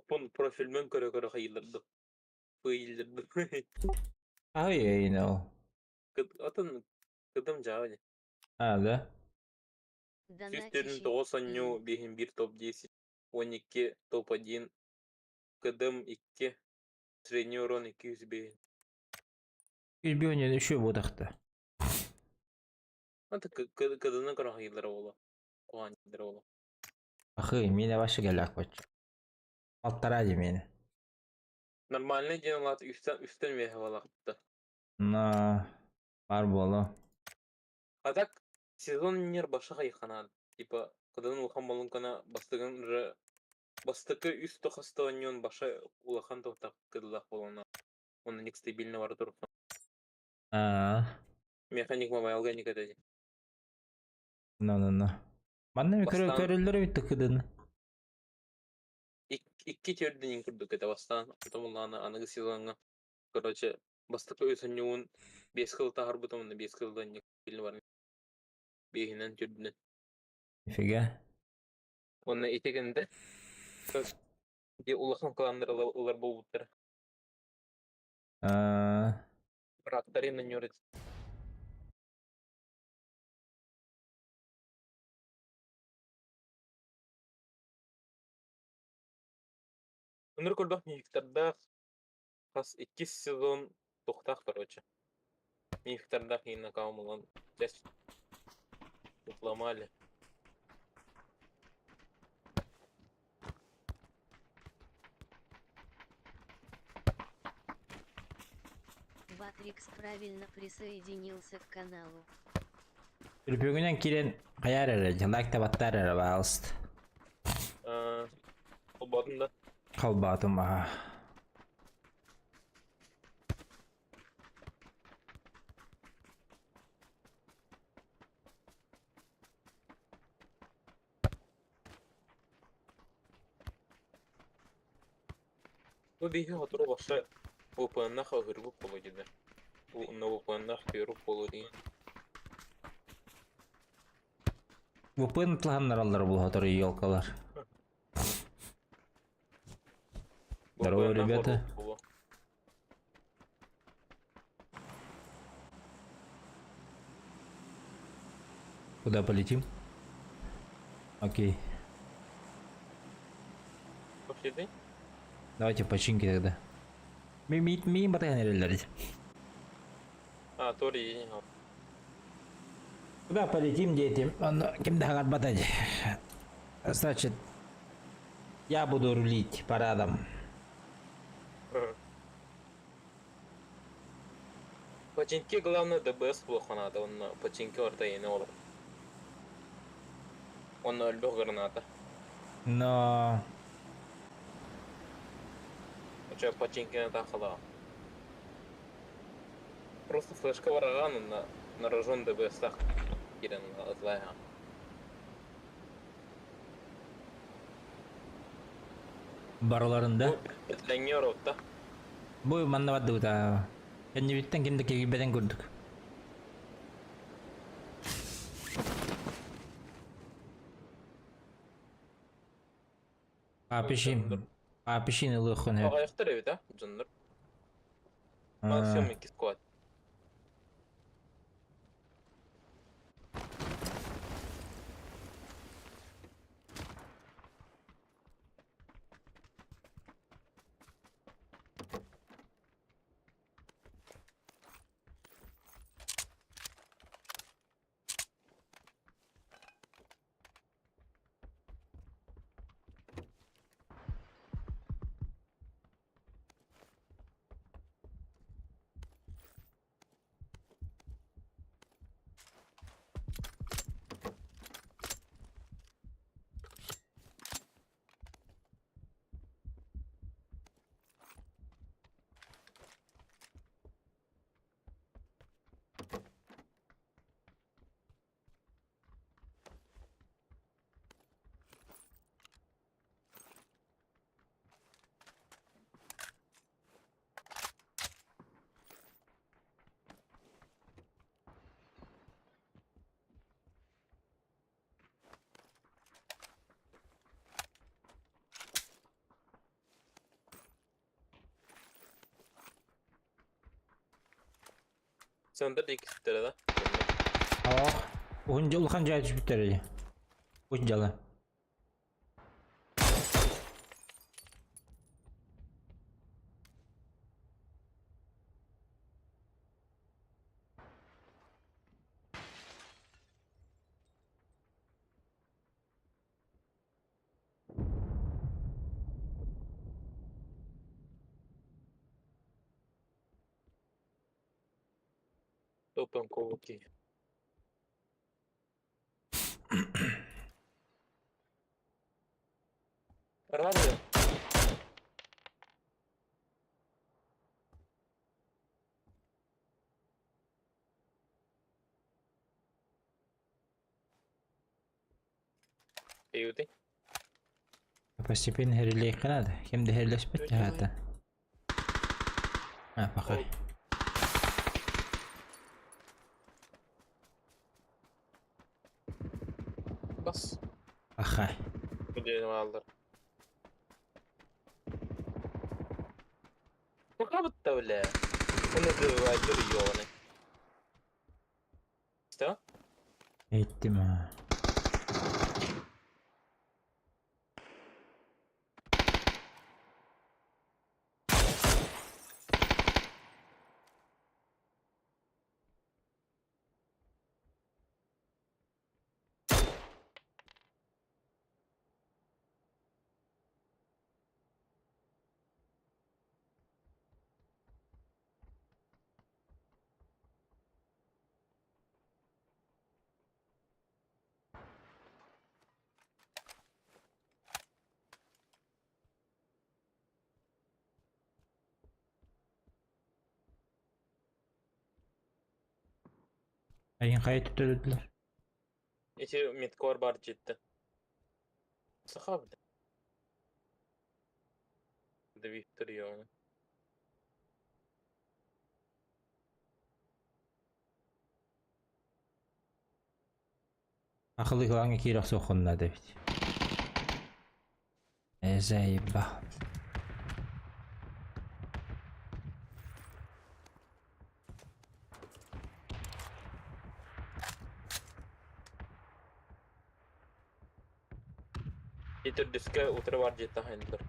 Тохпун профильмын көрө-көрө хайыылардым. Пыйыллардым. Ай, you know. Атын кыдым дьаабы. А, да? Сүүс төрүн тоҕус онньуу биэһин биир топ 10, 12 топ 1, кыдым 2, средний урон 205. Үбүөнньэн үшүө буотахта. Аты кыдыны көрөн хайыылара буолуо. Куһаанньыдара буолуо. Ахы, миэнэ вообще кэллээх боччу. Алтараа дии миэнэ. Нормальный диэн улаат үстэн үстэн үөһэ буолаахта. На бар буолуо. А так сезон нер баша хайханаан. Типа кыдын улахан болункана бастыгын уже бастакы үс тохосто онньуон баша улахан тохтах кыдылах болуна. Онно ник стабильно бара турхан. Аа, Механик мобайлга никогда. на на на. Манна ми Бастаан көрөллөр эбит кыдыны. Икки төрдүнэн курдук этэ бастаан, потом улаана аныгы сезоҥҥа короче бастакы үс онньугун биэс кыл таһарбытым уонна биэс кылдан баран биэһинэн төрдүнэн. Нифига. Уонна ити гэнде улахан кланнар ылар буолбуттара. Аа, Бырааттарын ньур Өнөр көрбөх мифтардаах хас иккис сезон тухтаах короче. Мифтардаах иинна каумулан тэс отломали. Батрикс правильно присоединился к каналу. Үрбүгүнэн киирэн хайаар эрэ, лайк табаттаар эрэ, пожалуйста. Холбоотун да. Холбоотум аха. Бу биһи сотору босса ВПН-нах ыһырбыт буолуо диде. Уонна ВПН-нах түөрүк буолуо дии. ВПН тылһаннараллар бу сотору елкалар. Здорово, VPN-нах ребята. буолуо. Куда полетим? Окей. Вообще Давайте починки тогда. Ми ми ми батайан эрэллэр. А, Тори не Куда полетим, дети? Он ким да батать. Значит, я буду рулить парадом. Починки главное ДБС плохо надо, он починки орта ене olur. Он өлбөх граната. Но Оча починки тахала. Просто флешка вараган на на рожон ДБС тах кирен злая. барыларында Леңер отта. бу манна бардыбыта. Кэннибиттэн ким да кигибэтэн курдук. Апишин. Апишин ылыхын хэп. Ағаяқтар эбит, а? Дьоннор. Максимум икки сквад. Центр диэки сүттэрэ да? Ох, уһун улахан дьаа түспүттэр дии. Уһун дьала. Топом кулаки. Рада. Эйути. Постепенно хэрилиэххэ наада. Ким да хэрилэспэт хаата. А, пока. Бас. Аха. Диэн бааллар. Пока бля. Он это ёбаный. Что? Эттим аа. Айын хайа түттөрүдүлэр. Ити меткор бар жетти. Саха бля. Да Виктор ёбаный. Акылы кылаҥҥа киирэ охсуоххун наада эбит. Э, заеба. И төрдүскэ утары бар дьиэттэн хайдылар.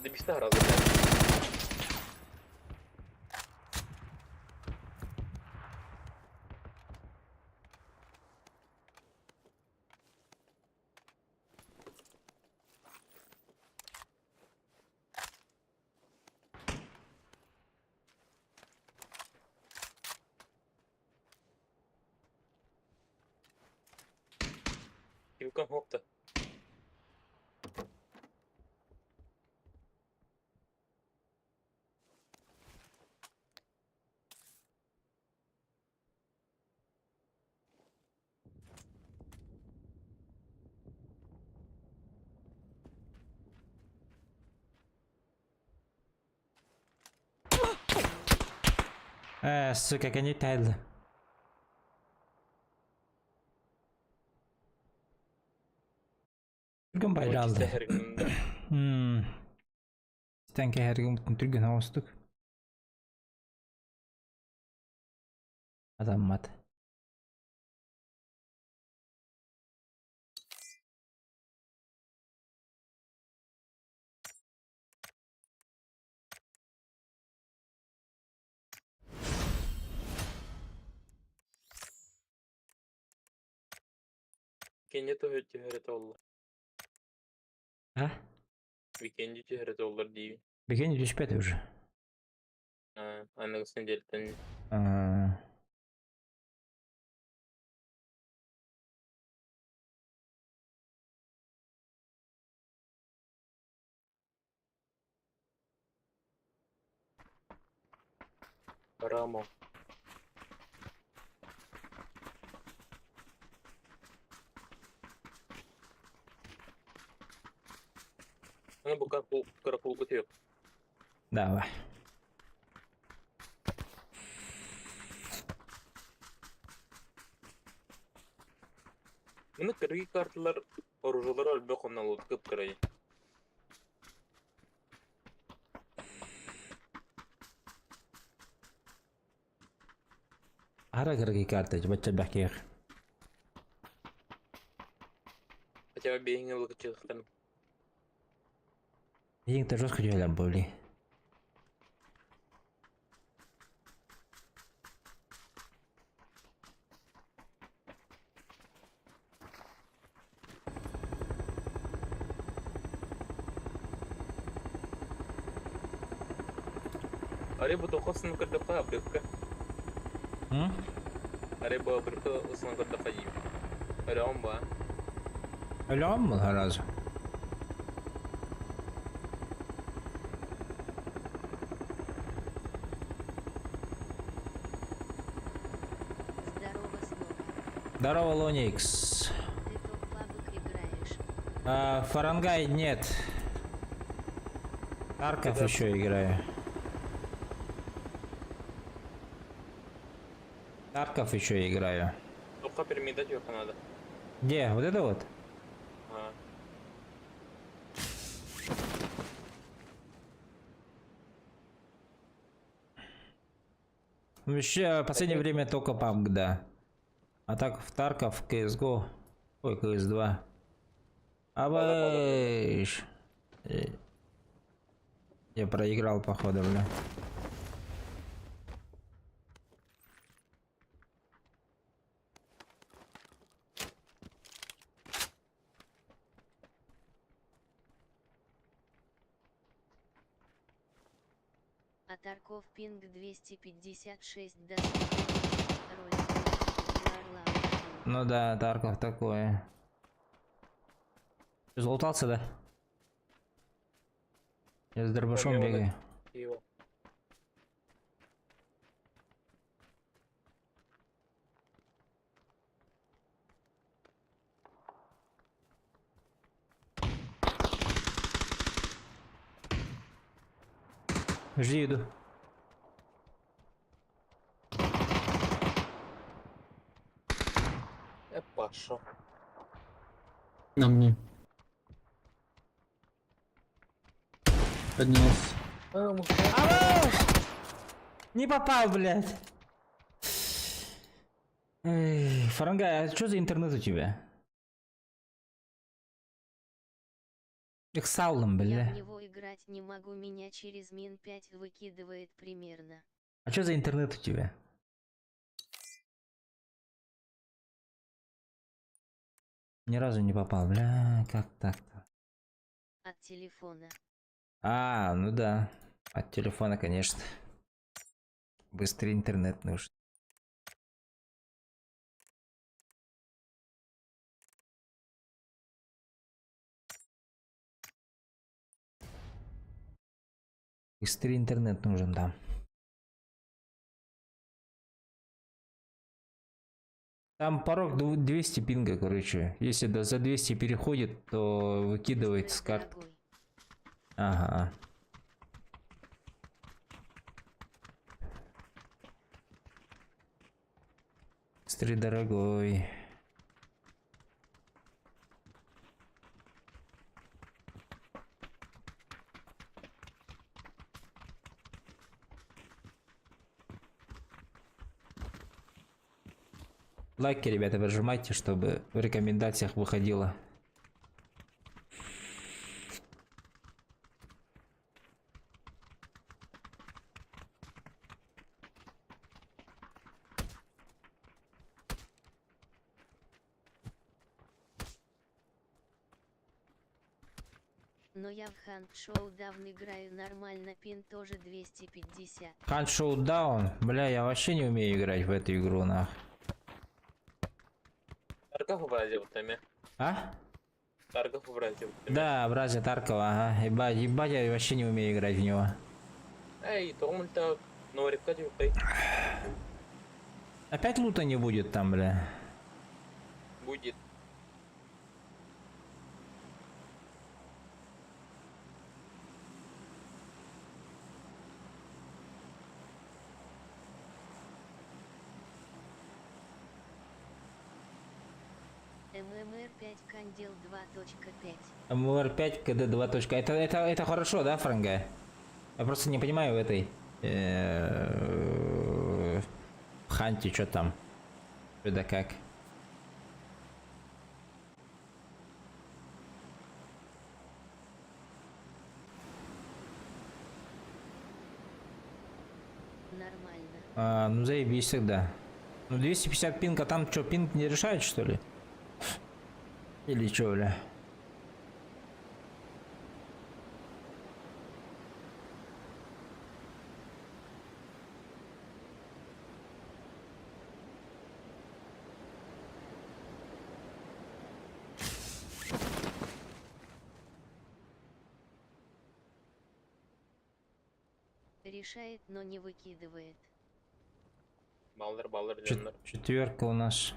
Дебисте харазы Юкам хопта. Э, сука, кини тайлы. Түргэн байлаалды. Истэн кэһэргин түргэн оҕустук. Адаммат. Кенje түһэрэ оллар. А? Викенди түһэрэ оллар дии. Бикени түспэт уже. Аныгыс неделяттан. А. Рамо. Аны бу карапул көтүөк. Давай. Муну кыргый карталар оружиелар өлбөх онно лут кып кырай. Ара кыргый карта, бачча бэкиэх. Хотя бы бэйиҥ ылыкчыхтан. Ең-то жестко дьүһэлэр были. Арай бу тохосын көрдөххө абырыкка. М? Арай бу абырыкка ылсан көрдөххө диибин. Өлөҕүн баа. Өлөҕүм был сразу. Здорово снова. Здорово, Лоникс. Ты топ PUBG играешь. А, Фарангай нет. Тарков Да. еще играю. Тарков еще играю. Туохха пирамида түһүөххэ надо. Где? Вот это вот? А. Вообще, в последнее время только PUBG, да. А так в Тарков, CSGO, ой, CS2. Абэш. Я проиграл, походу, бля. А Тарков пинг 256 до роль Варлам. Ну да, Тарков такое. Ты залутался, да? Я с дробашом Помимо бегаю. Его. Жди, иду. Паша. На мне. Поднялся. Не попал, блядь. Эй, Фарангай, а что за интернет у тебя? Их салом, Я бля. в него играть не могу, меня через мин 5 выкидывает примерно. А что за интернет у тебя? Ни разу не попал, бля, как так-то? От телефона. А, ну да. От телефона, конечно. Быстрый интернет нужен. Быстрый интернет нужен, да. Там порог 200 пинга, короче. Если за 200 переходит, то выкидывает с Быстро, карт. дорогой. Ага. Быстрый, дорогой. Лайки, ребята, прожимайте, чтобы в рекомендациях выходило. Но я в Hunt Showdown играю нормально, пин тоже 250. Hunt Showdown? Бля, я вообще не умею играть в эту игру, нах. Тарков образил таме. А? Тарков образил таме. Да, братья Таркова, ага. Ебать, ебать, я вообще не умею играть в него. Эй, тоҕо норикка түһүөххэй. Опять лута не будет там, бля. Будет. MMR 5 Кандел 2.5. MMR 5 КД 2. Это хорошо, да, Франга? Я просто не понимаю в этой... В ханте, что там? Что да как? Нормально. А, ну заебись тогда. Ну 250 пинг, а там что, пинг не решает, что ли? Или что, бля? Решает, но не выкидывает. Баллар баллар дьоннор. Четверка у нас.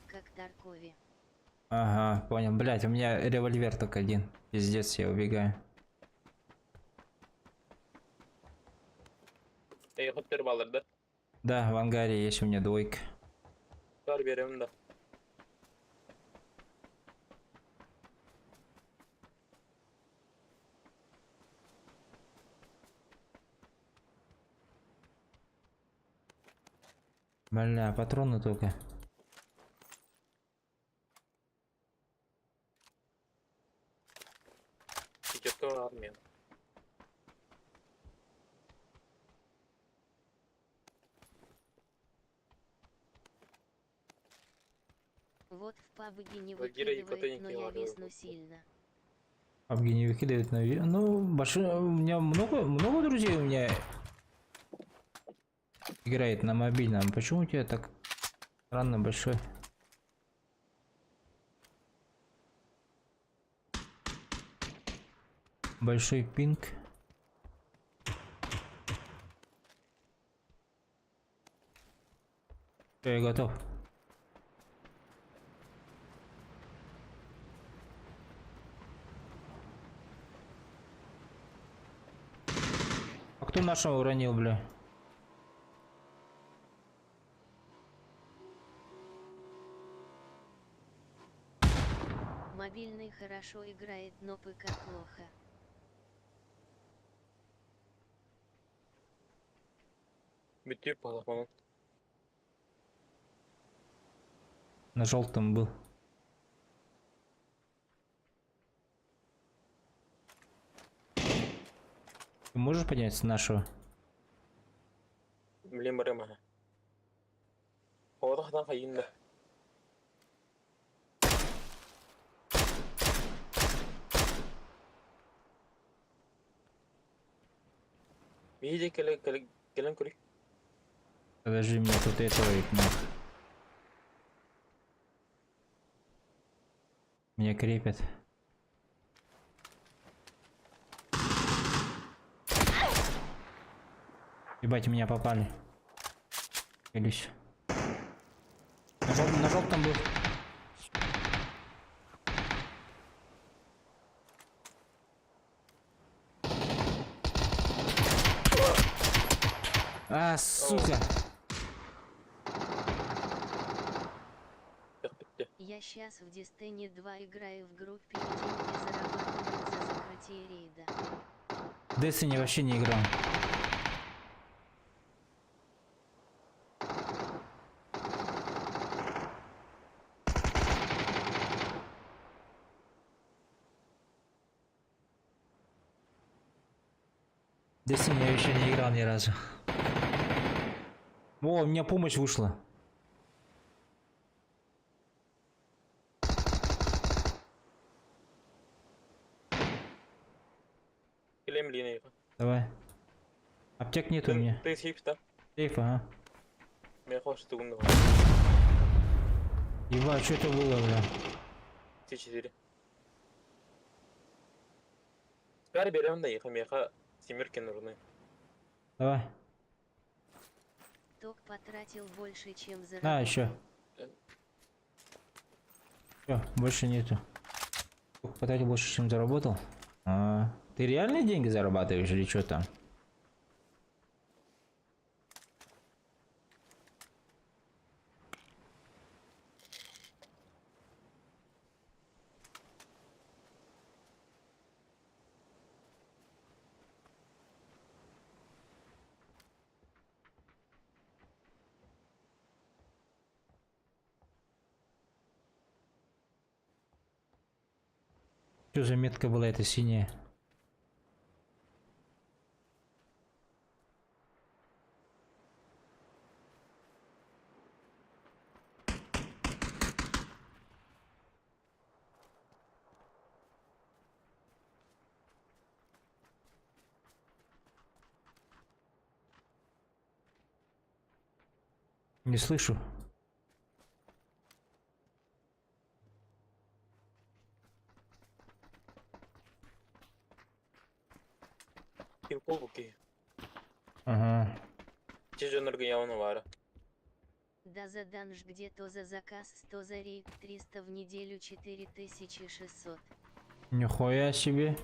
Как Таркове. Ага, понял. Блять, у меня револьвер только один. Пиздец, я убегаю. Эй, хоттер баллар да. Да, в ангаре есть у меня двойка. Бар берем да. Бля, патроны только. Пятерка армия. Вот в пабге не Багира и выкидывает, Котеньки но я ловил. висну сильно. PUBG не выкидывает на Ну, большой... У меня много, много друзей у меня играет на мобильном. Почему у тебя так странно большой? Большой пинг. Всё, я готов. А кто нашего уронил, бля? Мобильный хорошо играет, но ПК плохо. Бүтүп балах. На желтом был. Ты можешь поднять с нашего? Блин, барым аха. Оҕото хайын да. Биһиги кэлэ кэлэ кэлэн көрүй. Подожди, меня тут этого нах. Меня крепят. Ебать, меня попали. Илюсь. На желтом был. А, сука. Бүттэ. Я щас в Destiny 2 играю в группе и деньги зарабатываю за закрытие рейда. Destiny вообще не играл. Destiny я еще не играл ни разу. О, у меня помощь вышла. Кэлэм лине. Давай. Аптек нет у меня. Ты сейф да? Сейф, ага. Мен хош тугун да. Ебать, что это было, бля? Т4. Бәрі беремін да, еха меха семерки нужны. Давай. Ток потратил больше, чем заработал. На, еще. Все, больше нету. Сколько потратил больше, чем заработал? А, ты реальные деньги зарабатываешь или что там? Что за метка была эта синяя? Не слышу. Ким колбуки. Ага. Те дьоннорго явно баара. Да за данж где-то за заказ 100 за рейд 300 в неделю 4600. Нихуя себе.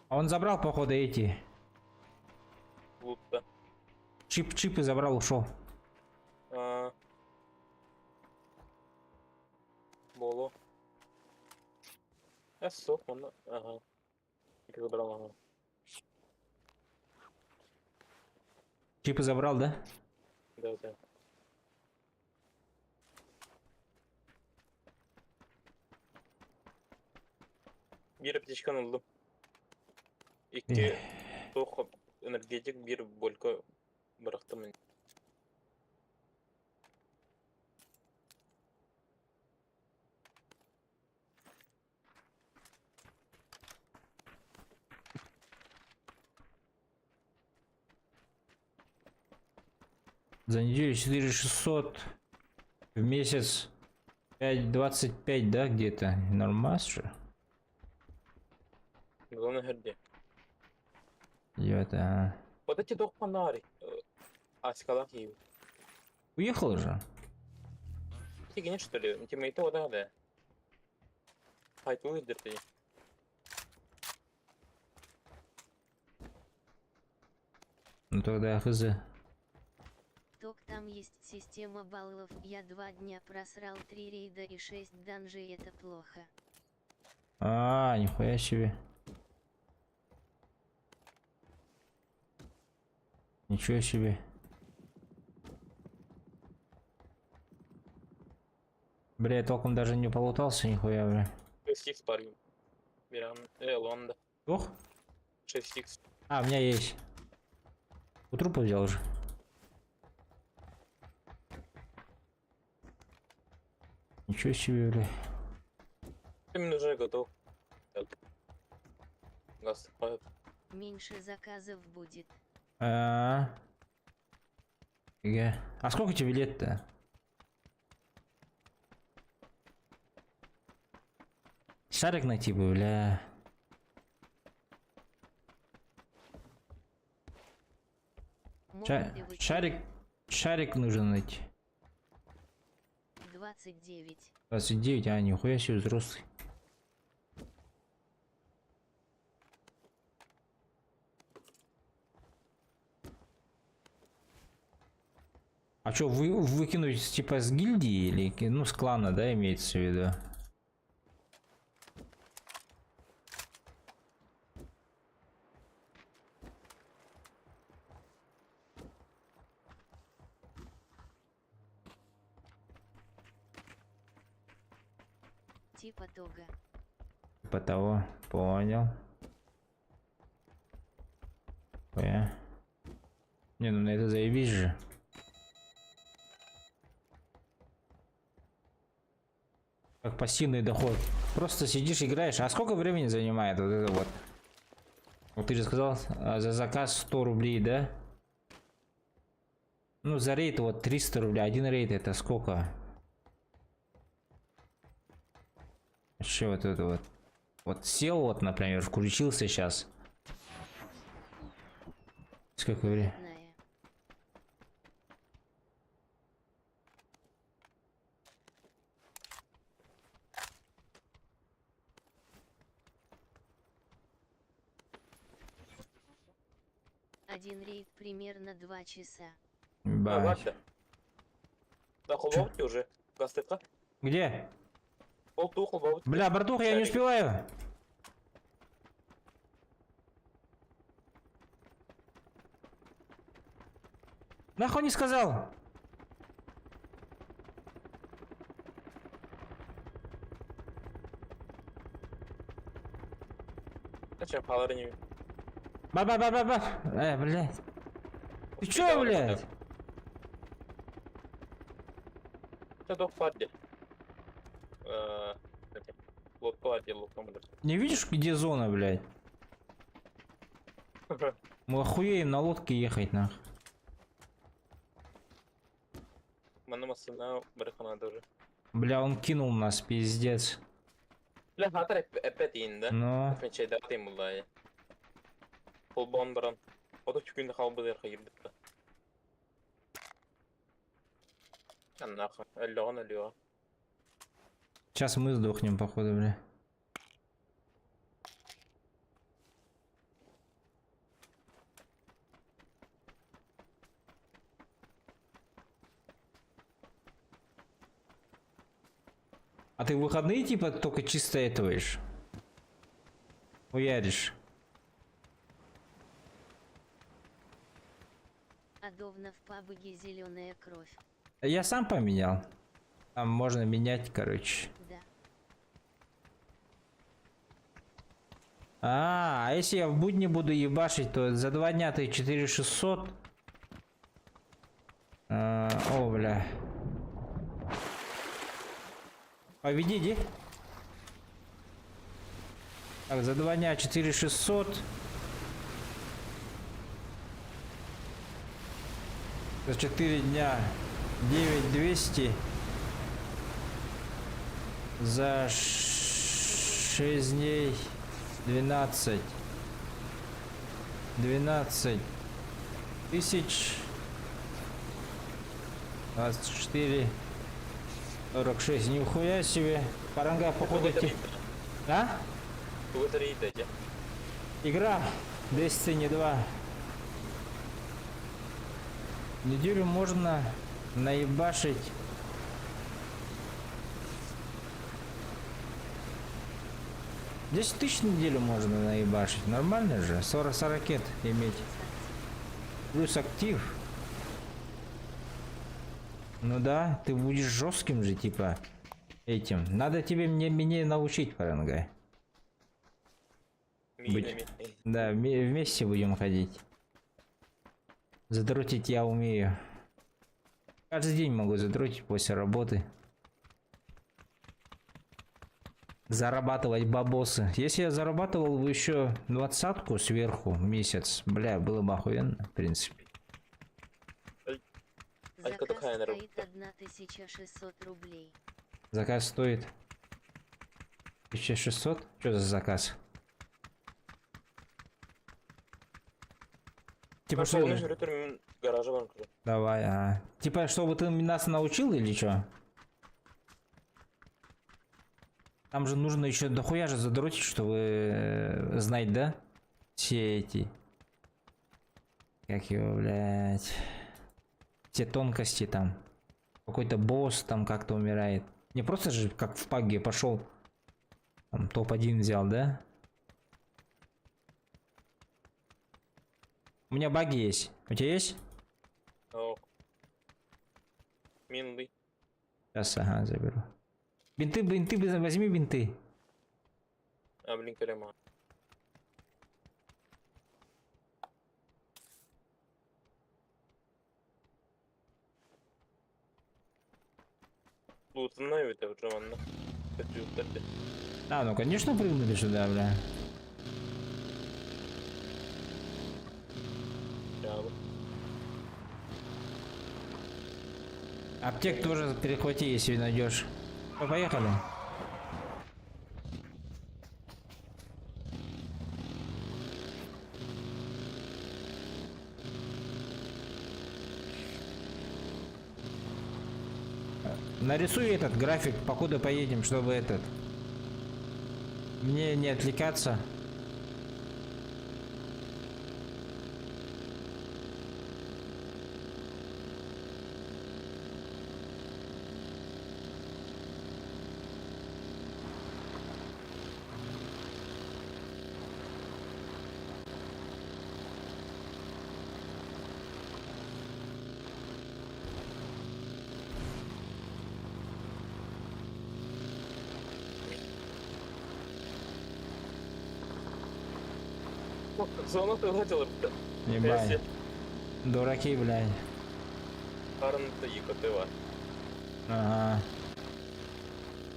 А он забрал, походу, эти. Лутта. Чип-чипы забрал, ушел. А. Боло. Э, сок, он... Ага. Я забрал, ага. Чипы забрал, да? Да, да. Биир аптечканы ыллым. Икки туох энергетик биир болька бырахтым. За неделю 4600. В месяц 5,25, да, где-то? Нормас же? Главное herdi. Это, а. Вот эти туох фонарик. Аськалах и. Уехал уже? Тигини что ли? Тиммейты ода да. Хайту идерти. Ну тогда хз. Ток там есть система баллов. Я 2 дня просрал 3 рейда и 6 данжей, это плохо. А, нихуя себе. Ничего себе. Бля, я толком даже не полутался, нихуя, бля. 6х парень. Берем. Лонда. Ох. 6х. А, у меня есть. У трупа взял уже. Ничего себе, бля. Ты уже готов. Так. Газ. Меньше заказов будет. А, Фига. А сколько тебе лет-то? Шарик найти бы, бля. Могут и выкинуть. Шарик нужен найти. 29. 29, а, нихуя себе взрослый. А чё, выкинуть типа с гильдии или, ну, с клана, да, имеется в виду? Типа тога. Типа того, понял. Хуя. Не, ну на это заебись же. Как пассивный доход. Просто сидишь, играешь. А сколько времени занимает вот это вот? Вот ты же сказал, за заказ 100 рублей, да? Ну, за рейд вот 300 рублей. Один рейд это сколько? Вообще вот это вот. Вот сел вот, например, включился сейчас. Сколько времени? Знаю. Один рейд примерно 2 часа. А, Бать. ладно. Да, холбовки уже. Газ. Где? Ол ту холбовки. Бля, братуха, я не Шарик. успеваю. Нахуй не сказал? Зачем хаалар ини? Ба ба ба ба ба. Блядь. Ты чё, блядь? Чэ туох баар дии. Лодка баар дии, лодка мындыр. Не видишь, где зона, блядь? Мы охуеем на лодке ехать, нах. Манна массыына барыахха наада уже. Бля, он кинул нас, пиздец. Бля, хаатар эппэт иин да? Но. Мечейдаатым буллаа. Холбоон баран 30 күн хаалбыт хайырбыт. Аннаах өллөҕүн өлүөҕэ. Сейчас мы сдохнем, походу, бля. А ты в выходные типа только чисто этуешь? Хуяришь. Адовна в пабге зеленая кровь. Я сам поменял. Там можно менять, короче. Да. А если я в будни буду ебашить, то за 2 дня ты 4600. А, о, бля. Поведи, иди. Так, за 2 дня 4600. За 4 дня 9200. За 6 дней 12. 12 тысяч 24 46. Нихуя себе. Паранга, походу, те... А? Тугу тэрийдэ Игра Destiny 2. Неделю можно наебашить. 10 тысяч в неделю можно наебашить. Нормально же. 40 ракет иметь. Плюс актив. Ну да, ты будешь жестким же, типа, этим. Надо тебе мне научить, Парангай. Быть. Да, вместе будем ходить. Задротить я умею. Каждый день могу задротить после работы. Зарабатывать бабосы. Если я зарабатывал бы еще 20-ку сверху в месяц, бля, было бы охуенно, в принципе. Заказ стоит 1600 рублей. Заказ стоит 1600? Что за заказ? Типа что? Гаража бар. Давай, а. Типа, чтобы ты нас научил или что? Там же нужно еще дохуя же задротить, чтобы знать, да? Все эти. Как его, блядь. Все тонкости там. Какой-то босс там как-то умирает. Не просто же, как в паге пошел. Там топ-1 взял, да? У меня баги есть. У тебя есть? О. Мин Сейчас, ага, заберу. Бинты, бинты, возьми бинты. А, блин, керема. Лутанна эбитэ уже манна. Көтүүттэр А, ну конечно прыгнули сюда, бля. Жабы. Аптек тоже перехвати, если найдешь. Ну, поехали. Нарисуй этот график, покуда поедем, чтобы этот... Мне не отвлекаться. Зона тылы. Ебать. Дураки, блядь. Харын икотыва. Ага.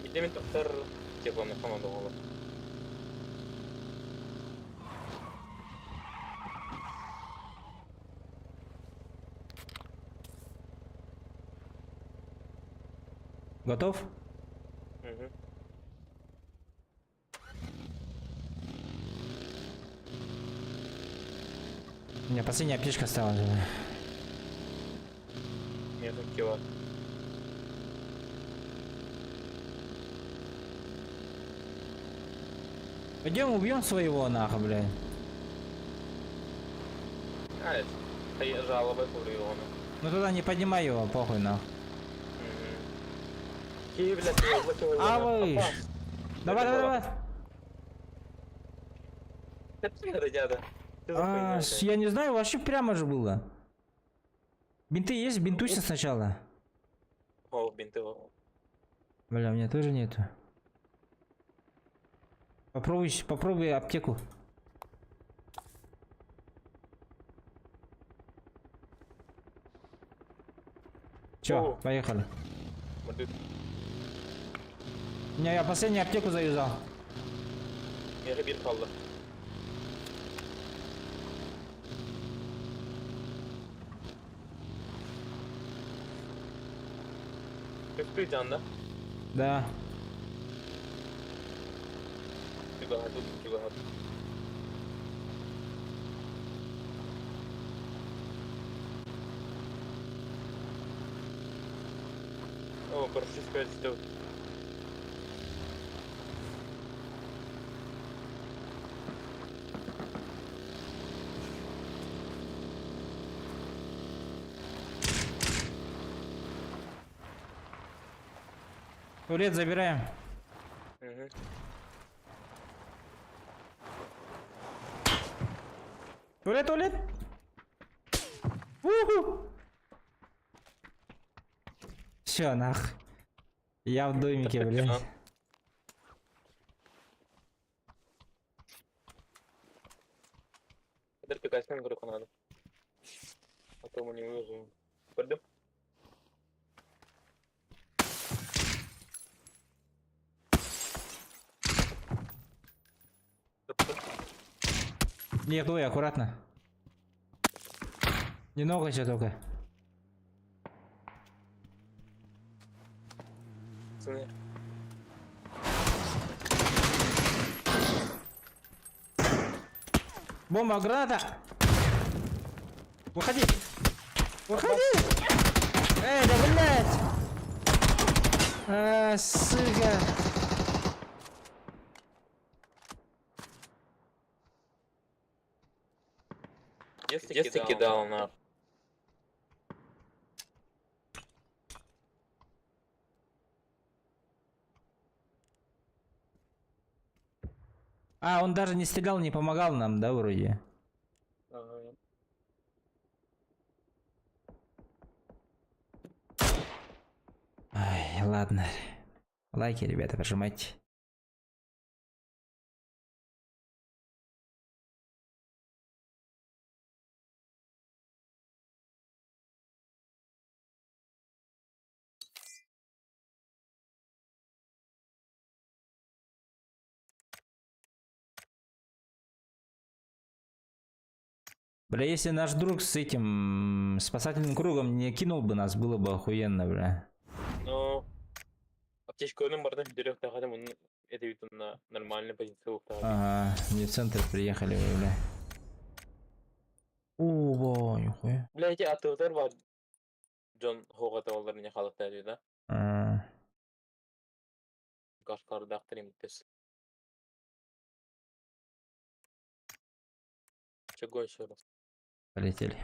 Идеме тоқтар телефонны хамады олар. Готов? Угу. У меня последняя аптечка осталась. Бля. Нет, кила. Пойдем убьем своего нахуй, блядь. А, это жалобы курилона. Ну туда не поднимай его, похуй нахуй. Ки, блядь, А вы! Давай, давай, давай! Дяда. А, я не знаю, вообще прямо же было. Бинты есть? Бинтуйся сначала. О, бинты. Бля, у меня тоже нету. Попробуй, попробуй аптеку. Чё, О. поехали. У меня я последнюю аптеку заюзал. Меха bir kaldı. Üstü canda. Да. Чугаһа тут, чугаһа. О, прошу сказать, что Туалет забираем. Угу. Туалет, туалет. Уху. Все, нах. Я в домике, блядь. Подожди, руку надо. А то мы не выживем. Пойдем. Нет, ой, аккуратно. Не ногайся только. Пацаны. Бомба, граната! Выходи! Выходи! Эй, да блядь! А, сука! Где ты где кидал, на? А, он даже не стрелял, не помогал нам, да, вроде? Ага. Ай, ладно. Лайки, ребята, прожимайте. Бля, если наш друг с этим спасательным кругом не кинул бы нас, было бы охуенно, бля. Ну, аптечка onun бардан дөрөк тагадым, onun это ведь на нормальной позиции. Ага, не в центр приехали вы, бля. О, нихуя. Бля, эти атыктар бар. Джон Хогата олар не халыкта да? А, Кашкарды актырым тес. Чего еще раз? Полетели.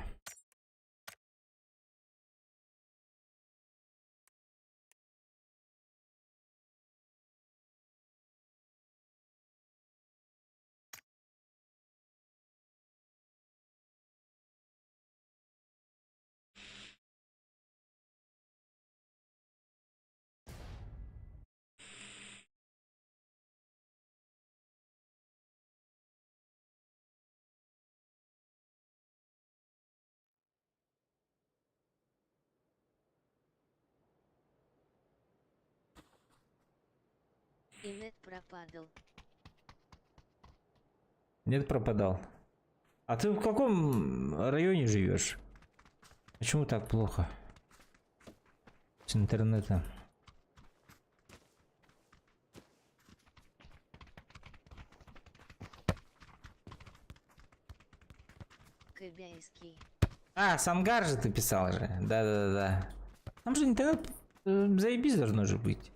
Инет пропадал. Нет, пропадал. А ты в каком районе живешь? Почему так плохо? С интернетом. Кобяйский. А, Сангар же ты писал же. Да-да-да. Там же интернет заебись должно же быть.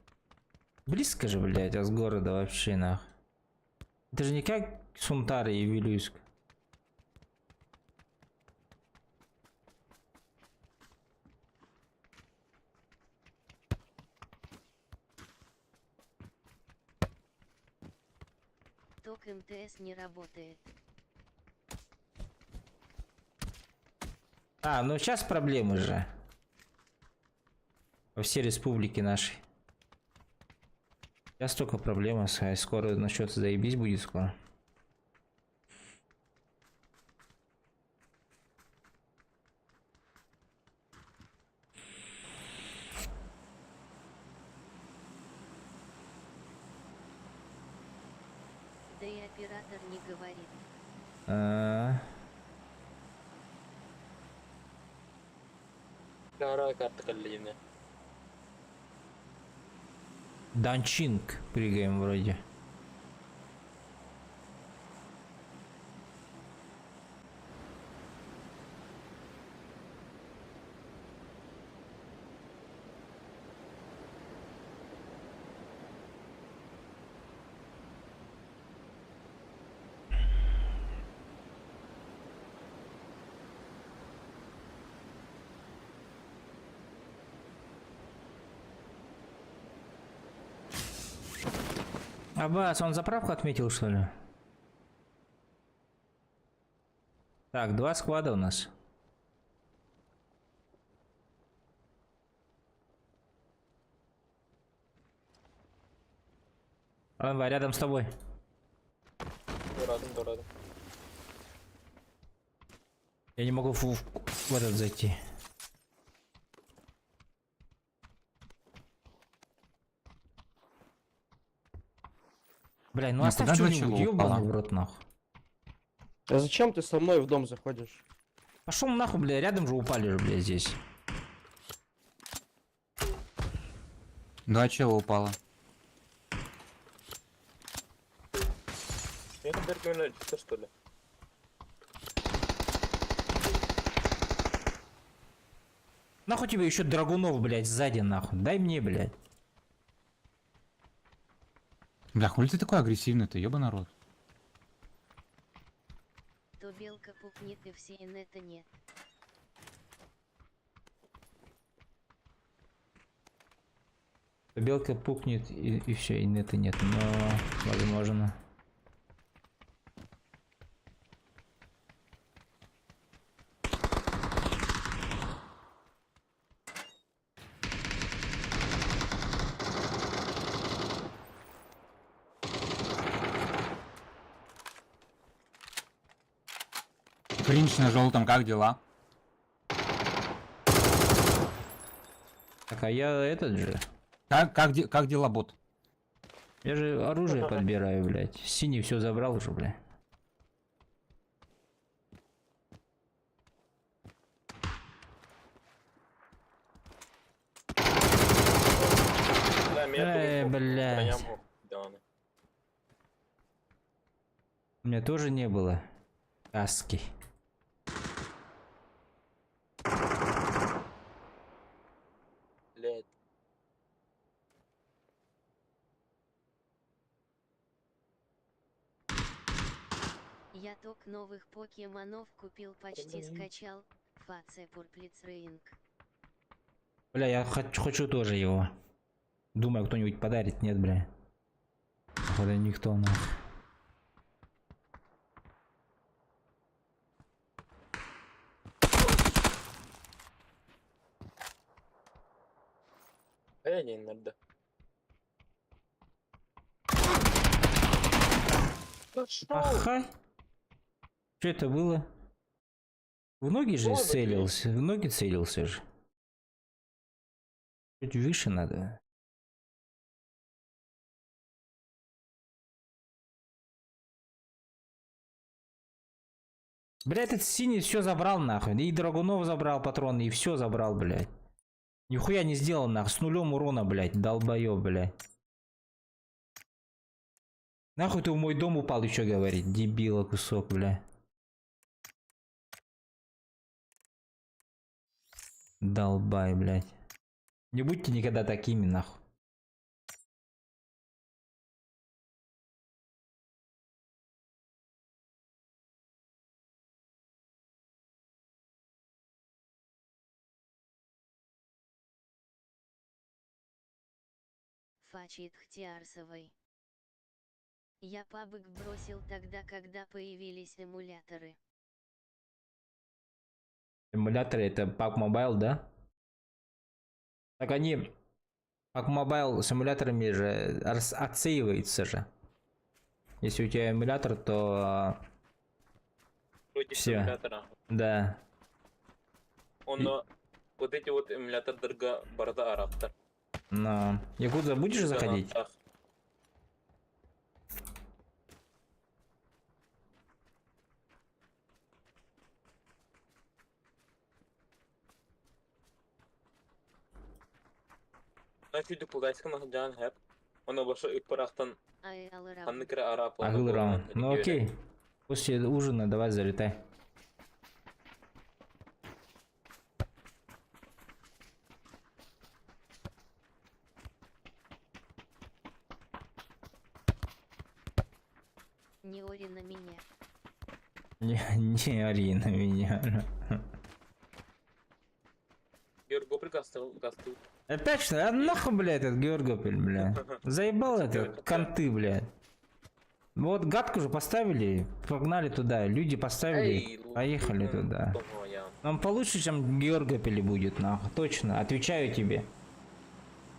Близко же, блядь, а с города вообще нах. Это же не как Сунтар и Вилюйск. Ток МТС не работает. А, ну сейчас проблемы же. Во всей республике нашей. Сейчас только проблемы, скоро насчет заебись будет скоро. Да и оператор не говорит. А, Кара карта кэллиҥэ. Данчинг прыгаем вроде. Аббас, он заправку отметил, что ли? Так, два склада у нас. Анва, рядом с тобой. Туоратым, туоратым. Я не могу в этот зайти. Бля, ну Ну, оставь куда два что-нибудь, чела ёбаный упала? в рот нахуй. А зачем ты со мной в дом заходишь? Пошел нахуй, бля, рядом же упали же, бля, здесь. Два чела упало. Я там дергнули, что ли? Нахуй тебе еще драгунов, блядь, сзади нахуй. Дай мне, блядь. Бля, хули ты такой агрессивный-то, ёба народ. То белка пукнет и все инета нет. Белка пукнет и все, и нета нет, но возможно. Кринж на желтом, как дела? Так, а я этот же. Как дела, бот? Я же оружие подбираю, блядь. Синий все забрал уже, бля. Да, меня Эй, блядь. Да, У меня тоже не было каски. блядь. Я ток новых покемонов купил, почти Блин. скачал. Фаце Пурплицрейнг. Бля, я хочу тоже его. Думаю, кто-нибудь подарит. Нет, бля. Походу, никто нахуй. Я не надо. Ага. Что это было? В ноги же Ой, блин. целился. В ноги целился же. Чуть выше надо. Бля, этот синий все забрал нахуй. И Драгунов забрал патроны, и все забрал, блядь. Нихуя не сделал нахуй. С нулем урона, блядь. Долбоеб, блядь. Нахуй ты в мой дом упал еще говорит. Дебила кусок, бля. Долбай, блядь. Не будьте никогда такими, нахуй. Фачит Хтиарсовой. Я пабг бросил тогда, когда появились эмуляторы. Эмуляторы это PUBG Mobile, да? Так они... PUBG Mobile с эмуляторами же отсеивается же. Если у тебя эмулятор, то... Против Всё. эмулятора. Да. Он вот эти вот эмулятордарга барыта арабтар. Но... Якудза будешь заходить? Ах, Значит, кулгайскан жан хэп. Он баша ыппарахтан Ай алырам. ханнык эрэ араб. Агыл раунд. Ну окей. После ужина давай залетай. Не ори на меня. Не, не ори на меня. Георгополь гастыл, гастыл. Опять что? А нахуй, блядь, этот Георгопель, бля. Заебал это, конты, блядь. Вот гадку же поставили, погнали туда, люди поставили, Эй, поехали лу- туда. того я. Нам получше, чем Георгопель будет, нахуй, точно, отвечаю тебе.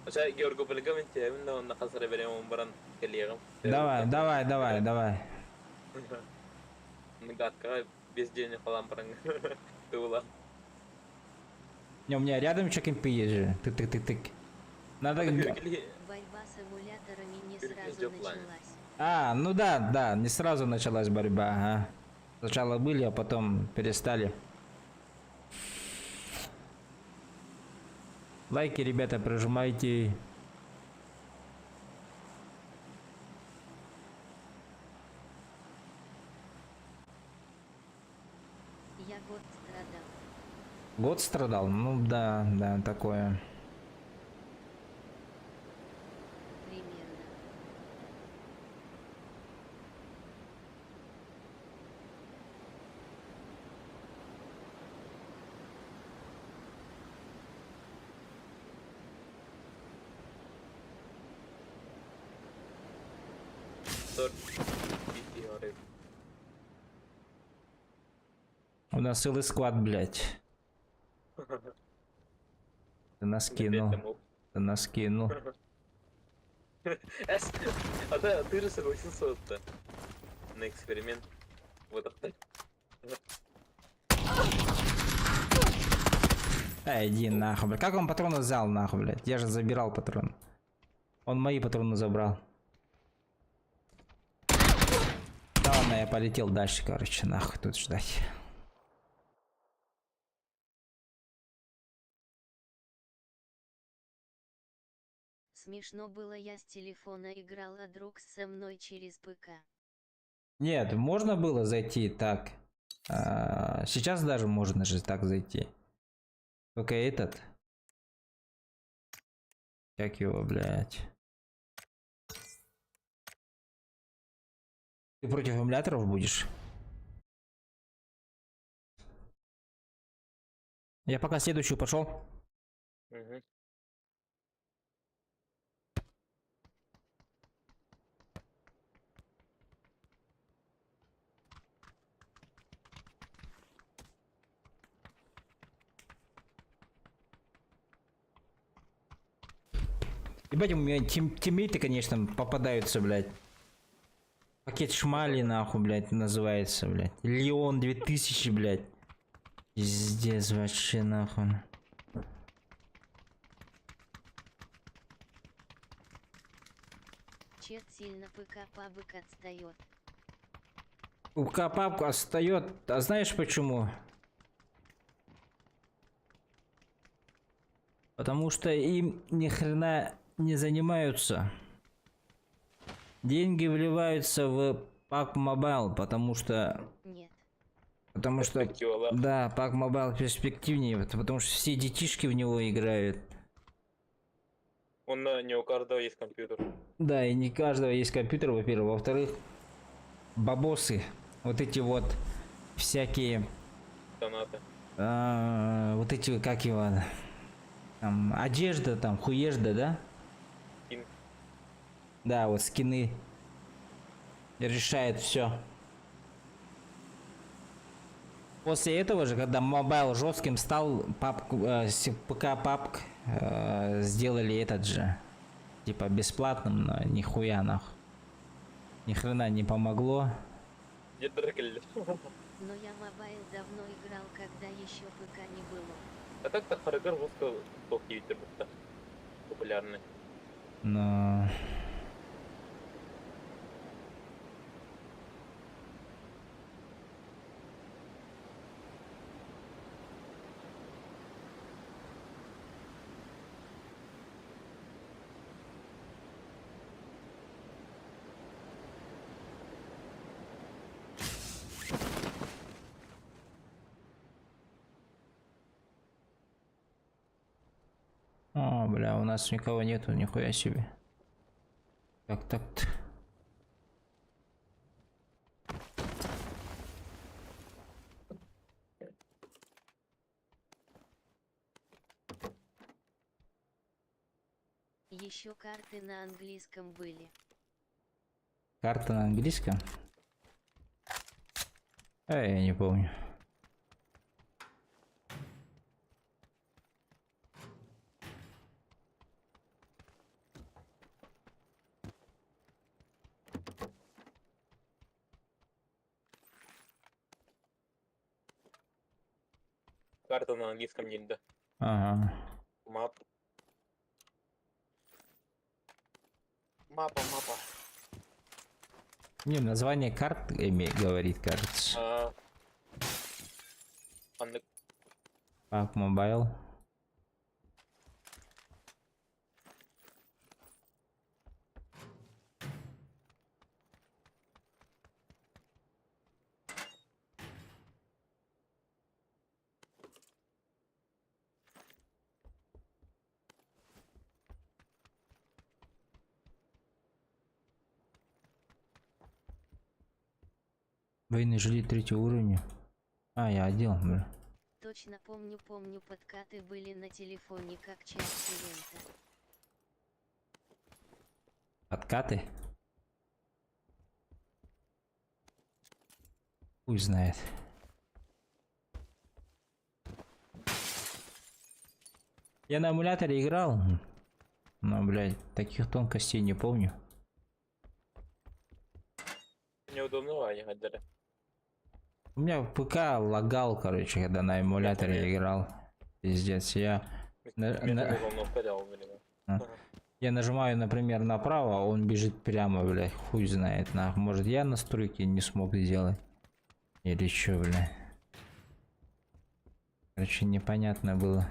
Ача Георгопольга мен тебин да онна хасара берем он баран келиэгим. Давай, давай, давай, давай. Гадка без денег халам баран. Тула. Не, у меня рядом еще кемпы есть же. Тык-тык-тык-тык. Надо... Борьба с эмуляторами не сразу началась. А, ну да, да, не сразу началась борьба, ага. Сначала были, а потом перестали. Лайки, ребята, прожимайте. Я год страдал. Год страдал? Ну да, да, такое. Примерно. У нас целый склад, блядь. Ты нас кинул. Ты нас кинул. А ты же согласился вот на эксперимент. Вот это. Эй, иди нахуй, блядь. Как он патроны взял, нахуй, блядь? Я же забирал патроны. Он мои патроны забрал. Да ладно, я полетел дальше, короче, нахуй тут ждать. Смешно было, я с телефона играл, а друг со мной через ПК. Нет, можно было зайти так. А, сейчас даже можно же так зайти. Только этот. Как его, блядь? Ты против эмуляторов будешь? Я пока следующую пошел. Мгм. Ебать, у меня тиммейты, конечно, попадаются, блядь. Пакет шмали, нахуй, блядь, называется, блядь. Леон 2000, блядь. Пиздец вообще, нахуй. Чет сильно ПК пабык отстает. ПК PUBG отстает. А знаешь почему? Потому что им ни хрена не занимаются. Деньги вливаются в PUBG Mobile, потому что... Нет. Потому что... Перспектива, Да, PUBG Mobile перспективнее, потому что все детишки в него играют. Он не у каждого есть компьютер. Да, и не каждого есть компьютер, во-первых. Во-вторых, бабосы, вот эти вот всякие, Донаты. Вот эти, как его, там, одежда, там, хуежда, да? Скин. Да, вот скины решает все. После этого же, когда mobile жестким стал, папку, ПК PUBG сделали этот же, типа бесплатным, но нихуя нах. Ни хрена не помогло. Где Дрекель? Но я mobile давно играл, когда еще ПК не было. А так-то Харгар жестко топ будто популярный. Но... О, бля, у нас никого нету, нихуя себе. Так, так-то. Еще карты на английском были. Карта на английском? Я не помню. Карта на английском нельзя. Ага. Map. Мапа, мапа. Не, название карт говорит, кажется. А... Анны- PUBG Mobile. Военный жилет третьего уровня. А, я одел, бля. Точно помню, помню, подкаты были на телефоне как часть ивента. Откаты? Хуй знает. Я на эмуляторе играл, но, блядь, таких тонкостей не помню. Неудобно, а не гадали. У меня ПК лагал, короче, когда на эмуляторе играл. Пиздец, я... Я нажимаю, например, направо, а он бежит прямо, блядь, хуй знает, нах. Может, я настройки не смог сделать? Или чё, бля? Короче, непонятно было.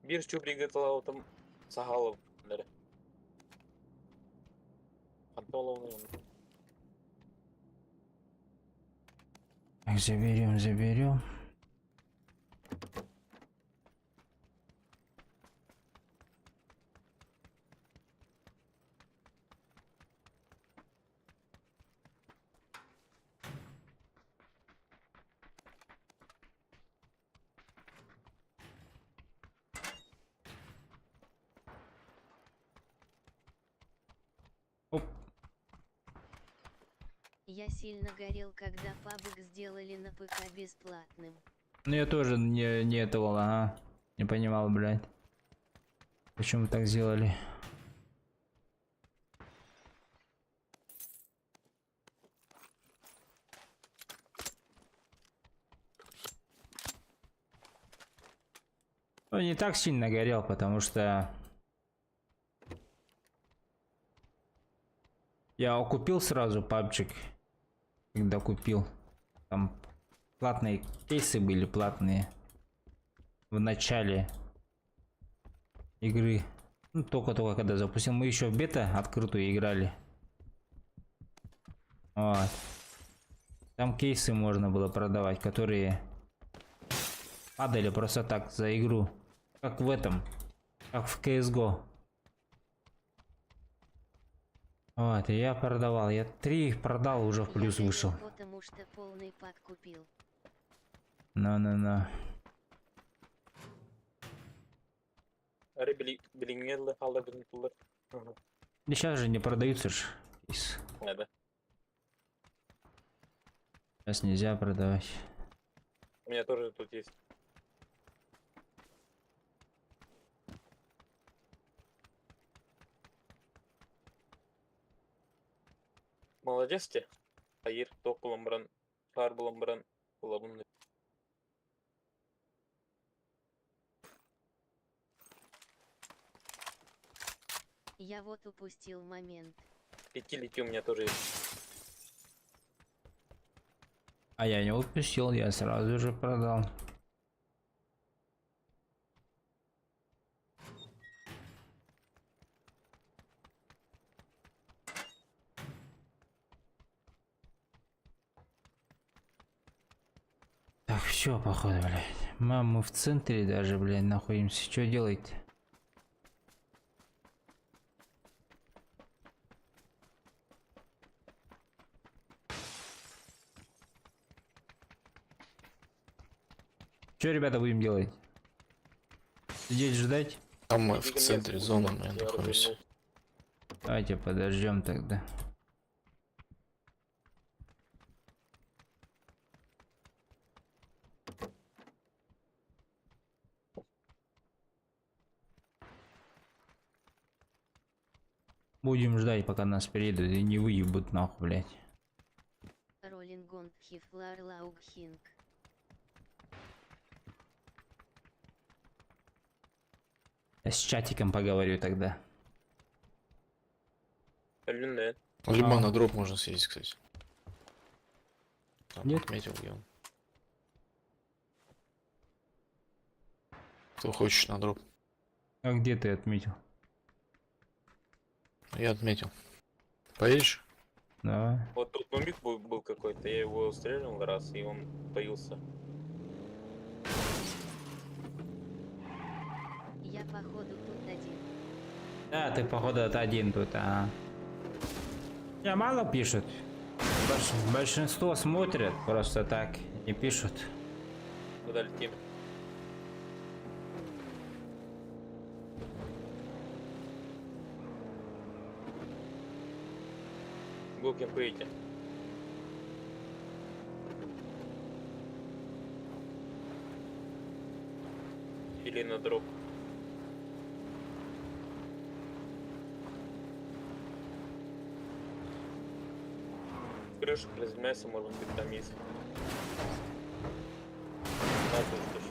Биир чубрига там сагалов. Так, заберем, заберем. Оп. Я сильно горел, когда PUBG сделали на ПК бесплатным. Ну я тоже не этого, ага. Не понимал, блядь. Почему так сделали? Ну, не так сильно горел, потому что я купил сразу пабчик, когда купил. Там платные кейсы были платные в начале игры. Ну, только-только когда запустил. Мы еще в бета открытую играли. Вот. Там кейсы можно было продавать, которые падали просто так за игру. Как в этом. Как в CSGO. Вот, и я продавал. Я три их продал, уже в плюс Я вышел. горел, Потому что полный пак купил. На-на-на. Арай билиҥҥэ хаалларбытын туллар. И сейчас же не продаются ж. Кейсы. Да. Сейчас нельзя продавать. У меня тоже тут есть. Молодец те. Айыр, ток булан баран, шаар булан баран, булабын. Я вот упустил момент. Лети, лети, у меня тоже есть. А я не упустил, я сразу же продал. Так, все, походу, блядь. Мам, мы в центре даже, блядь, находимся. Что делать? Что, ребята, будем делать? Сидеть ждать? Там мы в Иди ко мне, центре зоны мы я находимся. развернул. Давайте подождем тогда. Будем ждать, пока нас приедут и не выебут нахуй, блядь. Роллингон Хифлар Лаугхинг. Я с чатиком поговорю тогда. Блин, да. Либо А. на дроп можно съездить, кстати. Там Нет. отметил, где он. Кто хочет на дроп? А где ты отметил? Я отметил. Поедешь? Давай. Вот тут нубик был какой-то, я его стрельнул раз, и он поился. Я походу тут один. Да, ты походу это один тут, а. Я мало пишут. Большинство смотрят просто так, не пишут. Куда летим? Гулкин, поедете. Или на дроп. Крышу размяться, может быть, там есть. Да, тоже точно.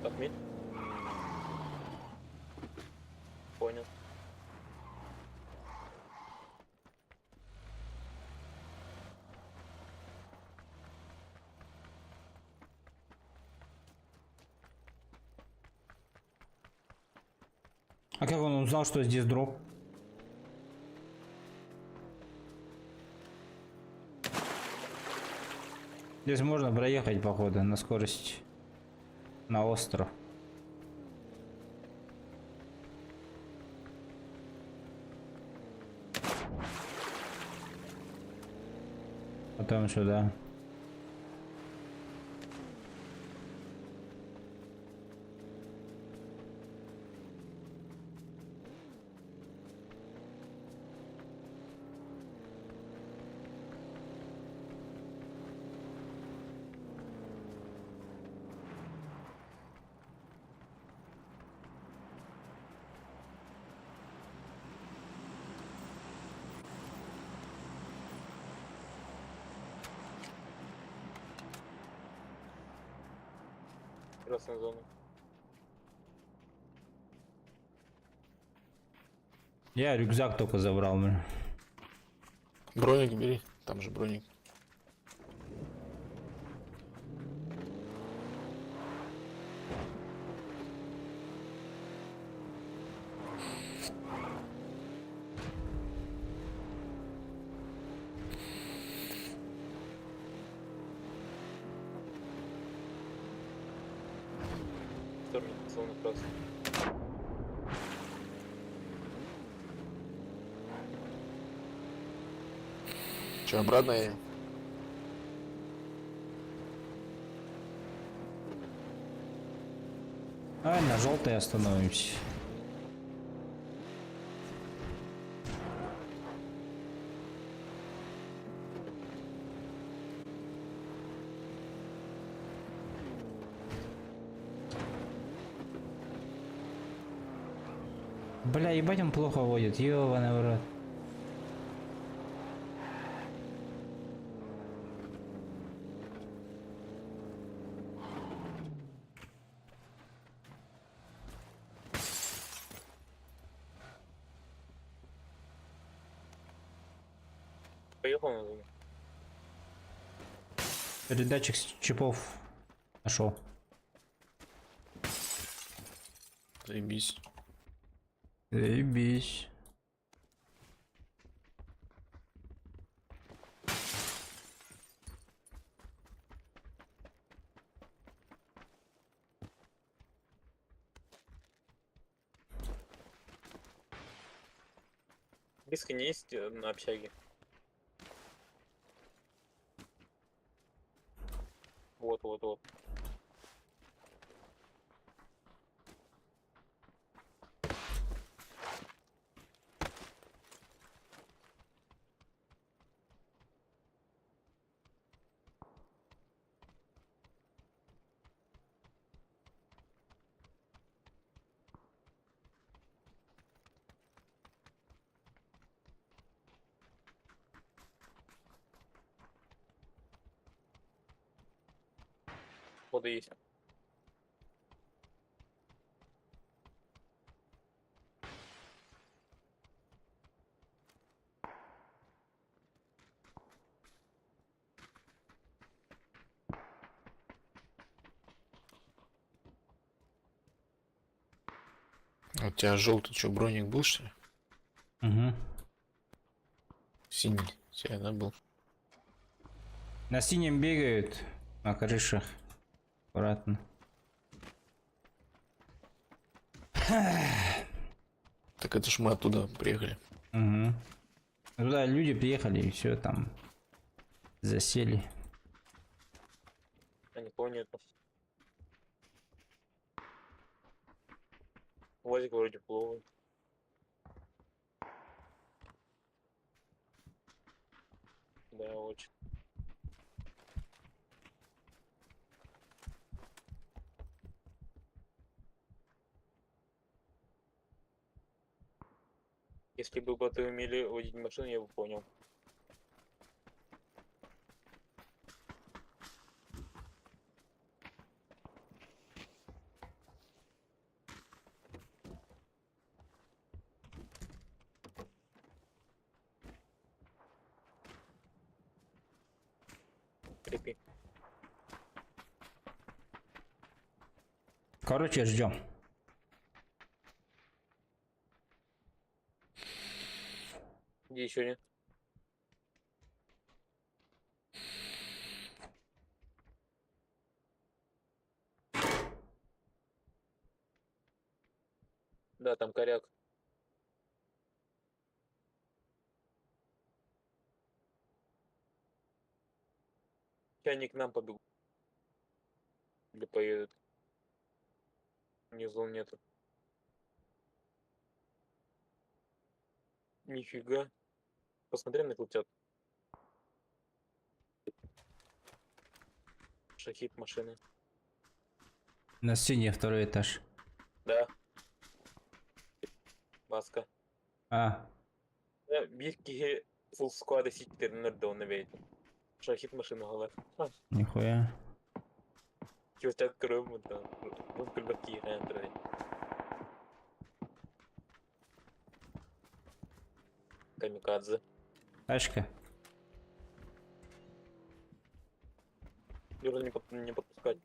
Отметь. Понял. А как он узнал, что здесь дроп? Здесь можно проехать, походу, на скорость. На остров. Потом сюда. Красная зона. Я рюкзак только забрал, блин. Броник бери, там же броник. В сторону зоны красной. Че, обратно едем? Давай на желтой остановимся. Бля, ебать он плохо водит, ёбаный в рот. Поехал на зону. Передатчик с чипов нашел. Заебись. Заебись. Близко не есть на общаге? Вот, вот, вот. Ходы есть. А у тебя желтый что, броник был, что ли? Угу. Синий. У тебя, да, был? На синем бегают на крышах. Аккуратно. Так это ж мы оттуда приехали. Угу. Туда люди приехали и все там засели. А никого нету. Вазик вроде пловый. Да, очень. Если бы боты умели водить машину, я бы понял. Крепи. Короче, ждем. Где еще нет? Да, там коряк. Сейчас они к нам побегут. Или поедут. Внизу нету. Нифига. Посмотри на летят. Шахид машины. На синий второй этаж. Да. Баска. А, Биир киһи full squad ситтерин өрдө онно бэйэтин. Шахид машинаҕа. нихуя. Чуочат көрөм да. Бу көрбөт киһи турай. Камикадзе. Тачка. Юра не подпускать.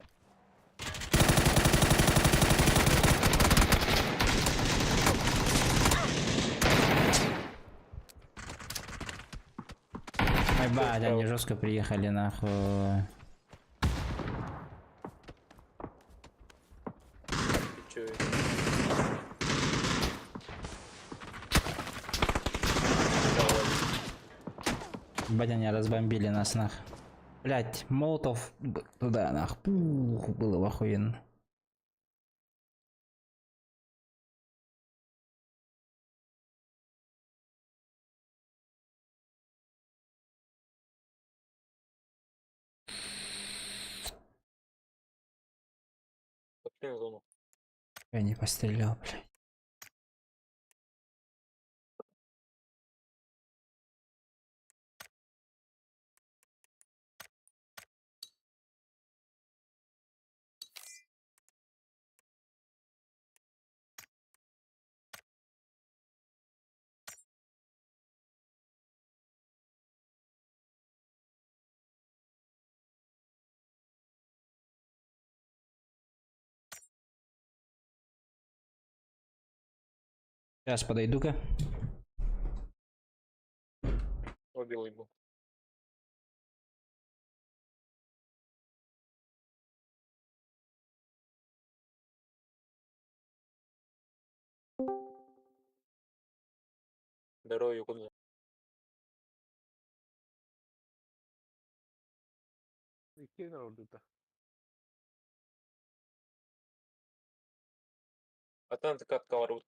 Ебать, они жестко приехали, нахуй. Ты чё? Давай. Ебать, они разбомбили нас, нах. Блять, молотов туда, нах. Пух, было бы охуенно. Пошли на зону. Я не пострелял, блядь. Сейчас подойду-ка. Убил его. Здорово, Якудза. Атын катка барбыт.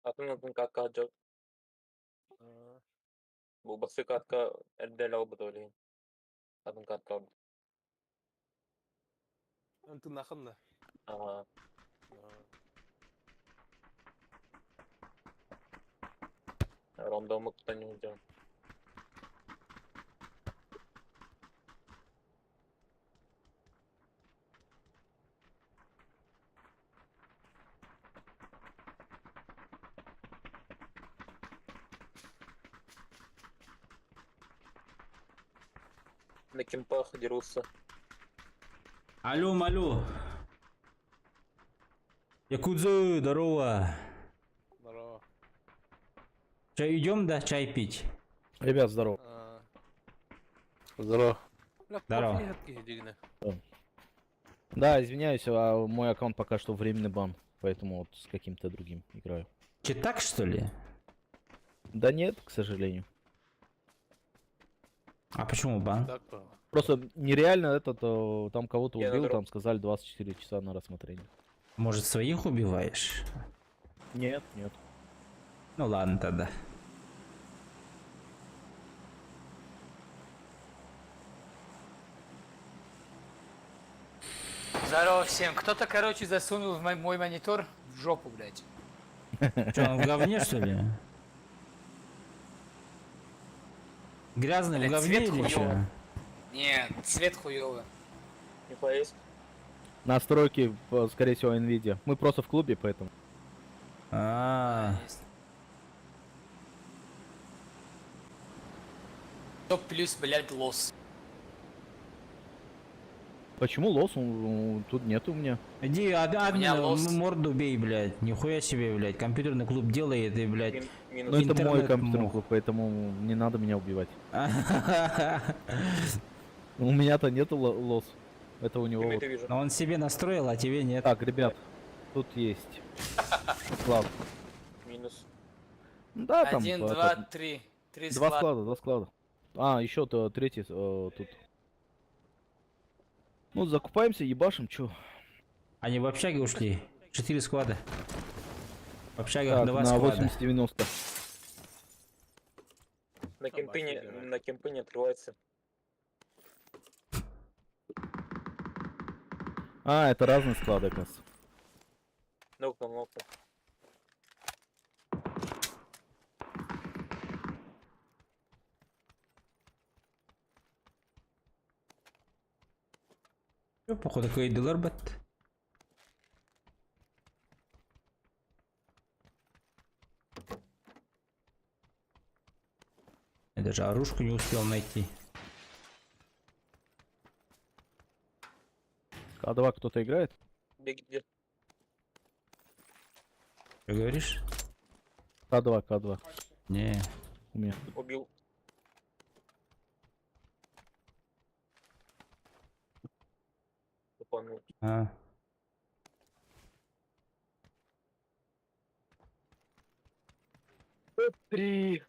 Атын атын катка жок. Бу басы катка эрдел албыт ойлойм. Атын катка албыт. Ага. Рандомыктан не уйдем. На кемпах дерутся. Алло, малю. Якудзы, здорово. Здорово. Чай идем, да, чай пить? Ребят, здорово. Здорово. Здорово. Да, извиняюсь, а мой аккаунт пока что временный бан, поэтому вот с каким-то другим играю. Че так, что ли? Да нет, к сожалению. А почему бан? Просто нереально этот, там кого-то Я на убил, дроп. там сказали 24 часа на рассмотрение. Может, своих убиваешь? Нет, нет. Ну ладно тогда. Здорово всем. Кто-то, короче, засунул в мой монитор в жопу, блядь. Че, он в говне, что ли? Грязный в Блядь, говне цвет или хуёвый. что? Нет, цвет хуёвый. Нихуя есть? Настройки, скорее всего, Nvidia. Мы просто в клубе, поэтому. А, Есть. Топ плюс, блядь, лос. Почему лос? Тут нет у меня. Иди У меня админа лос. морду бей, блядь. Нихуя себе, блядь. Компьютерный клуб делает и, блядь. Минус. Ну это мой Интернет компьютерный мог. клуб, поэтому не надо меня убивать. У меня-то нету лос. Это у него. вот. Тиммейта вижу. Но он себе настроил, а тебе нет. Так, ребят, тут есть. Склад. Минус. Да, там. Один, этот, два, три. Три Два склада. склада, два склада. А, еще то третий тут. Ну, закупаемся, ебашим, чё. Они в общаге ушли. Четыре склада. В общагах Так, два на склада. 80-90. На кемпы не открывается. А, это разные склады, оказывается. Нокнул, нокнул. Чё, походу кыайдылар бат. Я даже оружку не успел найти. К2 кто-то играет? Беги. Что говоришь? К2, К2. Не. У меня. Убил. Тупанул. А. Три.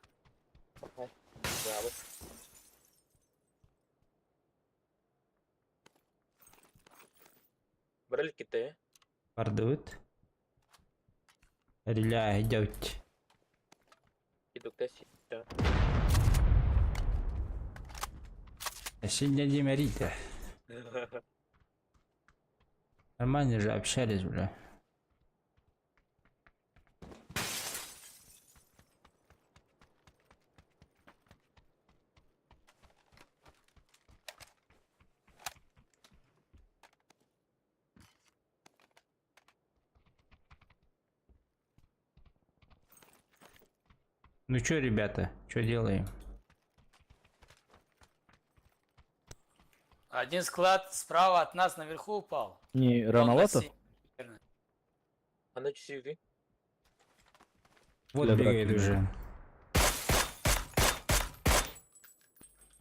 Ага. Да, вот. Брали киты. Бардыбыт. Реля, идёт. Идут Сегодня Рита. Нормально же общались, бля. Ну чё, ребята, чё делаем? Один склад справа от нас наверху упал. Не Он рановато? на се- Она часы Вот Для бегает драки. уже.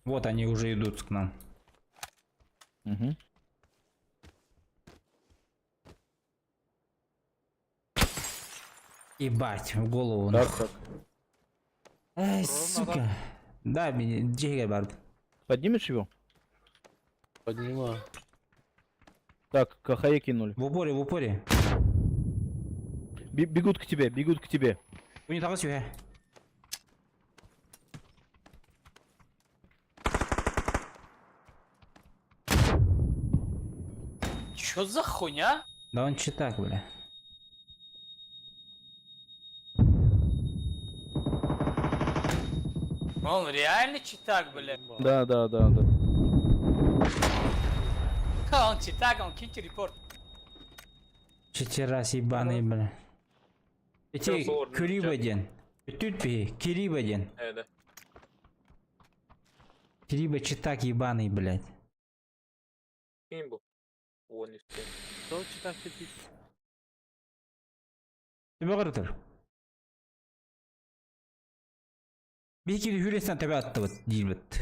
Вот они уже идут к нам. Угу. Ебать, в голову. Так, нахуй. так. Эй, сука. Да, меня Джига бард. Поднимешь его? Поднимаю. Так, КХЕ кинули. В упоре, в упоре. Бегут к тебе, бегут к тебе. У них там всё. Чё за хуйня? Да он читак, бля. Он реально читак, бля. Да. Ха, Он читак, он киньте репорт. Четыре раз ебаный, бля. Эти Всё, сложно, Кирибаден. Тут Кирибаден. Да. Кириба читак ебаный, блядь. Кем был? Он не успел. Кто читать хотите? Ты багыртыр. Бики хүрестен төбө аттыбыт диирбит.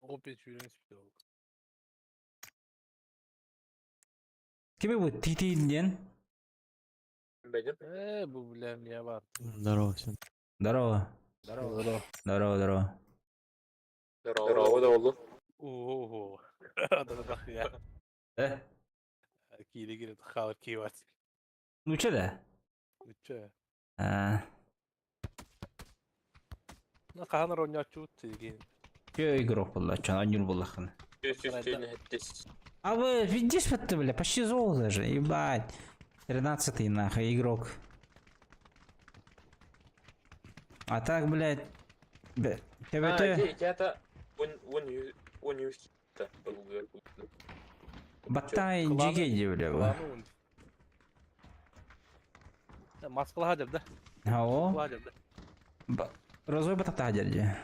Опять Юрий успел. Кими бу титинден? Беден. Бу, бля, меня бар. Здорово всем. Здорово. Здорово. Здорово. Здорово, здорово. Здорово, здорово. Ого. Да-да-да, я. Э? Кири говорит, хавар кивать. Ну че да? Ну че? А, Ну, хахан ронячу тиги. Че игрок был, че анюр был хан. А вы видишь вот ты, бля, почти золото же, ебать. 13-й нахуй игрок. А так, блядь, бля, ТВТ, Я-то он не батай джигеди, бля. бу. Москва хадер, да? Ао. Хадер, да. Розой батата дядя.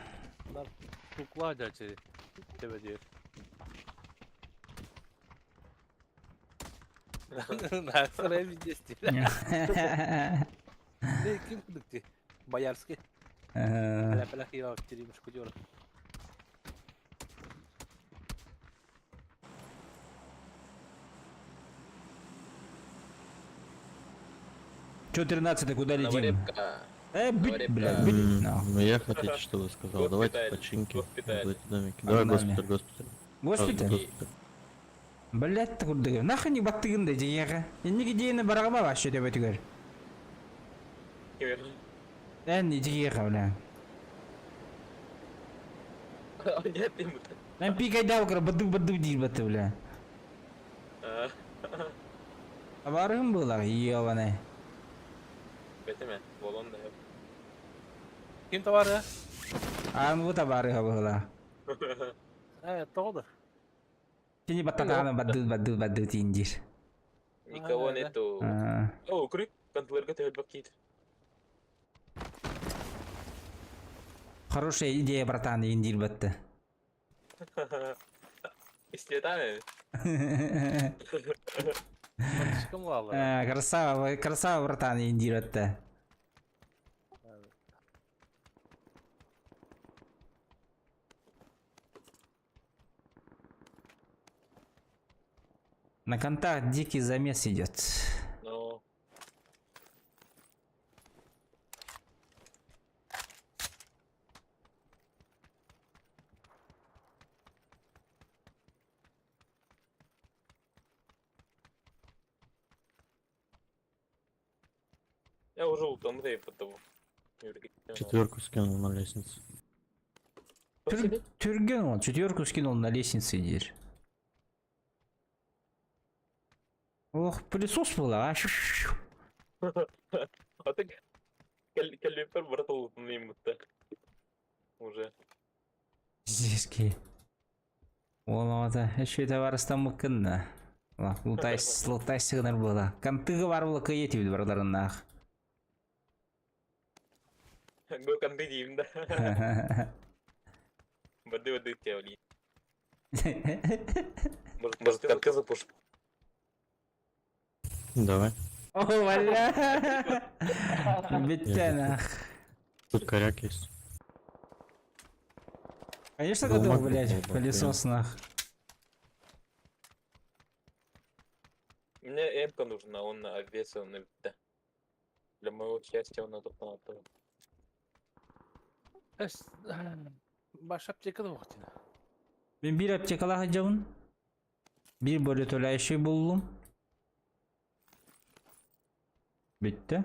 Тукла дядя. Тебе дед. На сразу здесь. Ким кудыкти? Боярский. Бля, бля, я теремушку дёр. Че 13 куда летим? Бить, бля, М, бить, нахуй. Ну я хотите, что сказал. Давайте Госпиталь, починки. госпиталь. Давайте домики. Давай Погнали. госпиталь, госпиталь. Госпиталь? Госпиталь. Блять, курдыгы. Нахуй не баттыгын да дегеге. Энниги дейіні бараға вообще деп өтігер. Ән дегеге, бля. Мен пикайда окра баду баду дейін баты, бля. Барым было, ебаный. Бетеме, болон да. Ким товары? А ну табары было. Тоҕо да? Кини баттатаҕына баддыт баддыт баддыт иин диир. Никого нету. О, крик, контролерга төһөлбөк киит. Хорошая идея, братан, иин диир батты. Истиэтааны. Слишком лала. Красава, красава, братан, иин диир батты. На контакт дикий замес идет. Ну. Я уже утомлен потому. Четверку скинул на лестницу. Түрген он, четверку скинул на лестнице диир. Ох, пылесос была, а? Шу-шу-шу. А ты калипер братал будто. Уже. Зиски. Олода, еще это варыстан мыккынна. Лутай сыгынар была. Кантыгы бар була кыйети бит бардарыннах. Го канды деймін да. Воды воды тебя влить. Может, конты запуш. Давай. О, бля. Биттен, Тут коряк есть. Конечно, Да, ты маг блядь, был, пылесос нах. Мне эмка нужна, он на обвесе, он на да. Для моего счастья он на топ на то. Баш аптека да вақтина. Мен бир аптекалаах жабын. Бир бөлі төләйші болдум. Битти.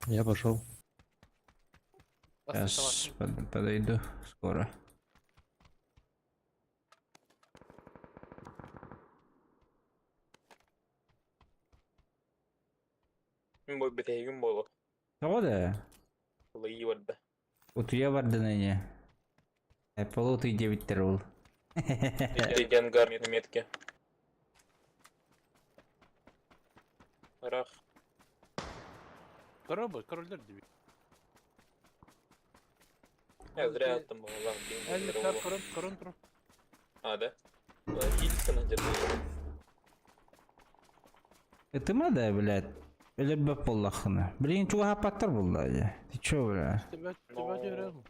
Я пошел. Сейчас подойду скоро. Мен бой бітегім болу. Того да? Лайы барда. Утуя барды ныне. Apple ты 9 ол. Ангар на метке. Рах. Король, корольдер диби. Я зря там была. Әлі корон, корон тур. А, да? Кильсона где-то. Это мада, блядь. Или бы поллахына. Блин, чуга хапаттар булла. Ты чё, бля? Тебя, тебя дерем.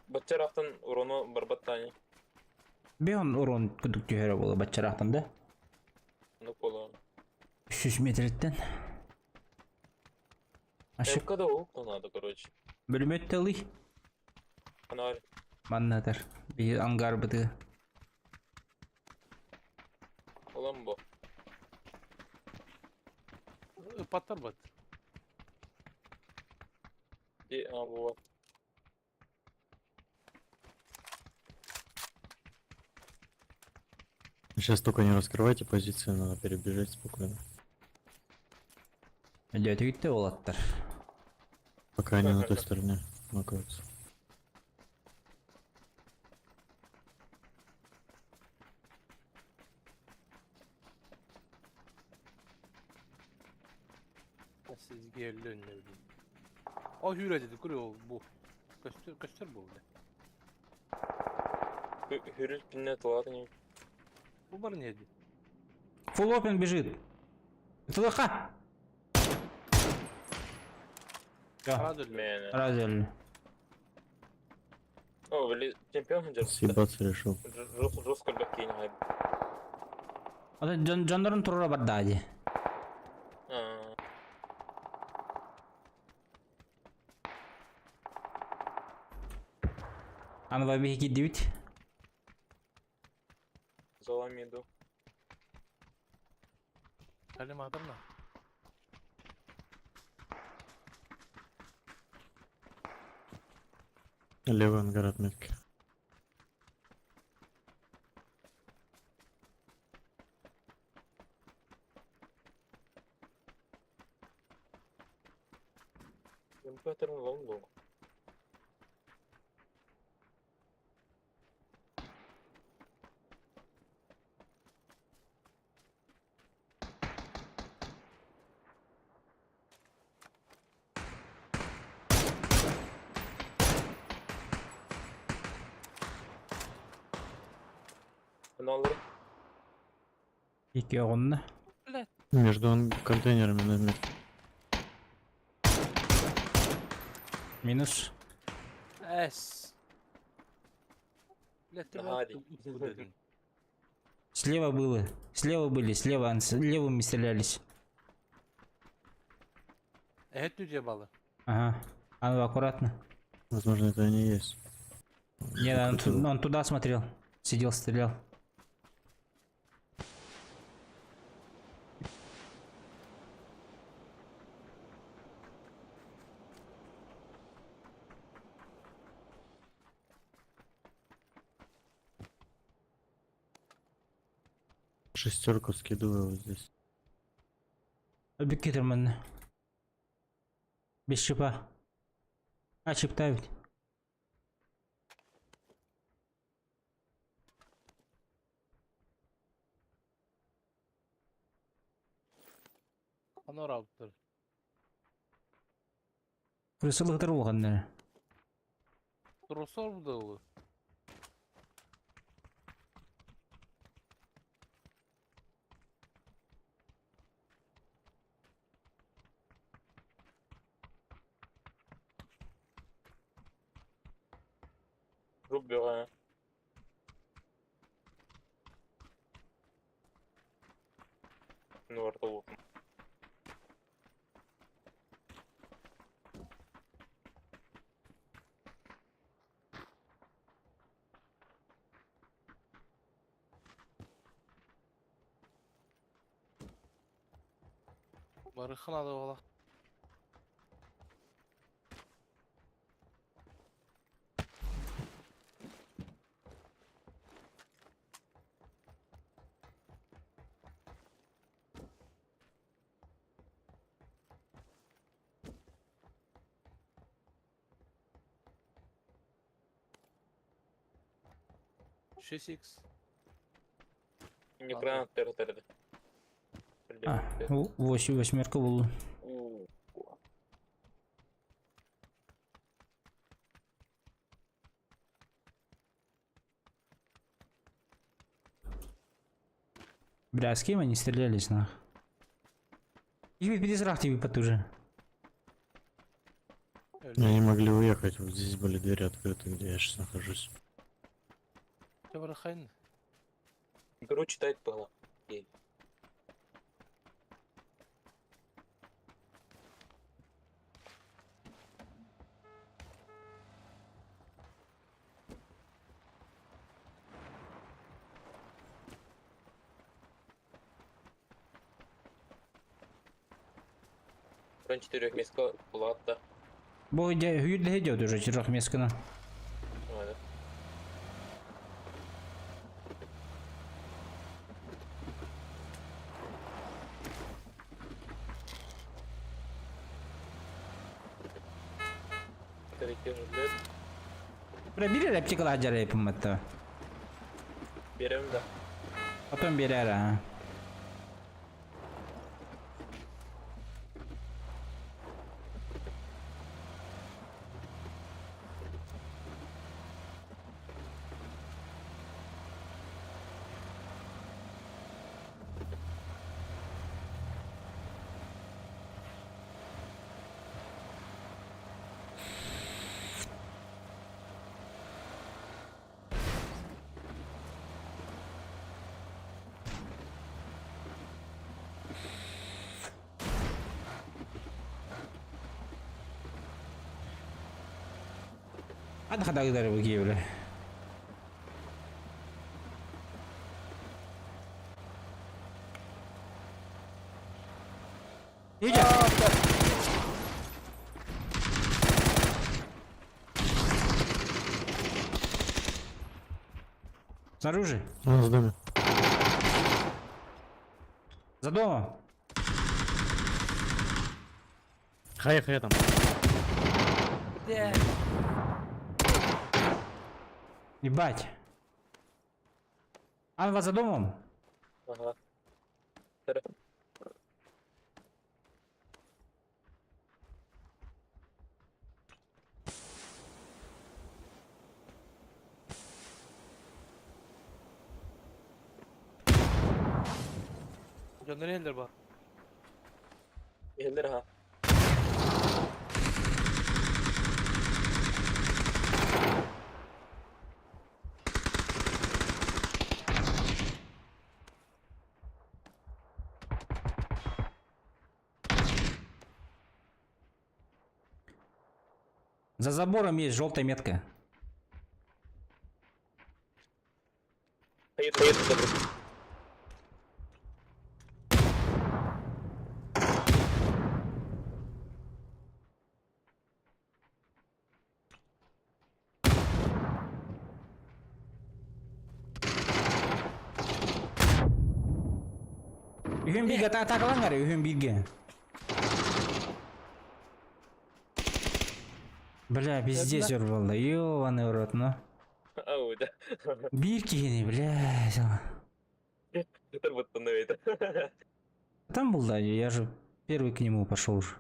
Батчарахтан урону барбаттани. Беон урон күдүк түһәрі болы батчарахтан да? Ну пола. 300 метреттен. Ашып. МК да окна надо, короче. Бөлмөттө лый. Фонарь. Маннатар. Би ангар быты. Ламбо. Паттар бат. И, а, вот. Сейчас только не раскрывайте позиции, надо перебежать спокойно. Дядя гитте олаттар. Пока они на той стороне находятся. Сизге өллөн не билeyim. О хүрө dedi, kuru bu. Көстөр, көстөр bu. Хүрүл пинне тулатыни. Bu бар не dedi? Фулл опен бежит. ТЛХ! Разөллө. Разөллө. О, блин, чемпион держит. Съебаться решил. Жестко бакини хайп. Ата жоннорун турура барда. Аны бихи дибит. Золамиду. Калиматорна. Левый ангар отметки. ытырын ылан дуо? Аналары Икки оҕунна. Между контейнерами на метке. Минус. Эс. Блядь, ты Наһаа дии. дедин. Слева было. Слева были, слева, левыми стрелялись. Эһэт дьиэ балы. Ага. А ну аккуратно. Возможно, это они и есть. Не, он туда смотрел. Сидел, стрелял. Шестерку скидываю вот здесь. Беккетермен. Без чипа. А, чип ведь. Анор алыптыр. Крысылыктыр булганнар. Тросор бу Групп бөҕө. Ну, орто. Барыхына да ола. Шесть икс. Не гранат терді. А, восемь, восьмерка был. Бля, а с кем они стрелялись, нах? Их перезрах тебе потуже. Они могли уехать, вот здесь были двери открыты, где я сейчас нахожусь. Барыхайн. Игру читать было. Рон четырех меска плата. Бо хүйір идет уже четырех месткана. Ладно. Бля, бери аптекала хаджара япыматта. Берем да. Потом бери, ага. Hadi kadar gider bu gibi. İyice. Снаружи. У нас в доме. За домом. Хая, хая там. Бля. Ебать. Анва за домом? Ага. Göndereyler bak. Gelir ha. За забором есть желтая метка. Hayır hayır tabii. Үһүн бииргэ атакалаан эрэ, үһүн бииргэ. Бля, пиздец өр буолла. Ёбаный в рот, ну. Ау, да. Биир киһини, бля. Это вот это. Там был, да, я же первый к нему пошел уже.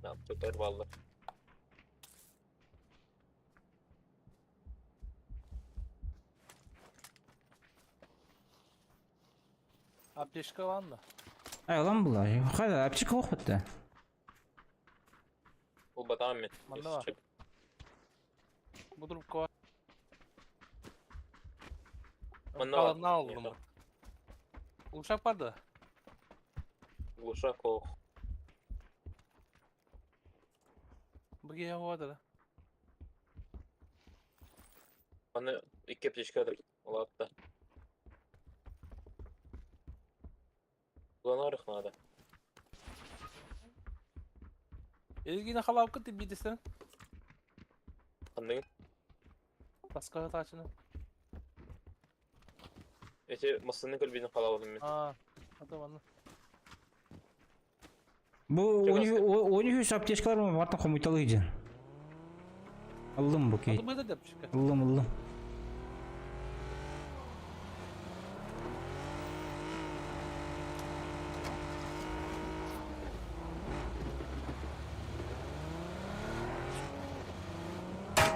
Ne yapacaklar valla. Аптечка var mı? Ай, улам была. Хайда, аптека охота. Bu batağım mı? Bende var. Bu durup var. Bende var. Kalanını aldım. Uşak vardı. Uşak o. Bu gece vardı da. Bana iki аптечка Ладно. Kullanarıq надо. Ezgi'nin halabkı tipi desen. Anladın? Başka taçını. Эти массаны көлбейін қалалым мен. Aa. Hadi bana. Бу у них аптечкалар бар, бартын хомуйталы иде. Ыллым бу кей. Hadi bu da аптечка. Ыллым, ыллым.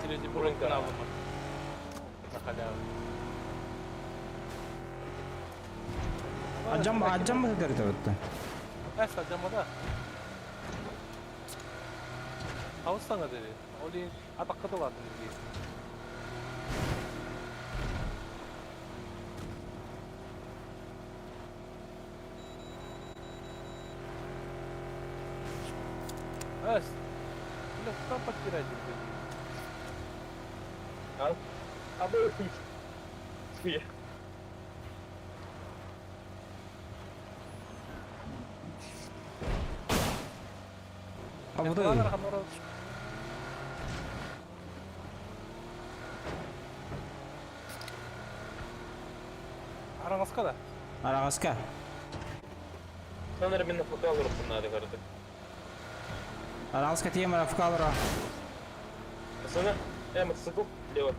Третий бурунка aldım. На халяву. Аджам, аджам бу дәрді өтті. Эс аджамада. Havuz sana dedi. Oli atakka da vardı dedi. Эс. Бля, куда подтирать dedi. Абы. А вот это. Арагаска да. Арагаска. Sanırım мен фокал ұрып надо көрді. Арагаска тема фкалра. Пацаны, мотоцикл, лево.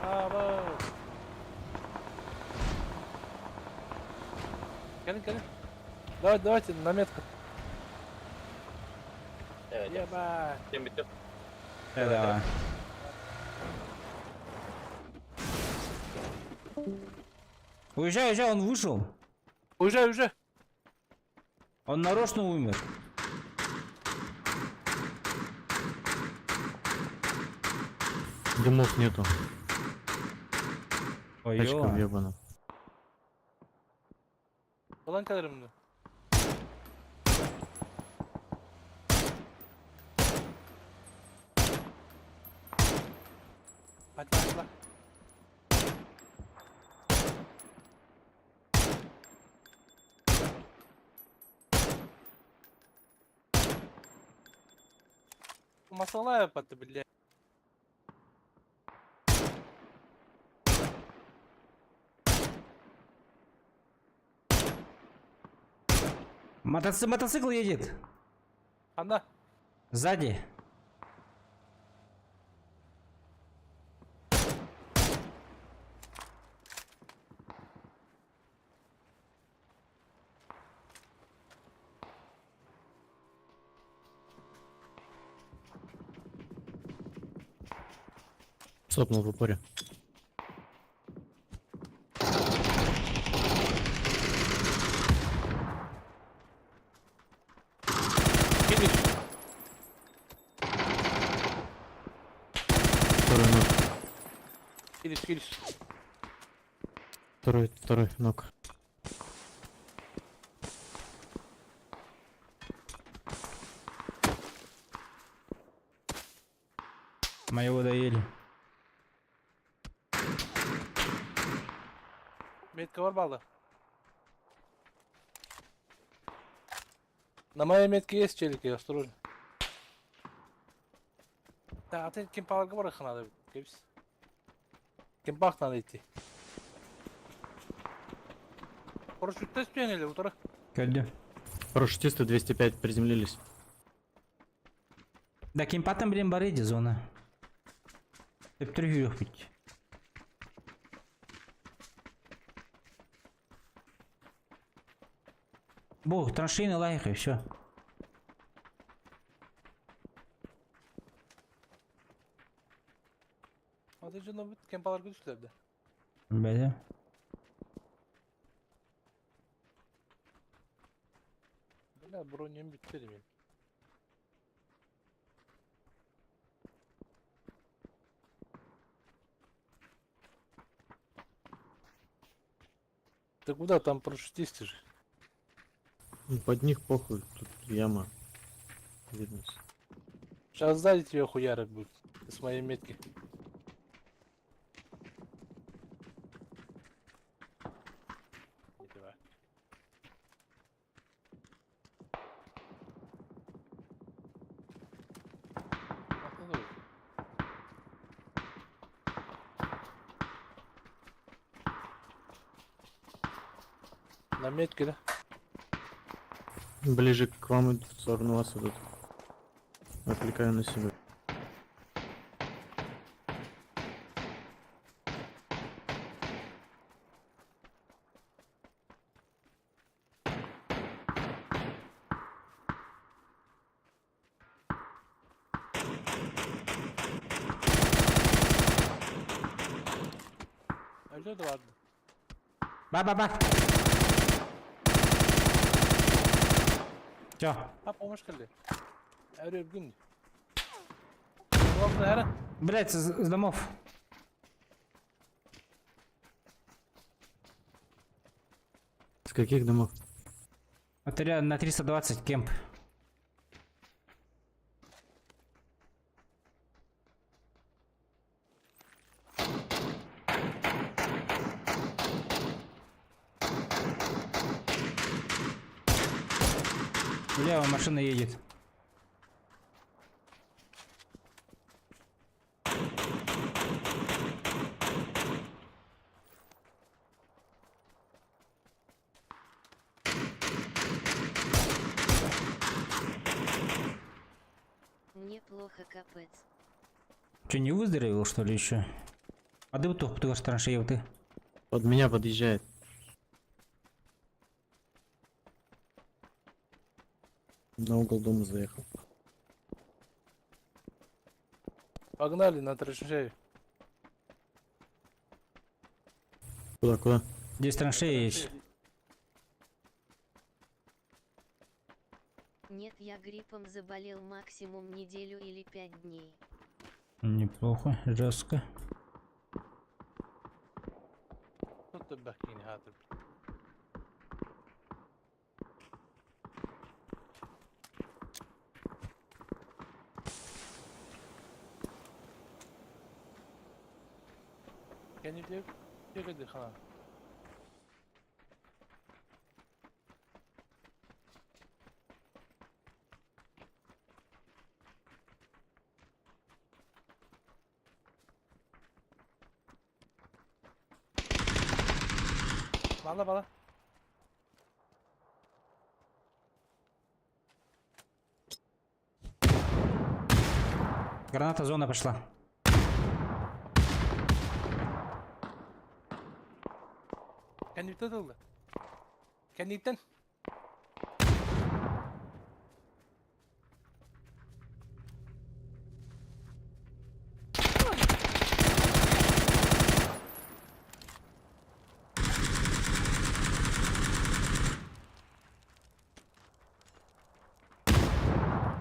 А, ба. Gelin gelin. Давай, давайте на метку. Evet. Ебать. Sen bitti. Давай. Уезжай, уезжай, он вышел. Уезжай, уезжай. Он нарочно умер. Дымов нету. Ой, Тачка ё. въебана. Ulan kadarım Hadi atla. Masalar yapattı bile. Мотоцикл, мотоцикл едет. Ханна? Сзади. Сопнул в упоре. Финиш. Второй ног. Финиш, финиш. Второй, второй ног. Моего доели. Метка бар балда. На моей метке есть челики, осторожно. Да, а ты кемпаларга барах надо, кепс. Кемпах надо идти. Парашютта спьян или утро? Көрдүм. Парашютисты 205 приземлились. Да кемпаттан билен бар edi зона. Өптір жүрек бит. Бог, траншейный лайк и все. А ты жена бит кемпаларга түштүлөр да. Бәле. Бля, броням бүттү мен. Ты куда там парашютисты же? Ну, под них похуй, тут яма. Видно. Сейчас сзади тебя хуярить будет. С моей метки. Не давай. Ах, ну давай. На метке, да? Ближе к вам идут, в сторону вас идут. Отвлекаю на себя. Өлө да барды. Ба-ба-ба. Все. Ha помощь келди. Өрө күн. Главное, ара. Блять, с домов. С каких домов? Вот рядом на 320 кемп. Бля, машина едет. Мне плохо капец. Че, не выздоровел, что ли, еще? А ты вот ты траншею ты. Под меня подъезжает. На угол дома заехал. Погнали на траншею. Куда, куда? Здесь траншея есть. Нет, я гриппом заболел максимум неделю или 5 дней. Неплохо, жестко. Тут бакини хатыр. Can you take a хана? Бала бала. Граната зона пошла. Кэнниттэн ылла. Кэнниттэн.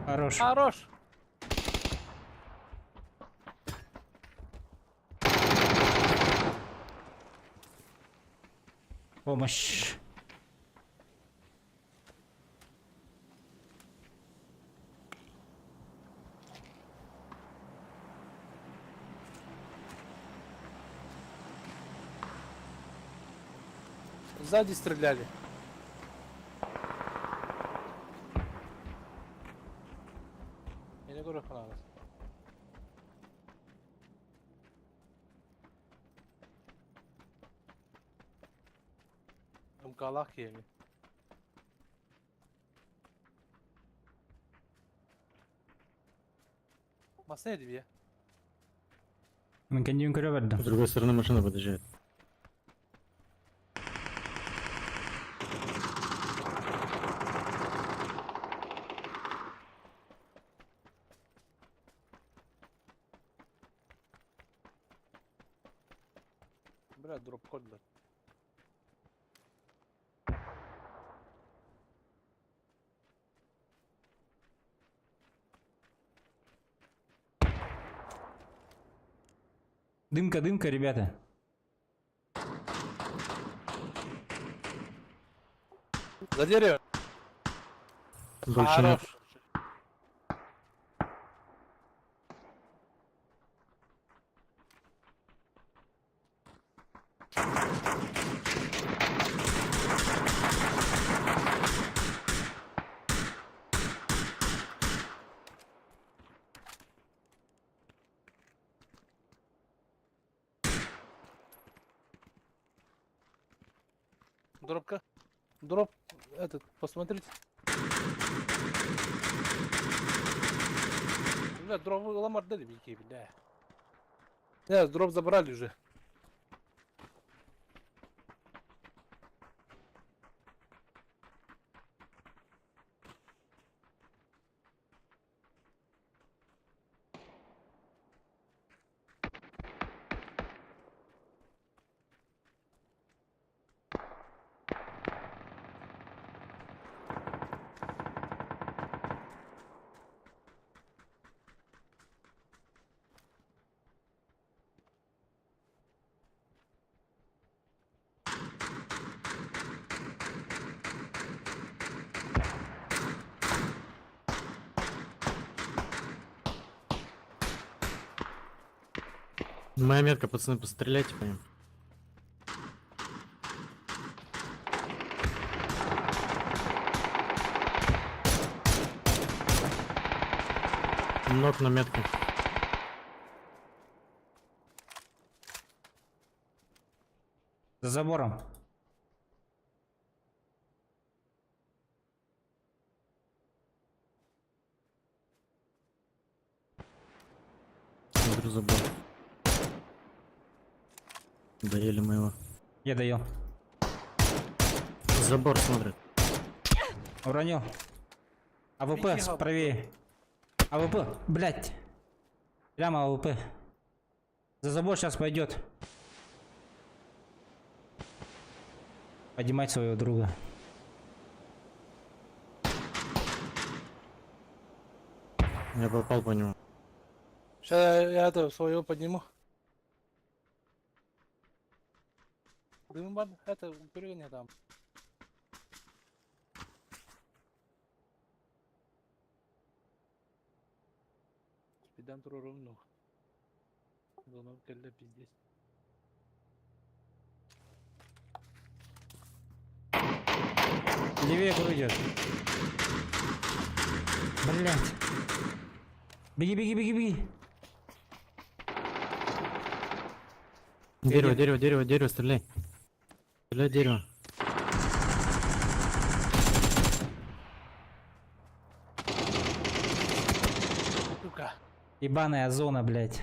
Хорош. Хорош. Помощь. Сзади стреляли. Я не говорю, надо. МКЛах еми. Масса я. Мин кэннибин көрө бардым. С другой стороны машина подъезжает. Бля, дроп код, бля. Дымка, дымка, ребята. За дерево. Больше нет. Хорош. Дропка. Дроп этот, посмотрите. Бля, дроп ламар дали бики, бля. Не, дроп забрали уже. Моя метка, пацаны, постреляйте по ним. Нок на метку. За забором. Смотрю забор. Доели мы его. Я доел. Забор смотрит. Уронил. АВП Беги, правее. АВП, блять. Прямо АВП. За забор сейчас пойдет. Поднимать своего друга. Я попал по нему. Сейчас я это своего подниму. Дым бар, это перегони там. Спидан ровно. Зона кэллэ пиздец. Левее идет. Блять. Беги, беги, беги, беги. Дерево, дерево, дерево, дерево, стреляй. Стреляй дерево. Сука. Ебаная зона, блядь.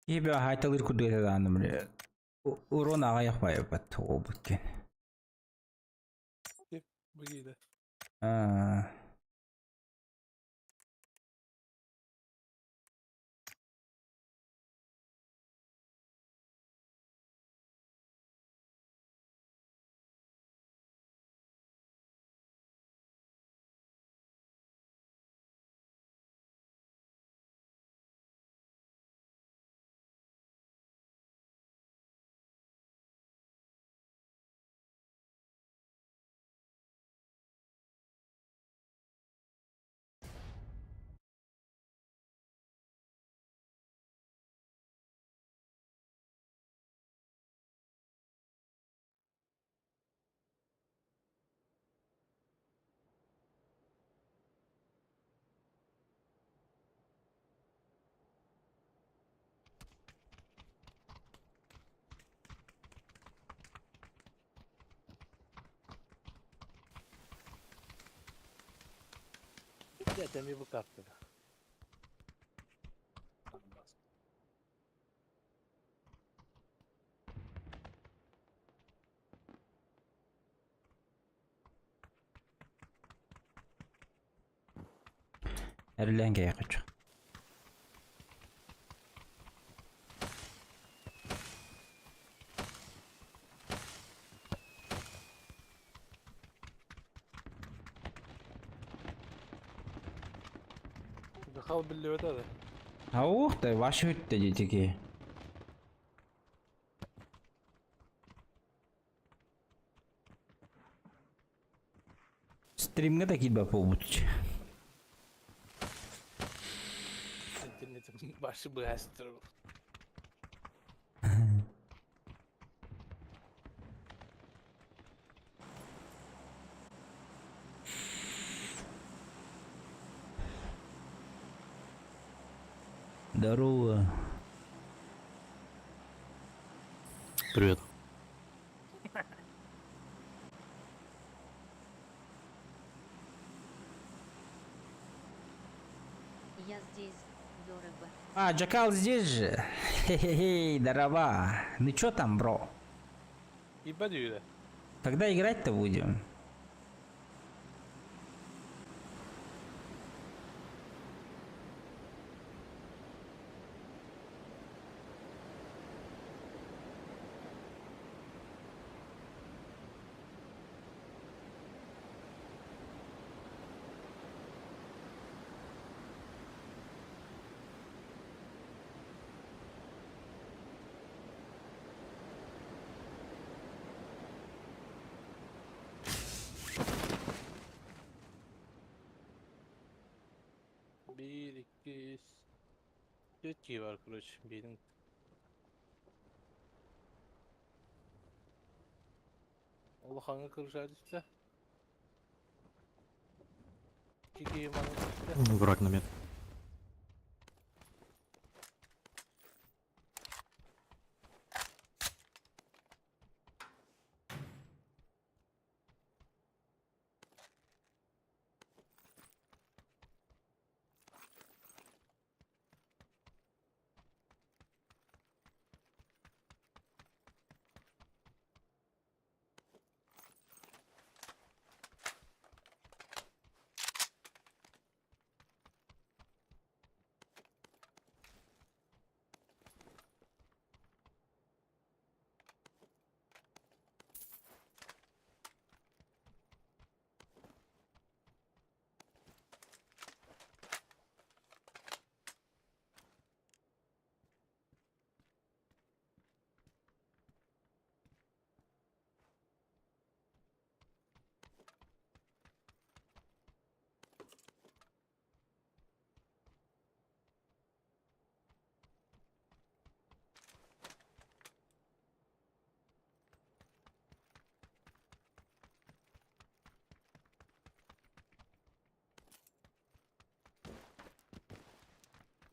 Ебя хайталыр курдук этэ даҕаны били урон аҕыйах байбат оҕобут диэн. Быгыйда. Аа. Дьэ, эмиэ бу картада. Эрилээн кэйэххэ. Михал биллибэт да. А ух ты, ваши өттө дии Стримҥэ да киирбэт буолбут. Интернетим башы быһастыр. Здорово. Привет. Я здесь, дорого. А, Джакал здесь же. Хе-хе-хей, здорово. Ну чё там, бро? Ибо дүйде. Когда играть-то будем? Bir, iki, üç. Dört kişi var короче. Birин. Улаханга кырышар işte. İki киһи манна түстэ. Враг на мет.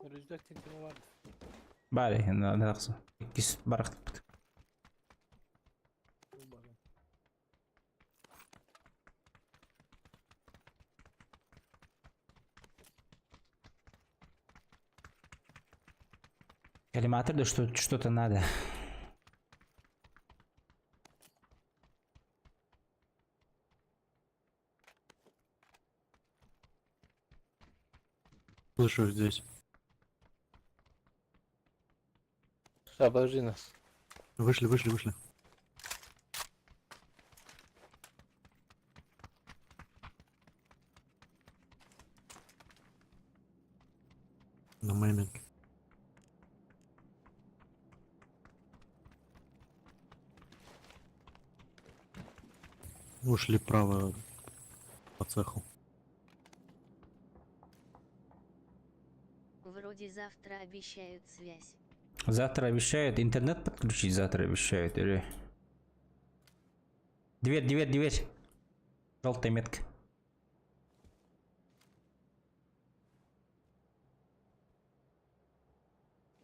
Рюкзак тема бар. Баар надо Иккис барахтыппыт. Коллиматор, да что, что-то надо. Слышу здесь. Обожди нас. Вышли, вышли, вышли. На моменте. Ушли право по цеху. Вроде завтра обещают связь. Завтра обещают интернет подключить, завтра обещают или... Дверь, дверь, дверь. Желтая метка.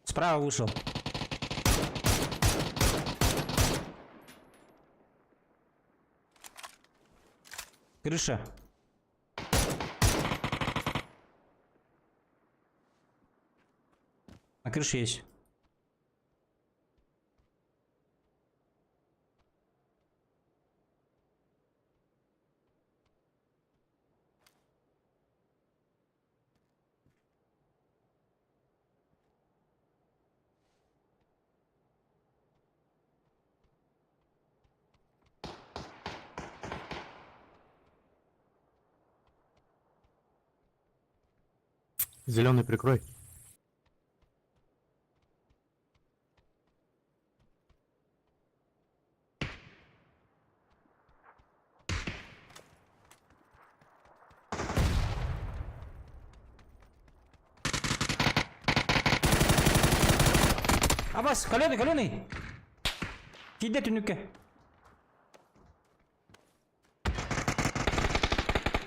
Справа вышел. Крыша. На крыше есть. Зеленый прикрой. Абас, каленый, каленый! Киде түнүккэ.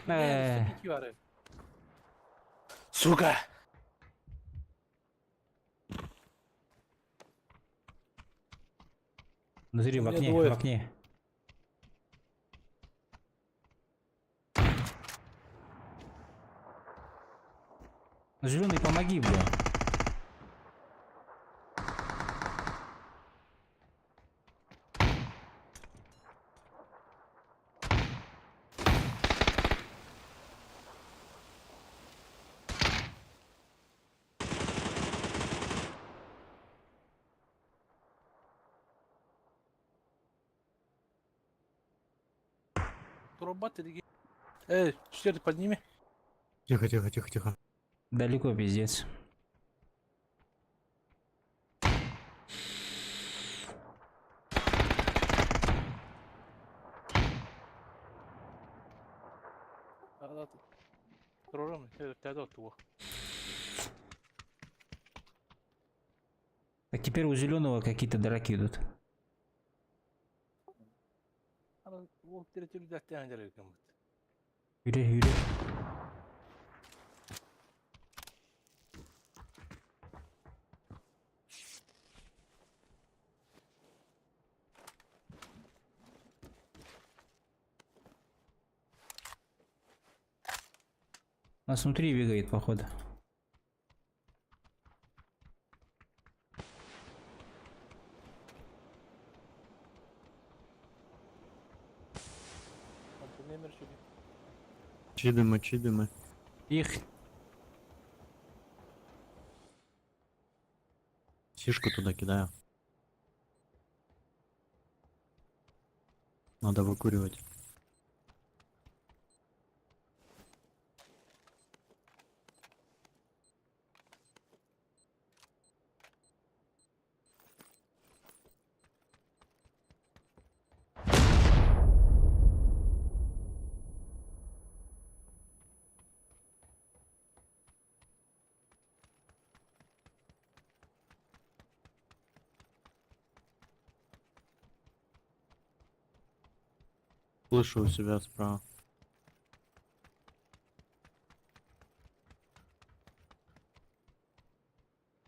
Бар. Сука! Внутри, в окне, двое. в окне. Зеленый, помоги, бля. Труба ты Эй, четвертый подними. Тихо, тихо, тихо, тихо. Далеко, пиздец. Так теперь у зеленого какие-то драки идут. Yürü yürü. У нас внутри бегает, походу. Чидымы, чидымы. Их Сишку туда кидаю. Надо выкуривать. Слышу у себя справа.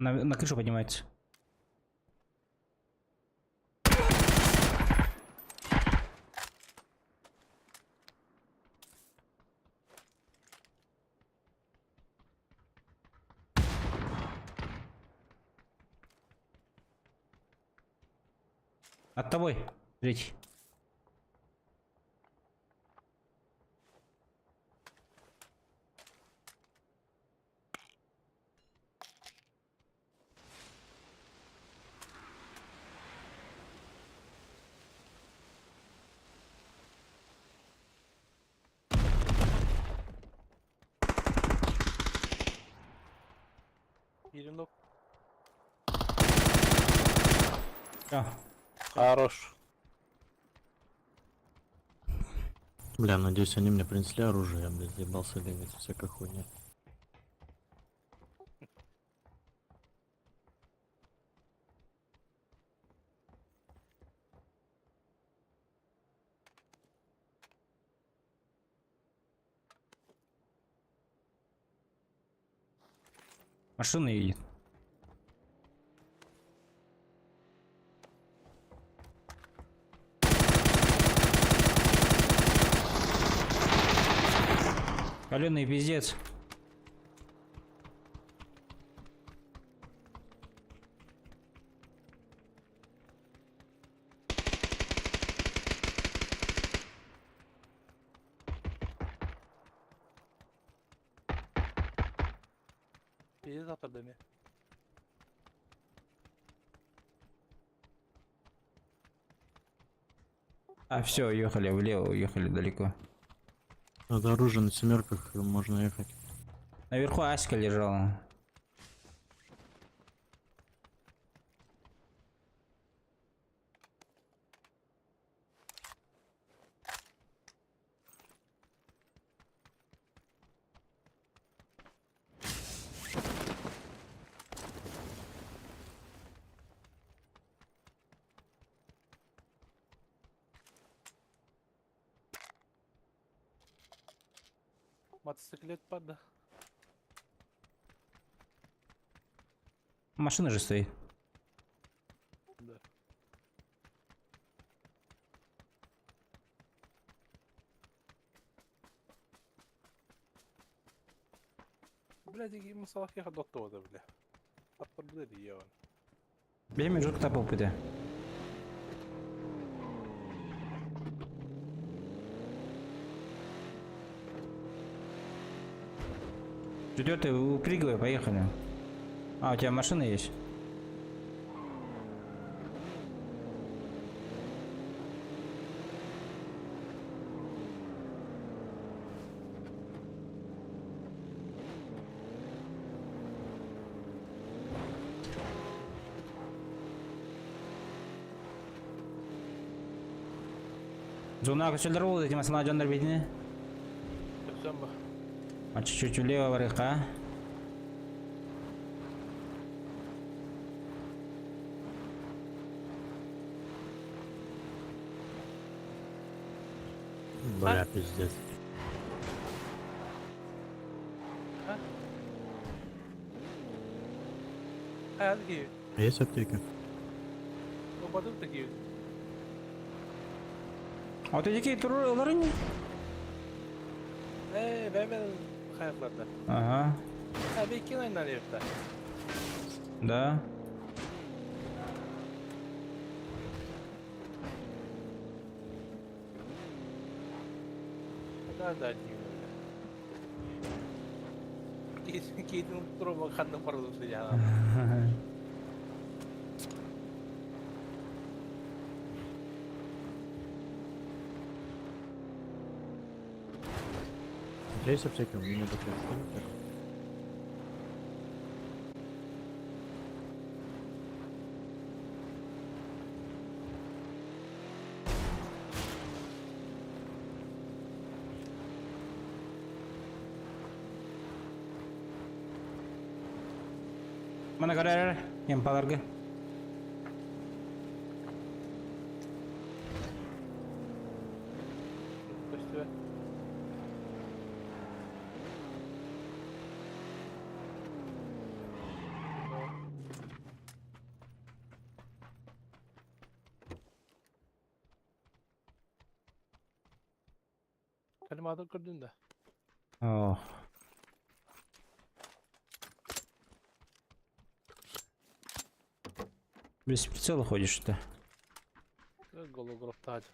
На крышу поднимается. От тобой, третий. Birim Всё. Хорош. Бля, надеюсь, они мне принесли оружие, я, блядь, заебался бегать, всякой хуйня. Машина едет. Каленый пиздец. Biri atırdı mi? А, все, уехали влево, уехали далеко. Надо оружие на семерках, можно ехать. Наверху Аська лежала. Motosiklet vardı. Машина же стоит. Да. Блядь, masalak yaha doktor da bile. Hatta bu da iyi yani. Benim жук тапал пыты. Четвертый, выпрыгивай, поехали. А, у тебя машина есть? Зона көчөлдөр болду эти масана жондар бетине. Sen bak. А чуть-чуть влево барыха. Бля, пиздец. Hayal ki. Есть аптеки? O badım da ki. А вот эти турулары не? Ben ben hayatlarda. Ага, Ha bir iki ayından herifler. да. Daha da değil öyle. Keydin durma kanlı parıldı ya. Есть аптеки? У меня нет аптеки. Мана карар, емпаларга. Üstüne. Коллиматор көрдүн да. Ох. Без прицела ходишь, что? Голограф тач.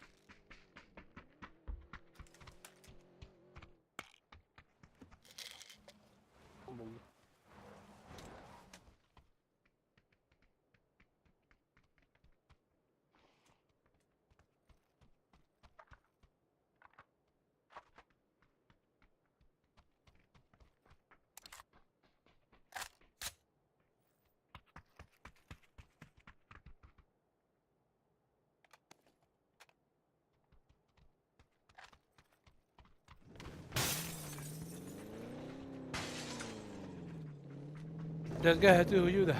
Булду. Дәргә huyu da.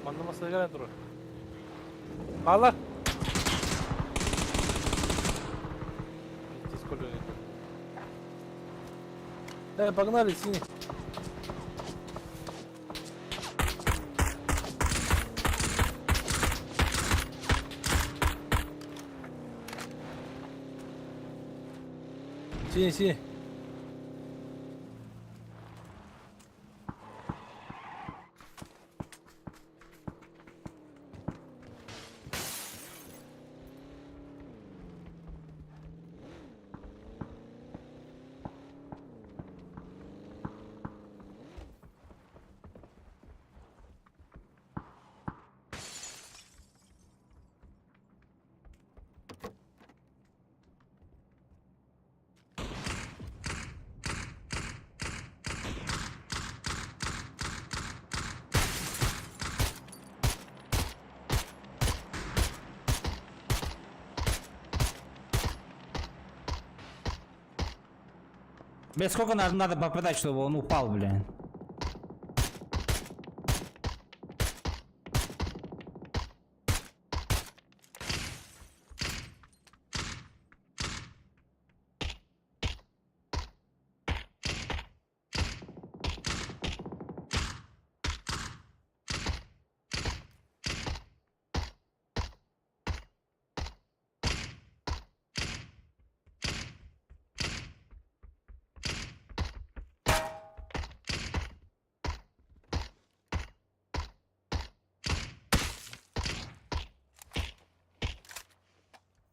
Манна masaya турар. Балар. Пиздец, сколько погнали, синий. Синий, синий. Бля, сколько надо попадать, чтобы он упал, бля?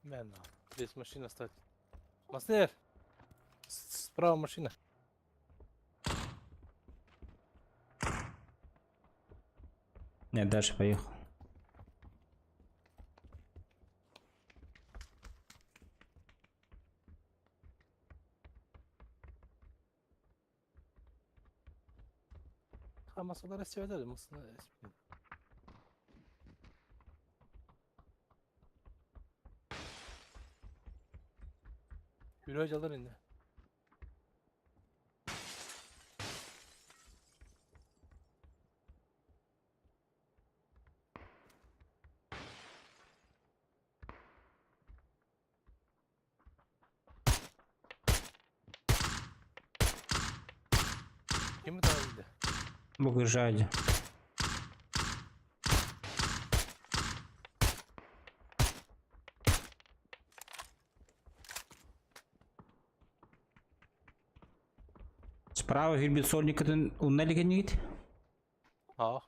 Мена. Здесь машина стоит. Мастер! Справа машина. Нет, дальше поехал. Ha masalara severler. Masalara Yürü hocalar indi. Kimi indi? Выгружали. Справа гербицольник это уннелиген нет? Ha.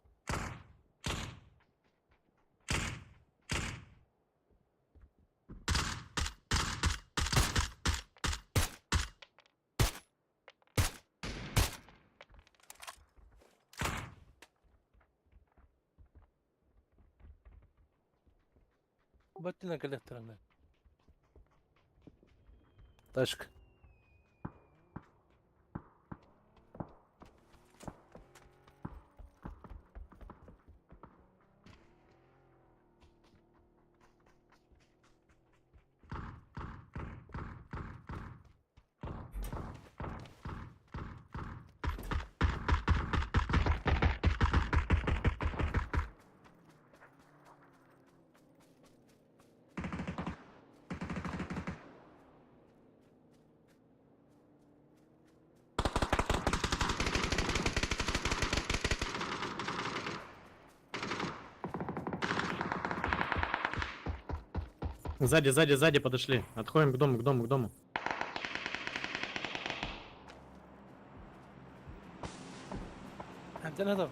Баттина коллекторами. Тачка. Сзади, сзади, сзади подошли. Отходим к дому, к дому, к дому. Антенна там.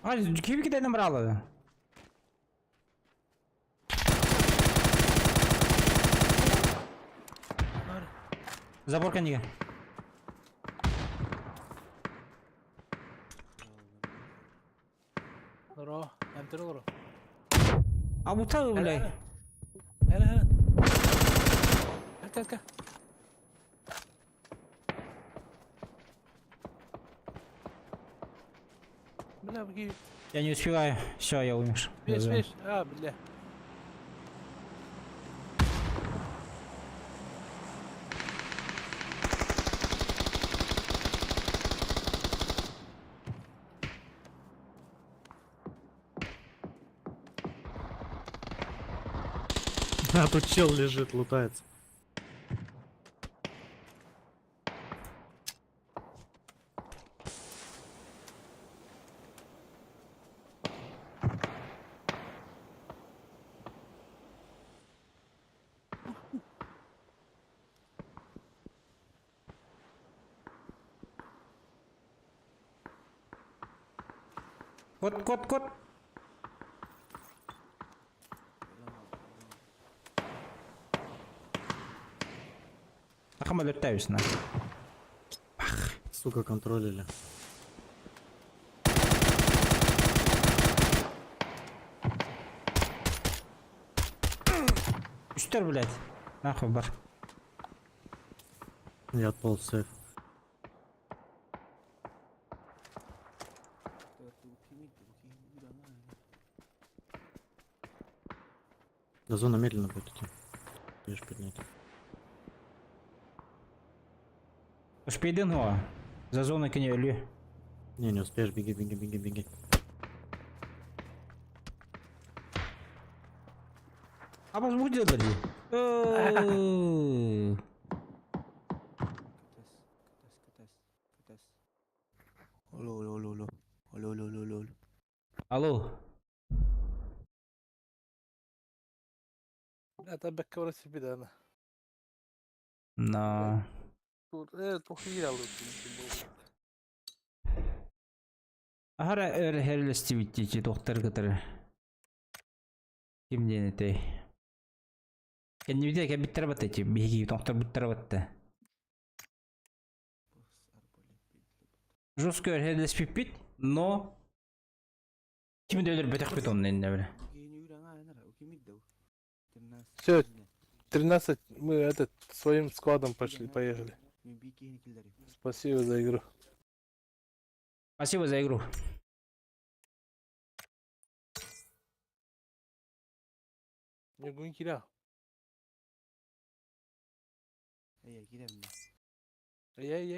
А, ким кидай набрала? Забор книга. Здорово. Антенна здорово. А буталы, блядь. Хәле, хәле. Әккә, әккә. Бля, беги. Я не успеваю. Все, я умер. Беш, беш. А, бля. А тут чел лежит, лутается. Кот, кот, кот. Ахама летаюсь на. Сука, контролили. Үстер, блядь. Нахуй бар. Я отполз сейф. Да зона медленно будет идти. Лишь поднять. Успейден го. За зоной коня лю. Не, не успеешь, беги, беги, беги, беги. А вас будет дали? Алло. Бля, там бәккә барасы бит аны. На. Э, тухи алды. Ахара өр херлестибиттичи доктор кытары. Ким диэн этэй? Кэннибитэ кэбиттэр батта ити биһиги доктор буттар батта. Жестко өр но ким да өлөр бөтөх бит онно инне биле. Все, 13 мы этот своим складом пошли, поехали. Спасибо за игру. Спасибо за игру. Не кира. Я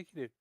кире.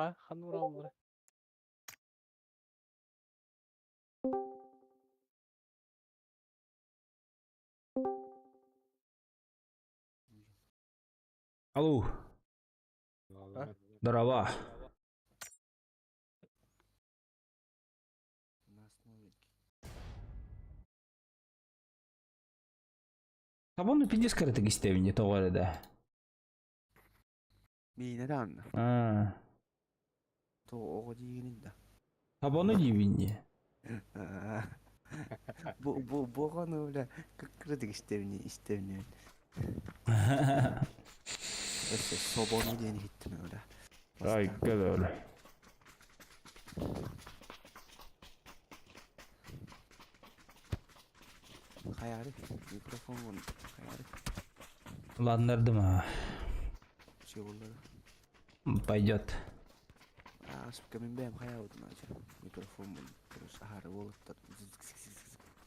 А, хан ураллары. Алло. А? Здорово. Табону пиздец кыратык истэбин тоҕо эрэ да. Миинэ даҕаны. Аа. Тоҕо оҕо диигинин да. Табону диибин дии. Бу бу бу оҕону бля кыратык истэбин истэбин. Өссө собону диэн иһиттим бля. Ай, кэл Хайаары микрофон хайаары. Улааннардым аа. Все буоллар. Пойдет. Ааспыкка мин бэйэм хайаабытым аача. Микрофоммун аһары уолаттар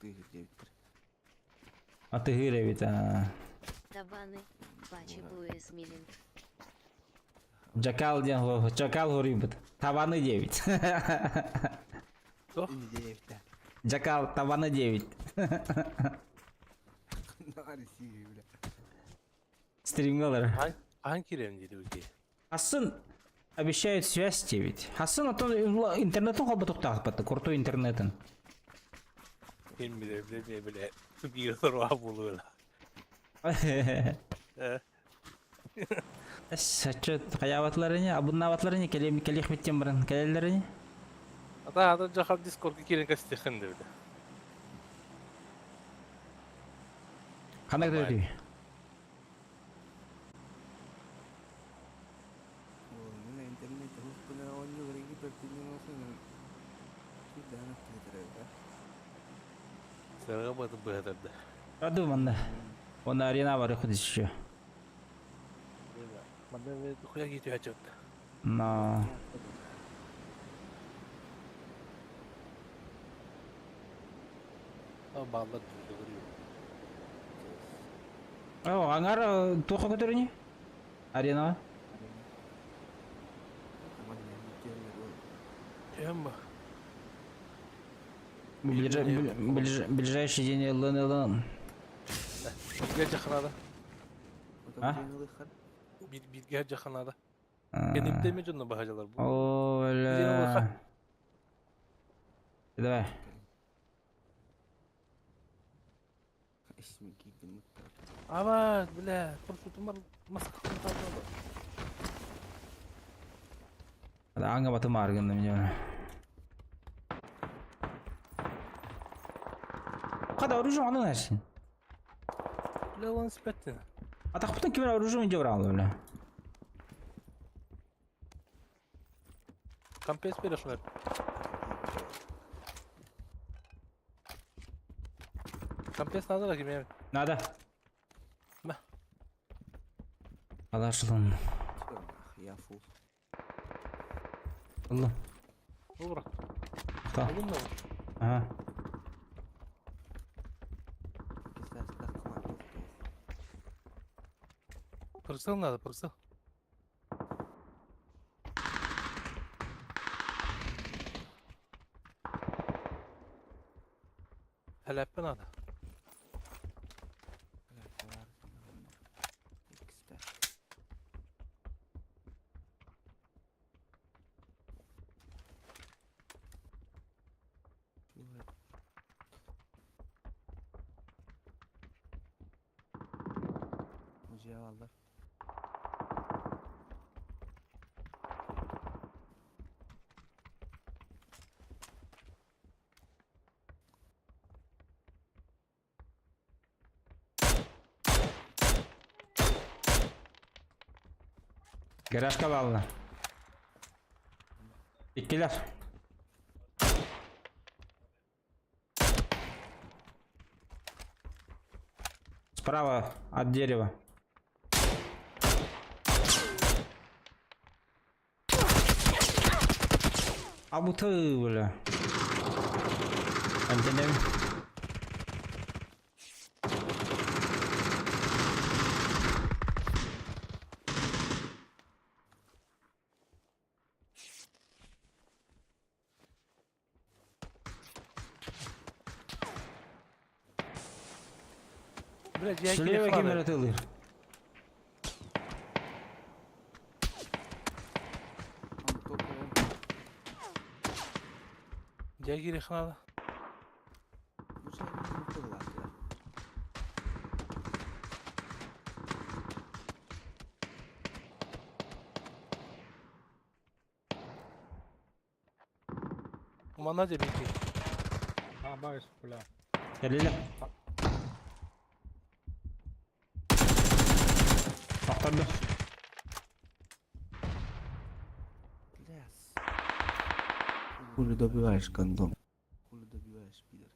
тыаһыыр диэбиттэр. Атыһыыр эбит аа. Табаны, пачебуэс милин. Жакал диэн Жакал хоруйбут. Табаны диэбит. Туох? Диэбиттэр. Жакал табаны диэбит. Наҕар сии бля. Стримгалар. Хаһан киирэм диир үги. Хасын обещают связь диэбит. Хасын отон интернетин холботуктаахпат, крутой интернетин. Ким билэ билэ билэ. Биир соруа буолуо. Э. Сачча хайаабатылар ини, абыннаабатылар ини, кэлиэм кэлиэхпиттен баран кэлэллэр ини. Ата ата жахал дискордка киирэн кэстиэххин да билэ. Ханна көтөтүй? Мин интернет хуппуна оонньуу көрүҥ Сырга баты быһатарда. Раду манна. Он арена бар ходит еще. Манна хуя киитү хачат. Но... А баллар дүрдө О, аңар туха көтөрүнү? Арена. Эмма. Ближайший день лын лын. Бирге жаханада. А? Бирге жаханада. Кенипте жонно бахажалар бу. О, бля. Давай. Ава, бля, просто тумар маска Аңга батым аргынды меня. Када оружие аны нәрсен? Бля, он спеттин. А так потом кемер оружие не брал, бля. Компес берешнер. Компес надо да кеме? Надо. Ба. Алашылын. Я фул. Алла. Добро. Та. Ага. Прицел надо, прицел. Хэлэппэ надо. Allar. Гаражка балла. Иккилер. Справа от дерева. А будто, бля. Антенем. блядь, я Слева ким тылыр. Дьэ кириэххэ Манна дебики. Абаш, бля. Кэллилэр. Тохторду. Хули добиваешь, гондон? Хули добиваешь, пидор?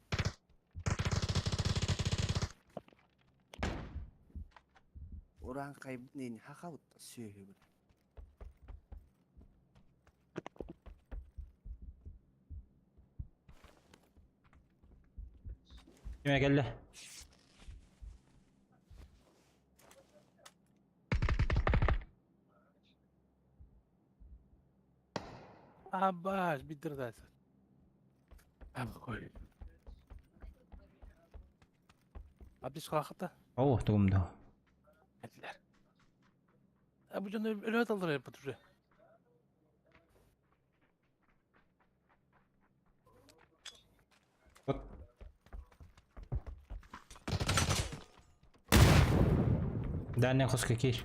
Уран кайбын хахаут сүөһү бля. Кимэ кэллэ? Абаш, биддердайся. Ахуй. Абдиш хахата. О, тугум да. Этилер. А бу дьон өлө талдыр эппит уже. Вот. Дальний хос какие?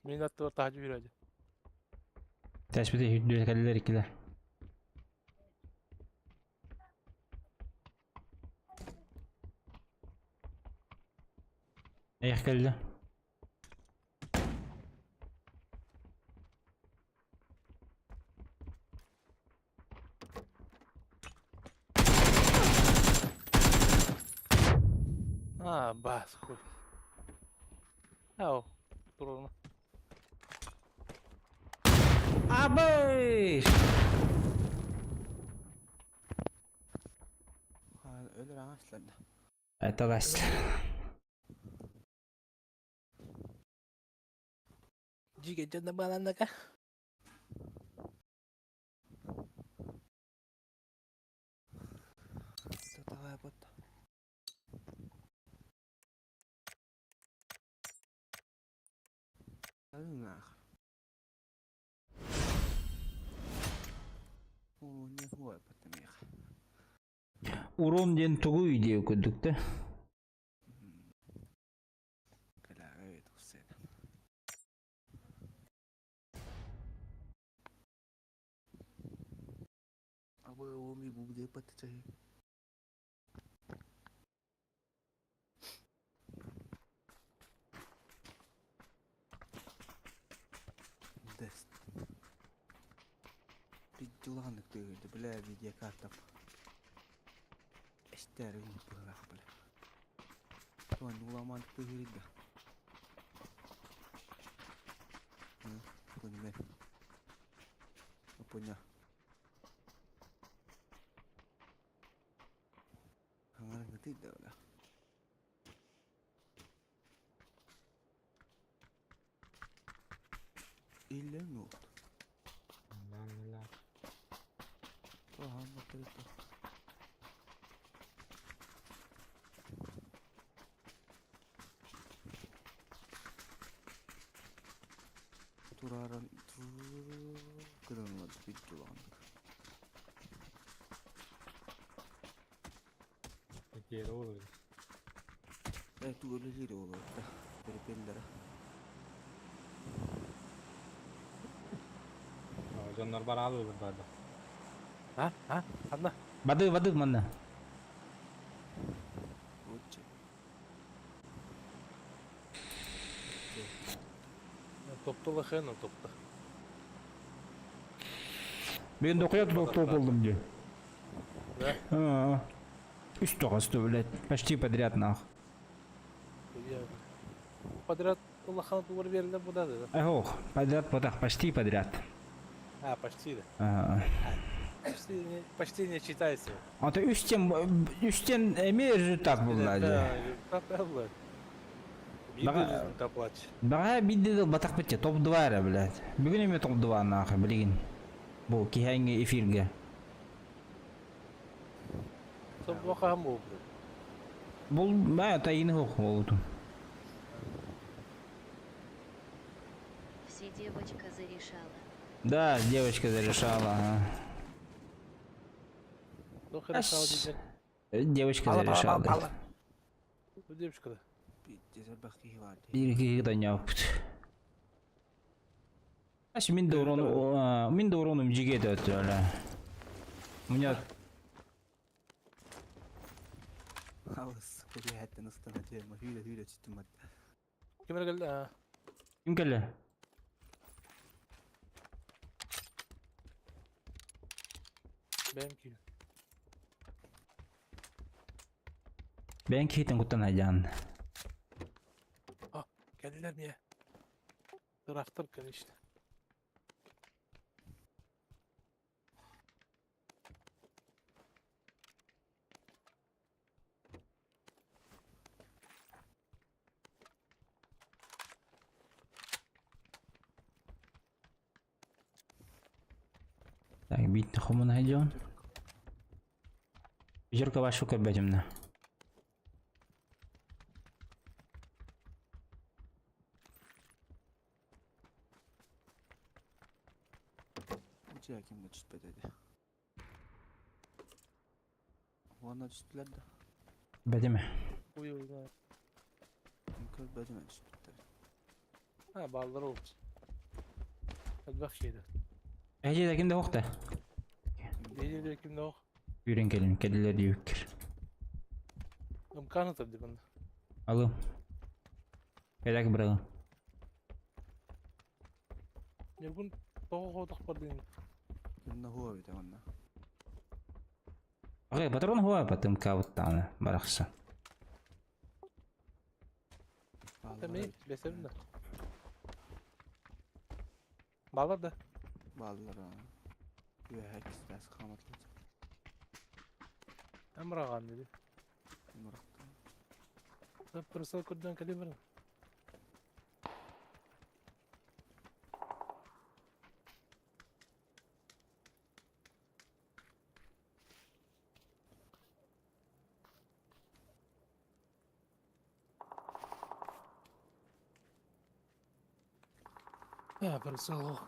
Мин аттыбар таһдьа үүрээдьи. Тэспити үрдүө кэллилэр иккилэр. Эйэх кэллэ. А, бас, хуй. Ау, туруна. Абыш! Өлөр аңасларда. Это ласт. Жиге жана баланака. Давай вот. Нах. О, не хуй, потом их. Урон диэн тугуй диэ курдук да. Бля, это все. अब वो मी बुक दे पत्ते चाहिए Дест. Пиддуланнык тыгырды, бля, видеокарта. Эстер быһах, бля. Туан уламан тыгырды. Понимаю. Понял. Хаңарыңы тыйды, бля. Иллен oldu. Aha, bakarız. Тураран кырынлады биддуланнык. Э, тугөлө olur да. Перепеллere. Дьоннор бараалы барды. А, а, анна. Воды, воды манна. Отче. Топта лахена топта. Мен дохуя туда топ болдум де. Да? А, И что, что, блядь, почти подряд нах. Я подряд улахан тугар берилер буда да. Ох, подряд потах, почти подряд. А, почти да. Ага. Почти не, почти не читается. А то үстен эмиэ результат буолла дии. Да, результат буолла. Биир результат плач. Баҕа биирдэ да ылбатахпыт дии, топ-2 эрэ, блядь. Бүгүн эмиэ топ-2 нахуй, билигин. Бу киһээҥҥи эфиргэ. Топ-2 хаһан буолбут? Бул, баа, тайыны суох буолбутум. Все девочка зарешала. Да, девочка зарешала, ага. Туох решала диэн? Девочка зарешала. Бу девочка да. Пиздец, элбэх киһи баар дии. Биир киһи тонньооппут. Аш мин да урону, мин да уроном жиге өттөлө. У меня Алыс, куриэһэттэн ыстана түһэн, hүүлэ hүүлэ түстүм барда. Ким эрэ кэллэ? Аа. Ким кэллэ? Бэйэм киһи. Бэйэҥ киһитин куттан айдаан. А, кэллилэр миэ. Ыраахтар, конечно. Так, бить хому найдем. Пятерка вашу көрбөтүм. Уча кимге түспэт этэ. Уонна түстүлэр да. Бэтиме. Ой, ой, ой. Көрбөтүм түспүттэр. А, бааллар ол. Элбэх киһи. Эһиги ким да суох да? Биһиги ким да суох. Үүрэн кэлин, кэллилэр диэбиккэр. Ымкааны тар дибин. Алло. Кэлээк быраҕын. Ньургун тоҕо хоотох бардын? Кимнэ хуа эбитэ манна. Окей, патрон хуа потом кабыттааны барахсан. Бааллар Эми эбит. бэсэбин да. Баалар да. Бааллар. Үөһэ кистээс хааматлар. Амраҕаан диди. Мурахтан. Прысыл көрдөн кэлин баран. А, прысыл.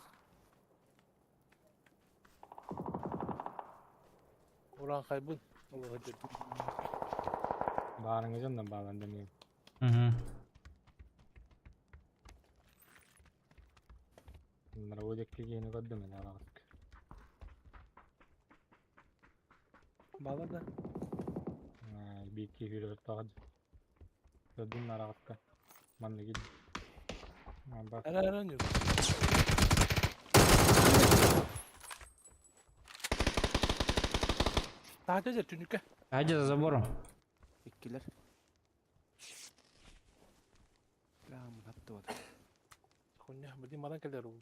Уран хайбын. Олоҕо дьэ. Баарыҥа дьоннор бааллар дэмиэм. Угу. Мировой киһини көрдүм эн араҕаска. Баалар да. Биир киһи үрүөртөҕө көрдүм араҕаска. Манна кил. Бар. Эрэ эрэ ньур. Таһырдьа дьэ түннүккэ. Таһырдьа за забором. Иккилэр. Бля, хаттыбата. Хуйня, блин, манан кэлэр ол.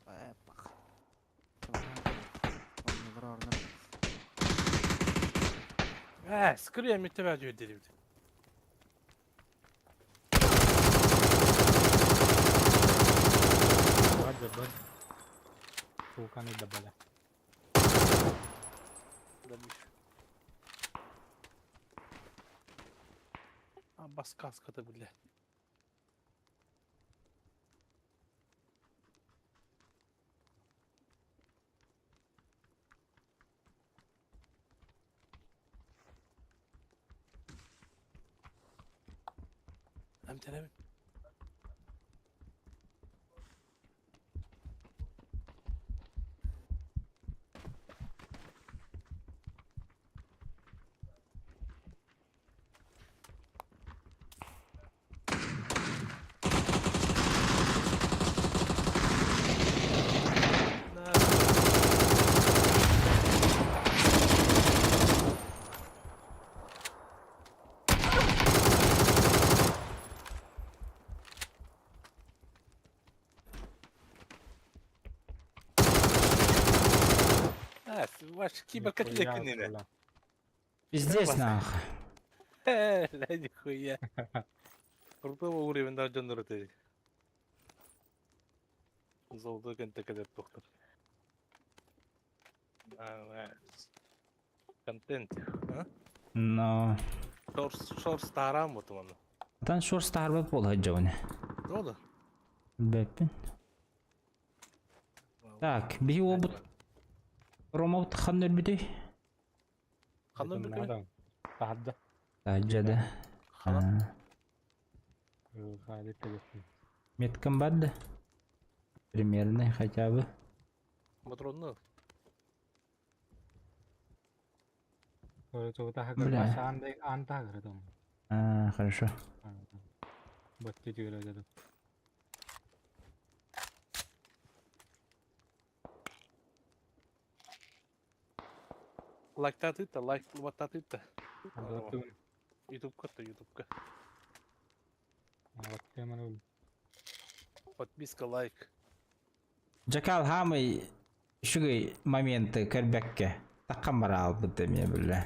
Э, пах. Оннугар орнор. Ээ, скрия миттебэ дьүөддэрибит. Бар да бар. Фулканы да бала. А, бас каската, бля. Эмтэнэбин. Ваш киберкотлетка не. Пиздец нахуй. Бля, нихуя. Крутого уровень да дьоннору ты. Золотой кентекелер доктор. Контент. А? Но... Шорс, шорс тарам вот он. Тан шорс тарбат бол хаджауны. Доло? Бэппин. Так, биһи уолбут Ромабыт ханна өлбүтүй? Ханна өлбүтүй? Таһырдьа. Таһырдьа да. Меткам бар да? Примерно хотя бы. Патронны. Бля. А, хорошо. Лайктатыта, лайк ваттатыта. Ютубка то ютубка. Подписка, лайк. Джакал хамый үчүгэй моменты көрбөккө таккан бара албыт эмиэ биллэ.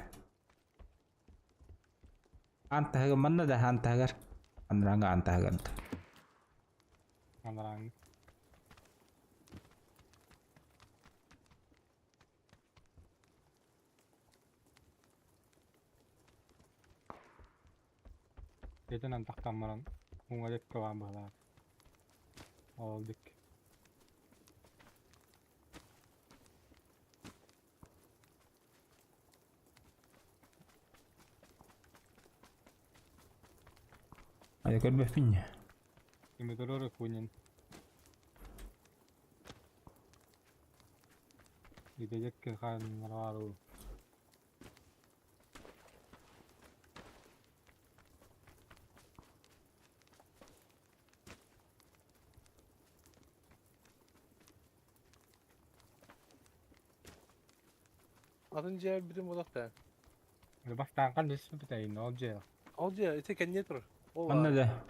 Антаһыгар манна да антаһыгар. Анраҥа антаһыгар. Анраҥ. Этинэн тахтан баран уҥа диэки баар быһалаах. Ол диэки. Айа көрбөппүн дии. Кими турар Кунин. Ити диэки хааннара баар Атын дьиэ бүтүн буолуохтаах. Бастаан түспүтэ ол дьиэ. Ол дьиэ ити кэнниэ турар. Ол Манна да.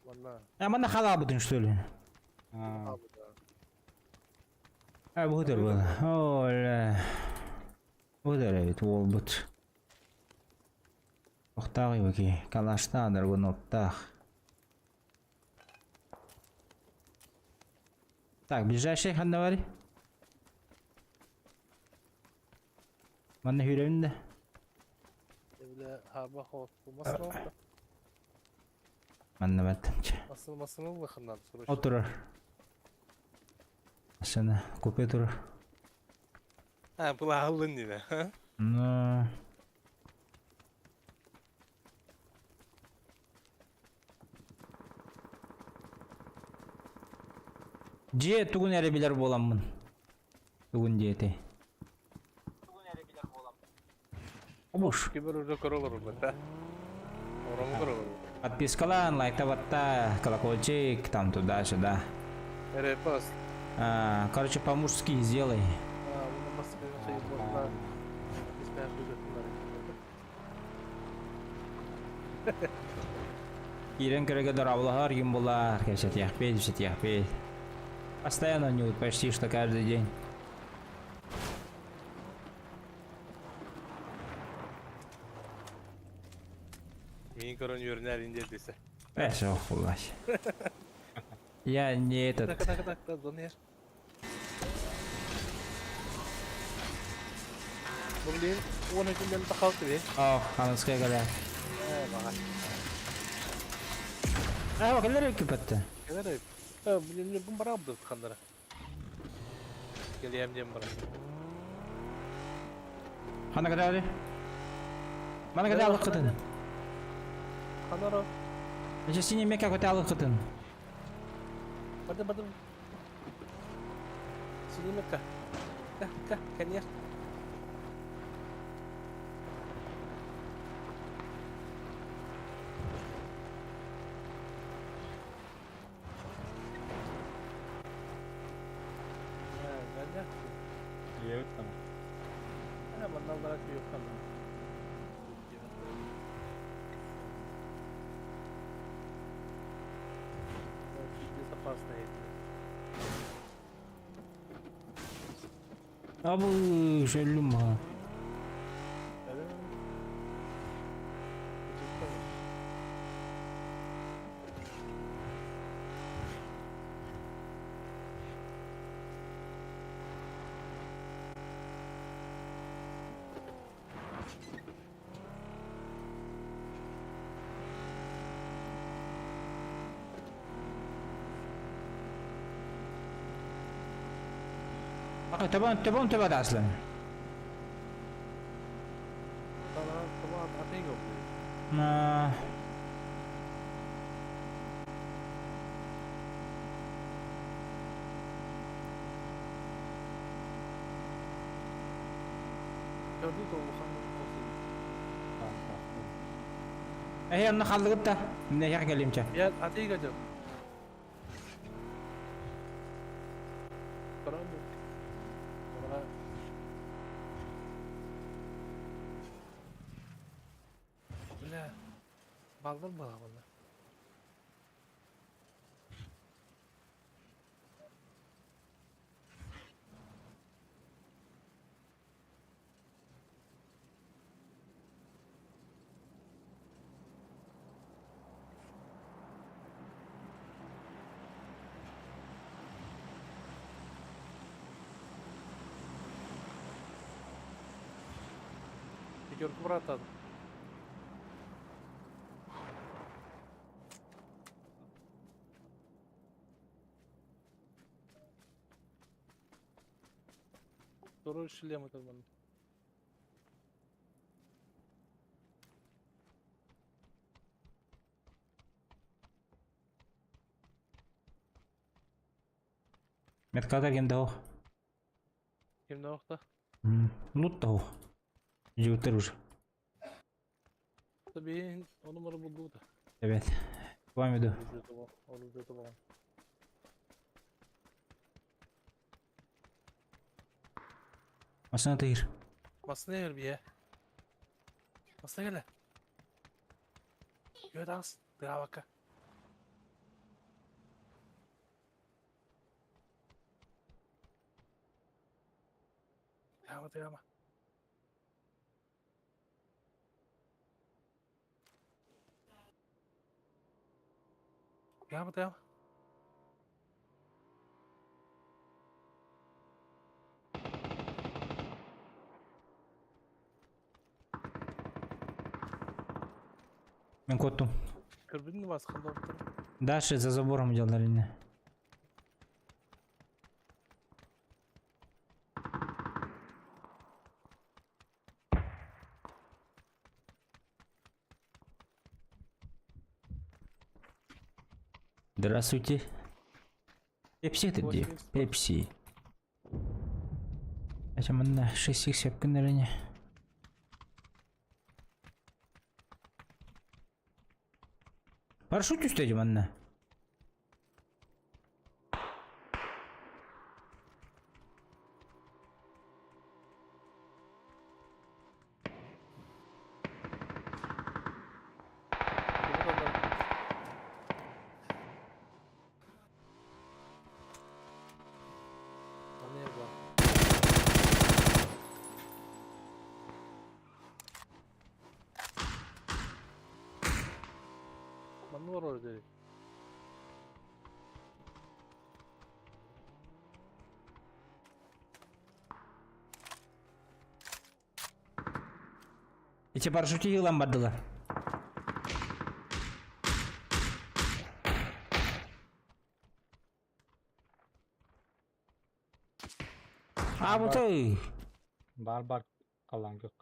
Манна. А манна халаабытын что ли? А бу өтөр буолла. Оля. Бу өтөр эбит уолбут. Охтаах ибики. Калаштаах драгуноттаах. Так, ближайший ханна барый? Манна хүрөбүн да. Бля, хаба хо. Масло. Манна баттым. Масло масло улаханнар срочно. Отурар. Машина купе турар. А, была алын ха? Ну. Дьиэ тугун эрэ билэр буоламмын. Тугун диэтэй. Обуш. Кибер уже королор да? Ором королор. Подпискалаан, лайктабатта, колокольчик, там туда-сюда. Репост. А, короче, по-мужски сделай. А, можно Киирэн көрөргө дорооболоһор ким булар, кэпсэтиэхпит, кэпсэтиэхпит. Постоянно у него почти что каждый день. Мин көрөн үөрнэр инде десе. Э, всё, хуй. Я не этот. Так, так, так, так, донер. Блин, он этим тахалты бе. О, ханыская говорят. Э, бага. А, кэлэр кипетте. Кэлэр. Э, блин, бу барабды хандара. Келиэм диэн бара. Хана кадары? Мана када алыккытын. Ханара. Эче синий мека көтө алыккытын. Барды барды. Синий мека. Ка, ка, конечно. Дьиэбит там. А, манналара yok kaldı. Безопасно это. Абы, шөллүм ха. Табан табан таба аслан. На. Эһи онно халлыгыт да. Мин эһиэхэ кэлиим чэ. Я атыыга дьон. Правда? Бля, баллар балабына. Пятерку братан. Второй шлем этот вон. Меткатар кем да Ким да Лут да Жігіттер уже. Tabii onu numara buldu da. Evet. Devam ediyor. Orada da var. Masana тыйыр. Masına yer bir ye. Masına gel. Gö dans. Bravo. Bravo bravo. Bravo bravo. Мен коттум. Көрбүн басқанда отыр. Дальше за забором делали. Здравствуйте. Пепси это где? Пепси. Это манна 6 х сепкин Парашют үстәде манна. Манна бар orada. Эти парашюте yılan бардылар. А, вот эй. Бар бар қалан жоқ.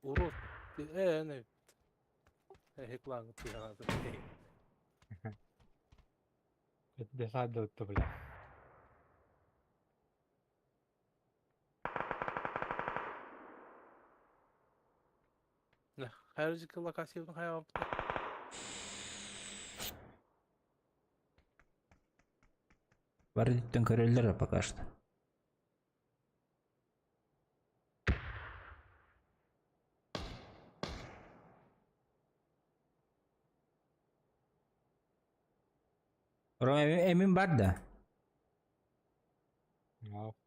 Урут. Э, не. Хеклан Десады өтті бля. Хайржик локация хайа. Бар диттен көрелер пока что. Рома эмин бар да. Yok.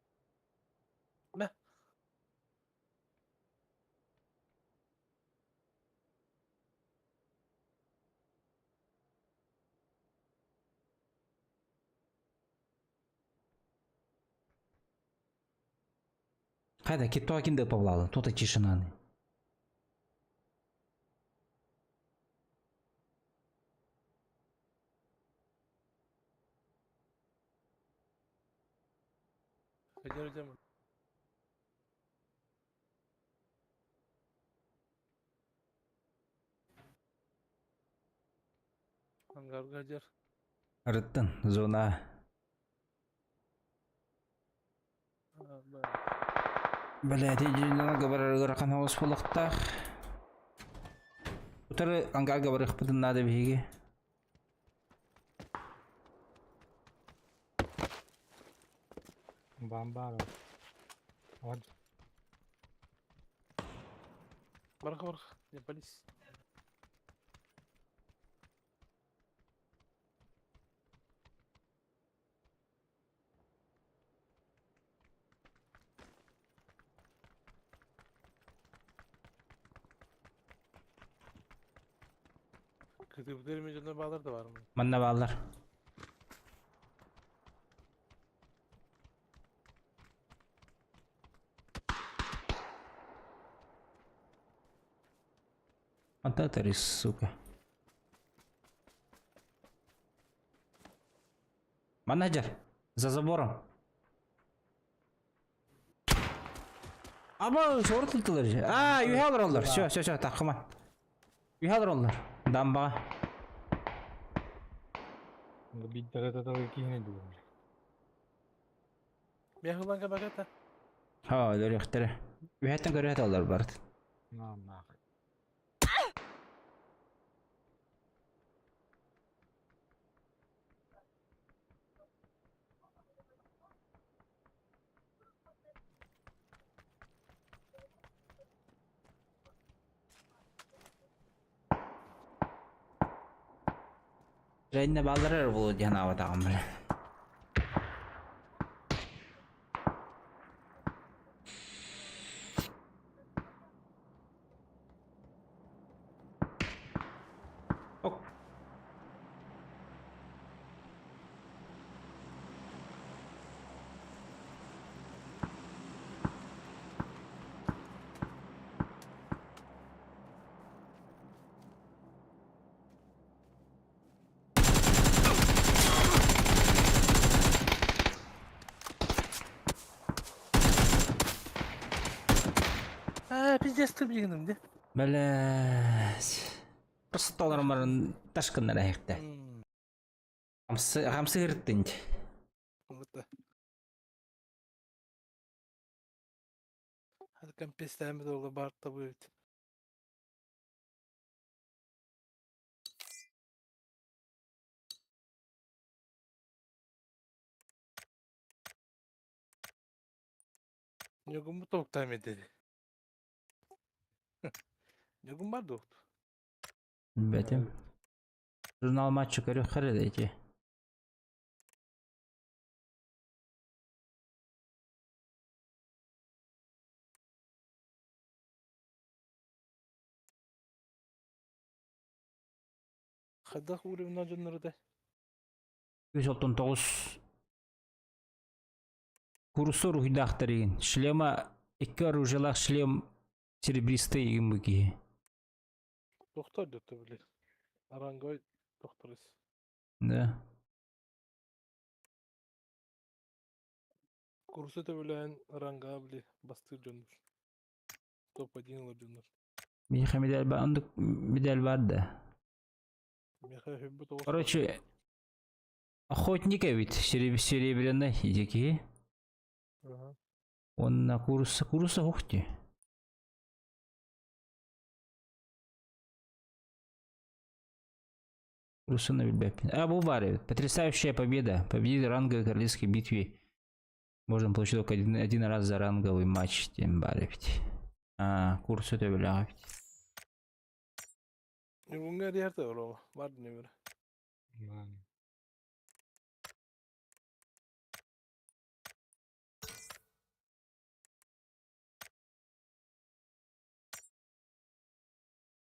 Хайда, киттоға кимде павлалы? Тута тишинаны. Хадер дем. Ангарга хадер. Рыттын, зона. Блядь, иди говорар хаос булуохтаах. Утары ангарга барыахпытын наада биһиги. Бамбара. Вот. Барах барах, не пались. Кытыбытыр миллионер балар да бар mı? Манна бааллар. Антатари, сука. Менеджер, за забором. Ама сорытылдылар же. А, үйе олар. Все, все, все, тақыма. Үйе олар. Дамба. Биттер киһини дуу. Мехуланга багата. Ха, өлөрүөхтэрэ. Үйэттэн көрөт олар барыт. На нах. Жайна баллар болу диэн аватагам биле. Ок. А, пиздец ты блин, де. Бэлээс. Просто олар марын ташкыннар әйекте. Хамсы хамсы хырттын. Вот. Hadi компестәме долы бар та будет. Ньогун бу токтам dedi. Ньогун бар доктор. Бәтем. Журнал матча көрө хыры дети. Хадах уровень жоннорда. 139 курсор уйдахтарыгын. Шлема икки оружиялах шлем серебристый игин буки. Доктор доктор биле. Арангой докторис. Да. Курсы төбөлән ранга биле бастыр жоннор. Топ-1 олар жоннор. Миха медаль бар, ондук медаль бар да. Меха хүббү тоғыз. Короче, охотник ведь серебряный идеки. Ага. Он на курса курса ухти. Курса на билбеппин. А, бу бар эбит. Потрясающая победа. Победитель ранговой королевской битве. Можно получить только один раз за ранговый матч. Тем бар эбит. А, курс это бля. Ньогунга диярта олома. Бар нөмір. Ман.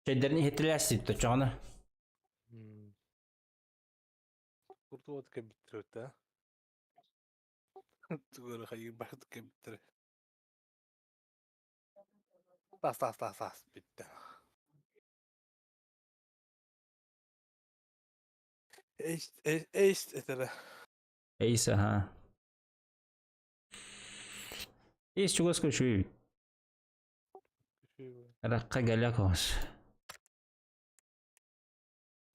Чайдерни хитрлясти то чоно. Куртуот кебиттер да. Тугары хайы бахт кебиттер. Тас тас тас тас бүттэ. Эйс эйс этэрэ. Эйс, ага. Эйс чугас көчүй. Ракка галя кос.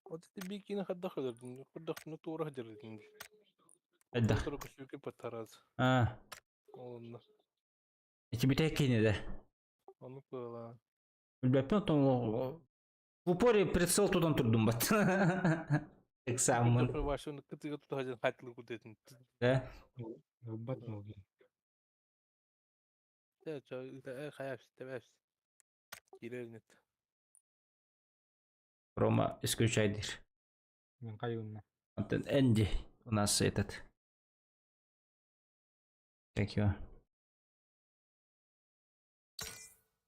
Вот это бикини хайдах өлөрдүн? Курдахтыны туора дьарыдын. Хайдах? Туора көсүүкэ патараз. А. Олонна. Эти битэ кини да. Ону кыала. Билбэппин оттон в упоре прицел тутан турдум бат. Экзамен. Вашуны кытыга тутаһадьан хайтылы кудетин. Да? Ылбат мылгы. Тэ чо хайапс тэбэпс. Кирернет. Рома исключайдыр. Мен кайынна. Антон Энди у нас этот. Как его?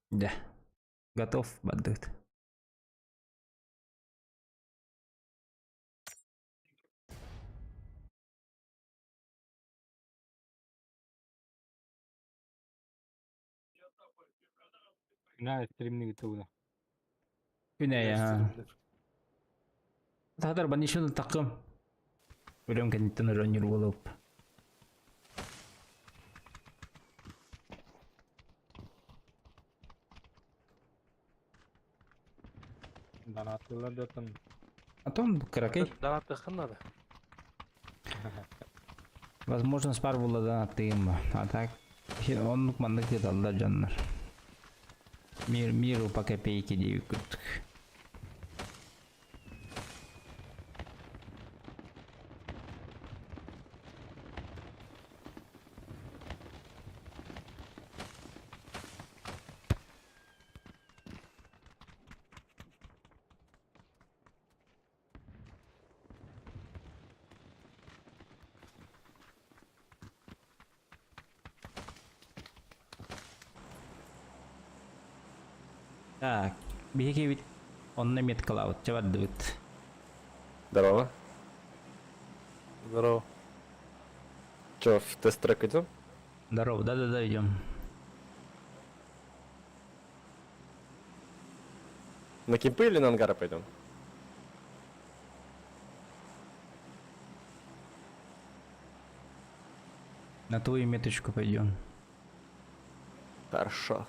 Да. Готов, бандит. На стримни тугна. Күнә я. Тадар банишын такым. Өлөм кенеттен өрөнүр болуп. Донаттылар датан. Антон каракей. Донат ханнада. Возможно, спар була да аттыгым. А так оннук маннык деталлар жаннар. Мир миру по копейке дейбит күттүк. Так, биһиги бит онно меткалаабыт чабардыбыт. Здорово. Здорово. Че, в тест-трек идем? Здорово, да-да-да, идем. На кемпы или на ангары пойдем? На твою меточку пойдем. Хорошо.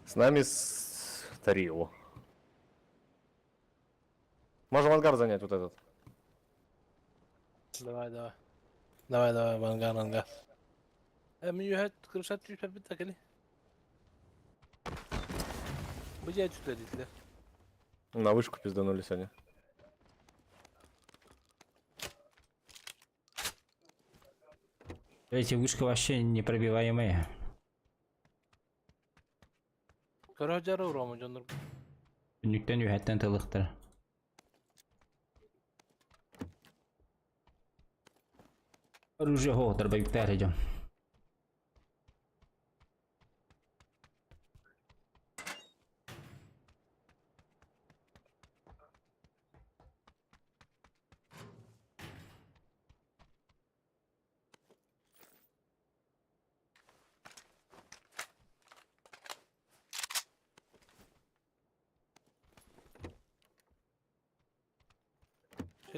С нами с Тарио. Можем ангар занять вот этот. Давай, давай. Давай, давай, ангар, ангар. Мен юхат крышат түспәп бит кели. Бу жай түстә диделер. На вышку пизданули сегодня. Эти вышка вообще непробиваемые. Көрө жары Рома жонор. Нүктен үһәттен тылыктыр. Оружие хоотар байыктар идем.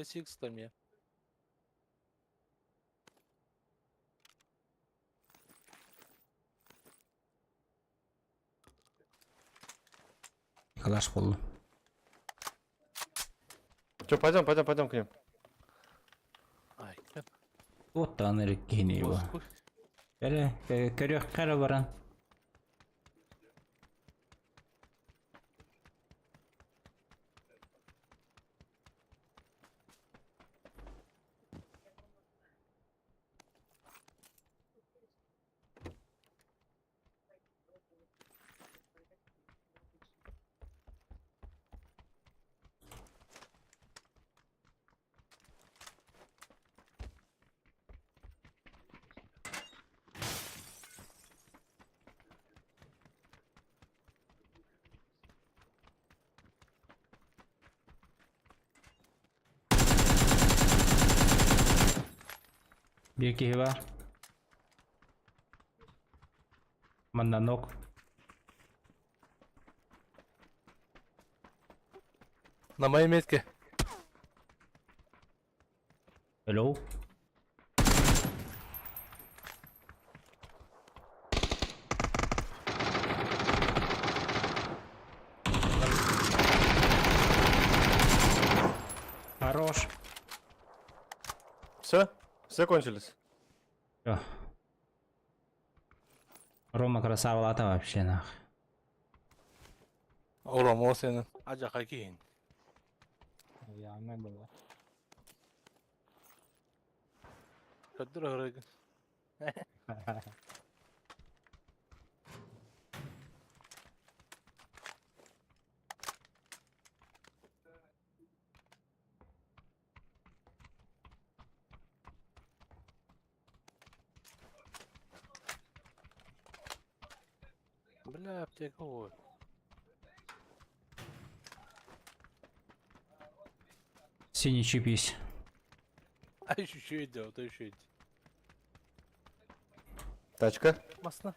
6x там я. Калаш болду. Че, пойдем, пойдем, пойдем к ним. Ай, Вот аны кини его. Эре, көрөх кара баран. Биир киһи баар. Манна нок. На моей метке. Hello. Хорош. Все? Все кончились? Всё. Рома красава лата вообще нах. Рома сенин. Ажака кийин. Явно было. Көттүр Бля, аптека ой. Синий чип есть. А еще еще иди, то еще иди. Тачка? Масно.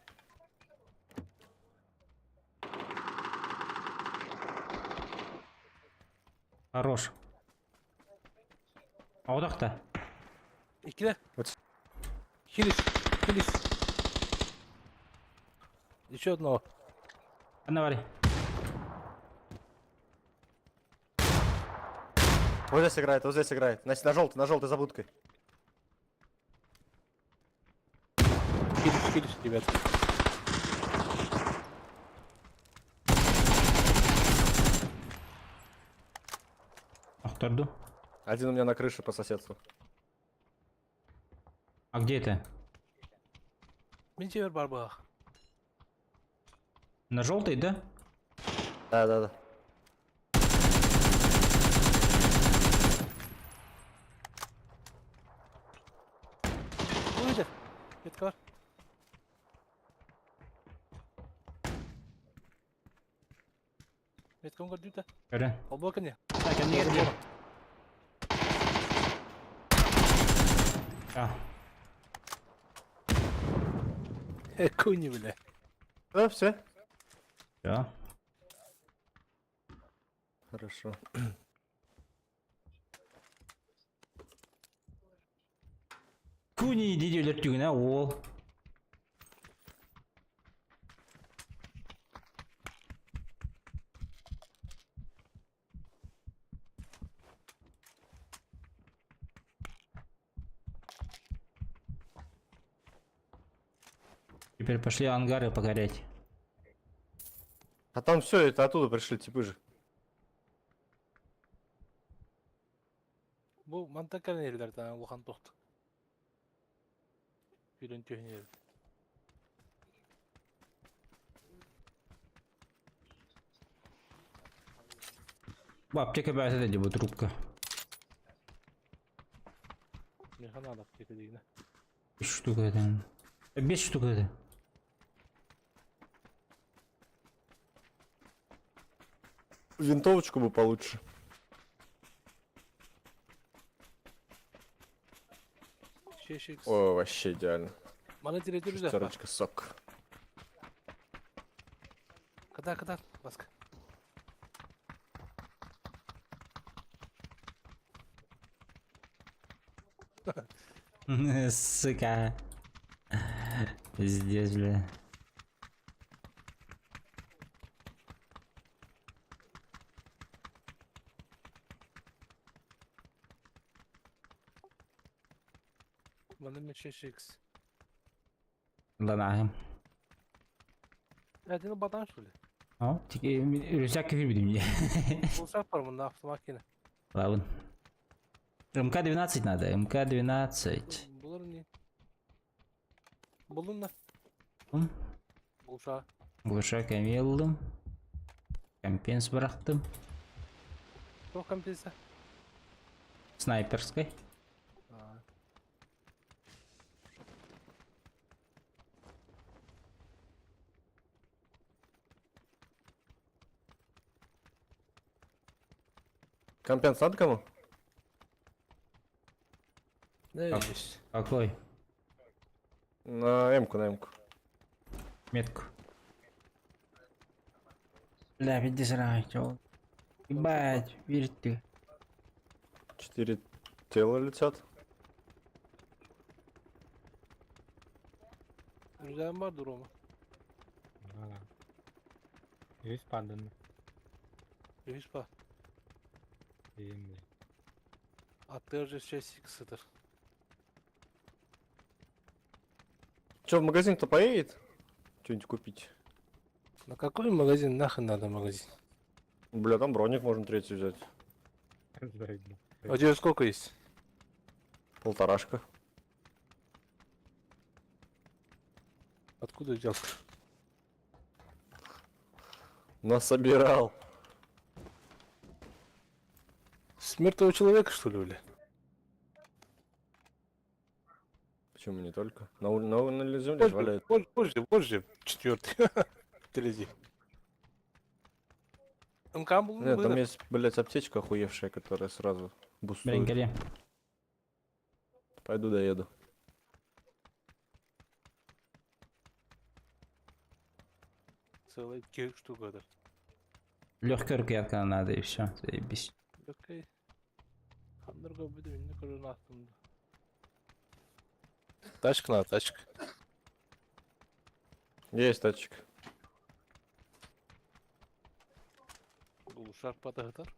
Хорош. Аудақта. Икиле. Вот. Хилис, хилис. Еще одного. Давай. Вот здесь играет, вот здесь играет. На, на желтый за будкой. Хилис, хилис, ребят. Охторду. Один у меня на крыше по соседству. А где это? Мин чевер барбах. На желтый, да? Да, да, да. Уйди. Метка бар. Метка көрдү да. Көрө. Олбо кене. Так, они где? А, Куни, бля. Да, все? все. Хорошо. Куни диди өлөртүгүнэ ол. Теперь пошли ангары покорять. А там все, это оттуда пришли типы же. Бу мантан кэлэн улахан тохт. Хүрэн түһэн Бу аптека бәсі де бу трубка. Меха надо аптека дегене. Үш штука это. Бес штук это. Винтовочку бы получше. О, вообще идеально. Шестерочка сок. Когда, когда? Баска. Сука. Пиздец, бля. Маны мен 6x. Ладно. Әдені бадан что ли? О, рюкзак күйір мне. Болсақ бар мында автомат кені. Ладно. МК-12 надо, МК-12. Булар не? Булдun да. М? Булса. Глушак эмелдім. Компенс бырақтым. Тоқ компенса. Снайперской. Компенс надо кому? Не Как? есть. Какой? На М-ку, на М-ку. Метку. Бля, иди срать, чё. Ебать, верь ты. Четыре тела летят. Рюкзагым бар Рома. Да. Есть падан. Үһүс ба. Блин. Аттыгар же 6 сытар. Че, в магазин-то поедет? Что-нибудь купить? На какой магазин? Нахрен надо магазин? Бля, там броник можно третий взять. Заебал. А у тебя сколько есть? Полторашка. Откуда взял? Насобирал. С мертвого человека, что ли, бля? Почему не только? На земле же валяют. Позже, позже, позже, четвертый. Третий. МК был Нет, там есть, блядь, аптечка охуевшая, которая сразу Блин, бустует. горе. Пойду доеду. Целая штука, да. Легкая рукоятка надо и все. Заебись. Окей. Хандырга буде мине көрөн астымда. Тачка надо, тачка. Есть тачка. Глушак потагытар.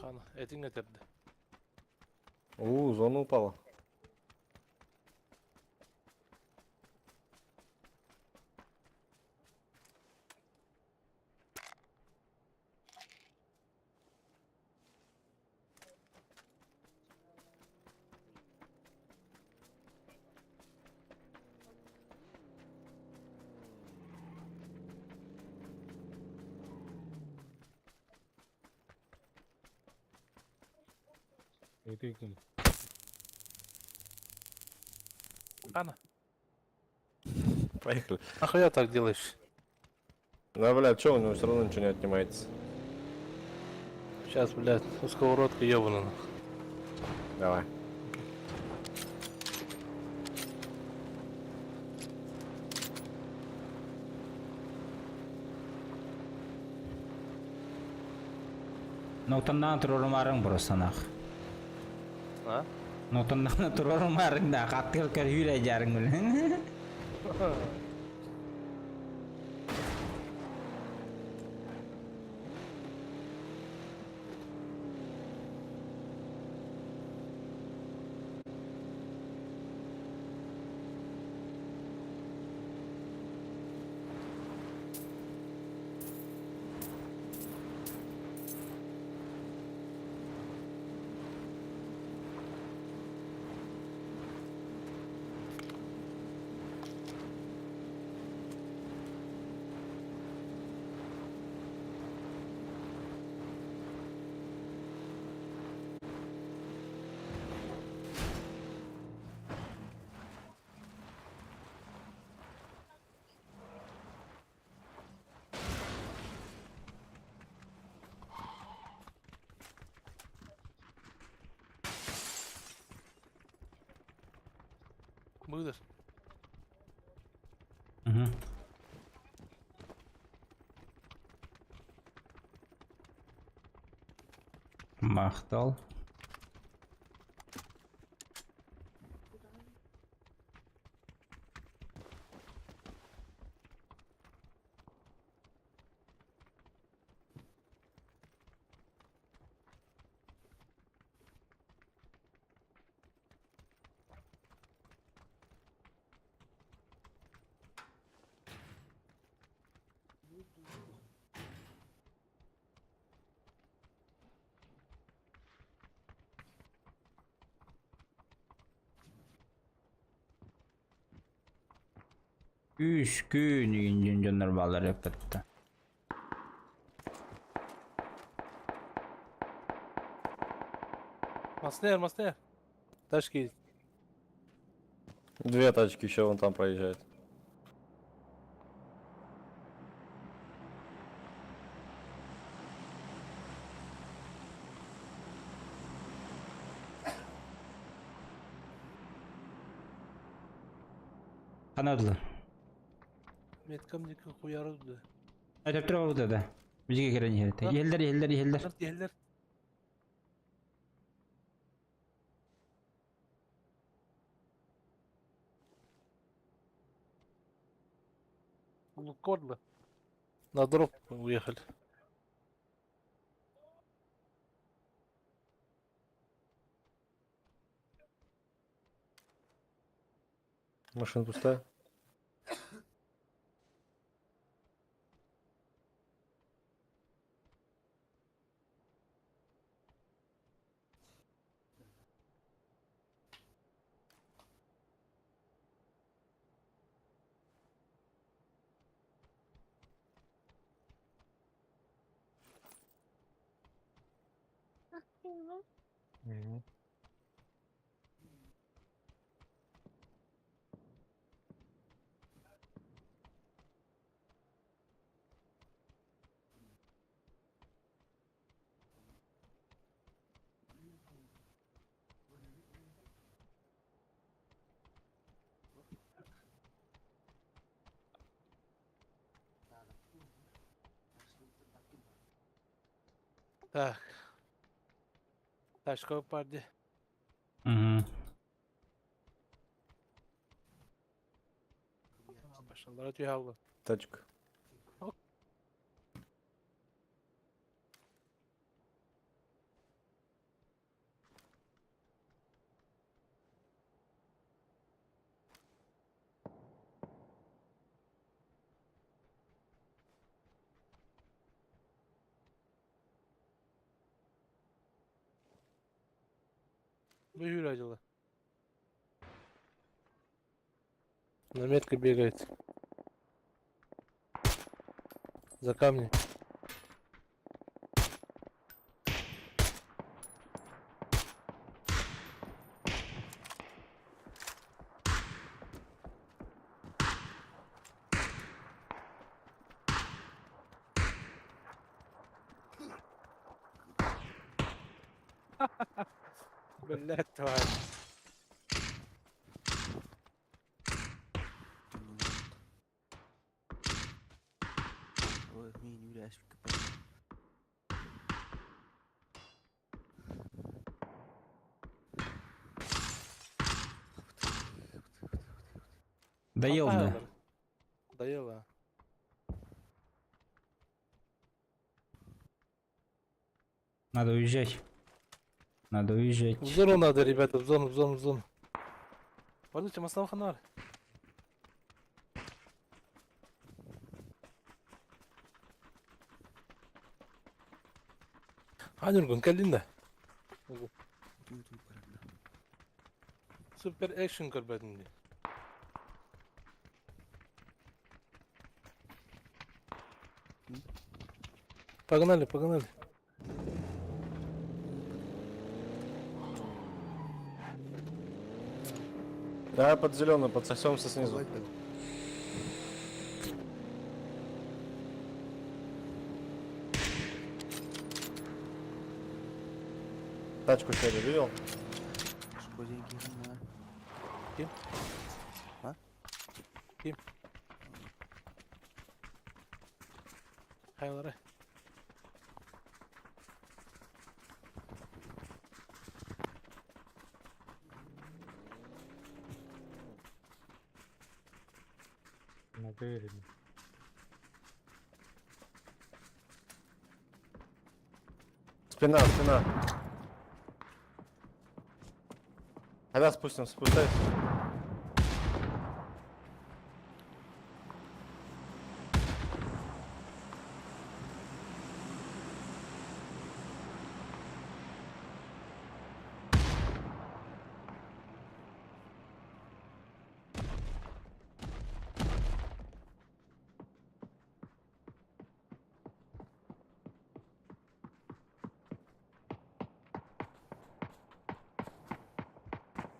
Хана, этиң этерди. У, зона упала. И ты ким? Хана, Поехали. нахуя так делаешь? Да, бля, чё, у него все равно ничего не отнимается. Сейчас, блядь, у сковородка ебана нахуй. Давай. Ну там на турорумарың просто нах. А? Ну там на турорумарың да, каттыр көр жарың блин. Быдыр. Угу. Махтал. Үс күн игин дьоннор баалар эппэтта. Маснер, Маснер. Тачки. Две тачки еще вон там проезжают. Канадылар. Меткам дики хуярды. Өтөптөр болду да. Бизге керен иһэлтэ. Иһэллэр, иһэллэр, иһэллэр. Иһэллэр. Лукордо. На дроп уехали. Машина пустая. Так. Тачка парди. Угу. Башалары түйалды. Тачка. Выгюр дела. На метке бегает. За камни. Блять, тварь. Ой, мне не уляешь. Доел, да. Доела. Надо уезжать. Надо уезжать. В зону надо, ребята, в зону, в зону, в зону. Пойдите, Маслам Ханар. Анюргун, калинда. Супер экшен көрбөдүм. Погнали, погнали. Давай под зеленую, подсосемся снизу. Тачку сели, видел? Ким? А? Ким? Хайлары. Натыре. Спина, спина. Когда спустим, спускайся.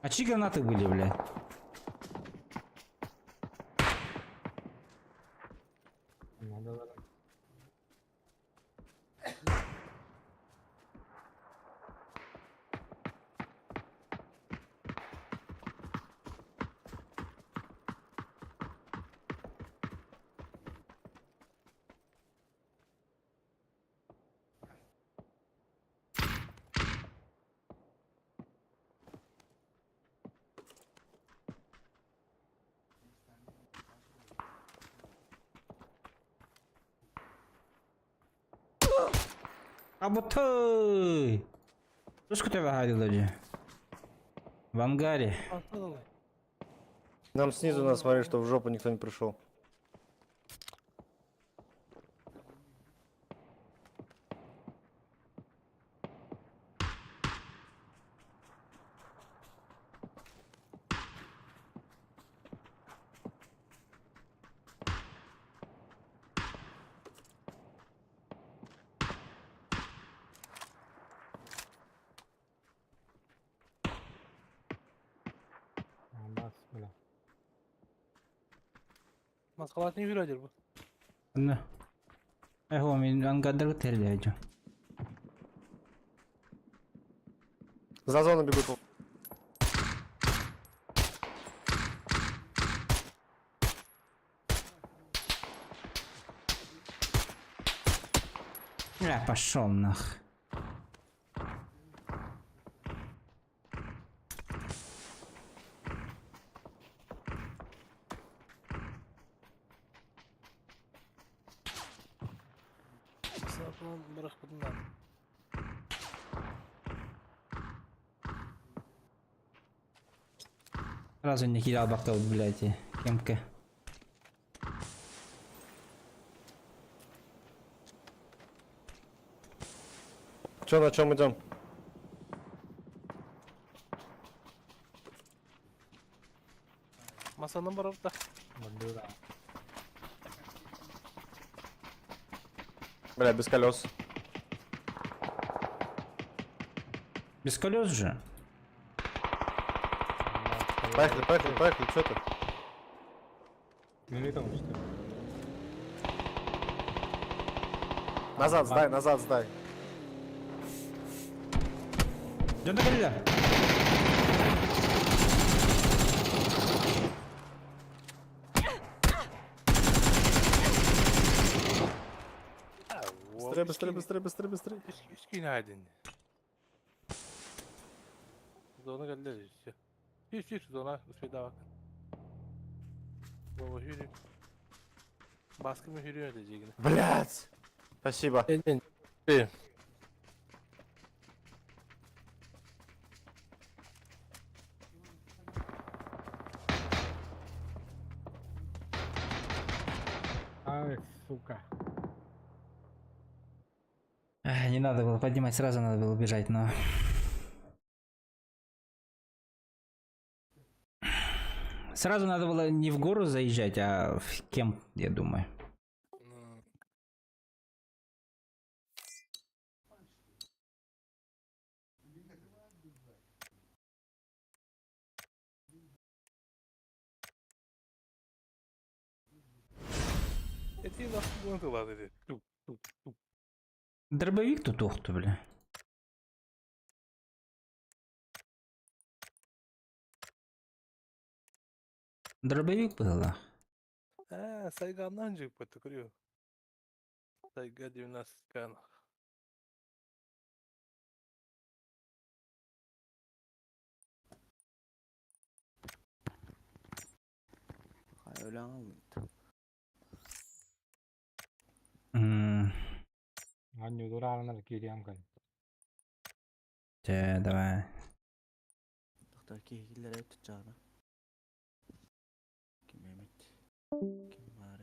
А чьи гранаты были, блядь? Надо было. Абутай! Слышь, куда выходил, В ангаре. Нам снизу надо смотреть, чтобы в жопу никто не пришел. Бас, бля. Маскалат не виродер bu. На. Эх, мин ангадар терляю. За зону бегут. Бля, пошел нах. Сапынан bırakmadın Сразу не кидал бактал, блядь, и кемка. Че, на чем идем? Masanın barabda. Бандура. Бля, без колес. Без колес же. Поехали, поехали, поехали, что ты? Ну там что ли? Назад сдай, назад сдай. Идем до калида. Быстрее, быстрее, быстрее, быстрее, быстрее. Üskünaydın. Zona geldiler işte. Hiç hiç zona uspeda bakın. Baba yürü. Baskı mı yürüyor diyecekini. Блять! Спасибо. Ne. Ай, сука. Эх, не надо было поднимать, сразу надо было бежать, но... Сразу надо было не в гору заезжать, а в кемп, я думаю. Eti nasıl bunu dedi. Tuk tuk tuk. Дробовик тут ухту, бля. Дробовик был, да? Ha, saygandan çıkıp kırıyor. Sayga 12 kan. Öyle almadı. М, Аннюдура кириам кай. Те, давай. Doktor kehillere tutacağına. Kim Mehmet? Kim var?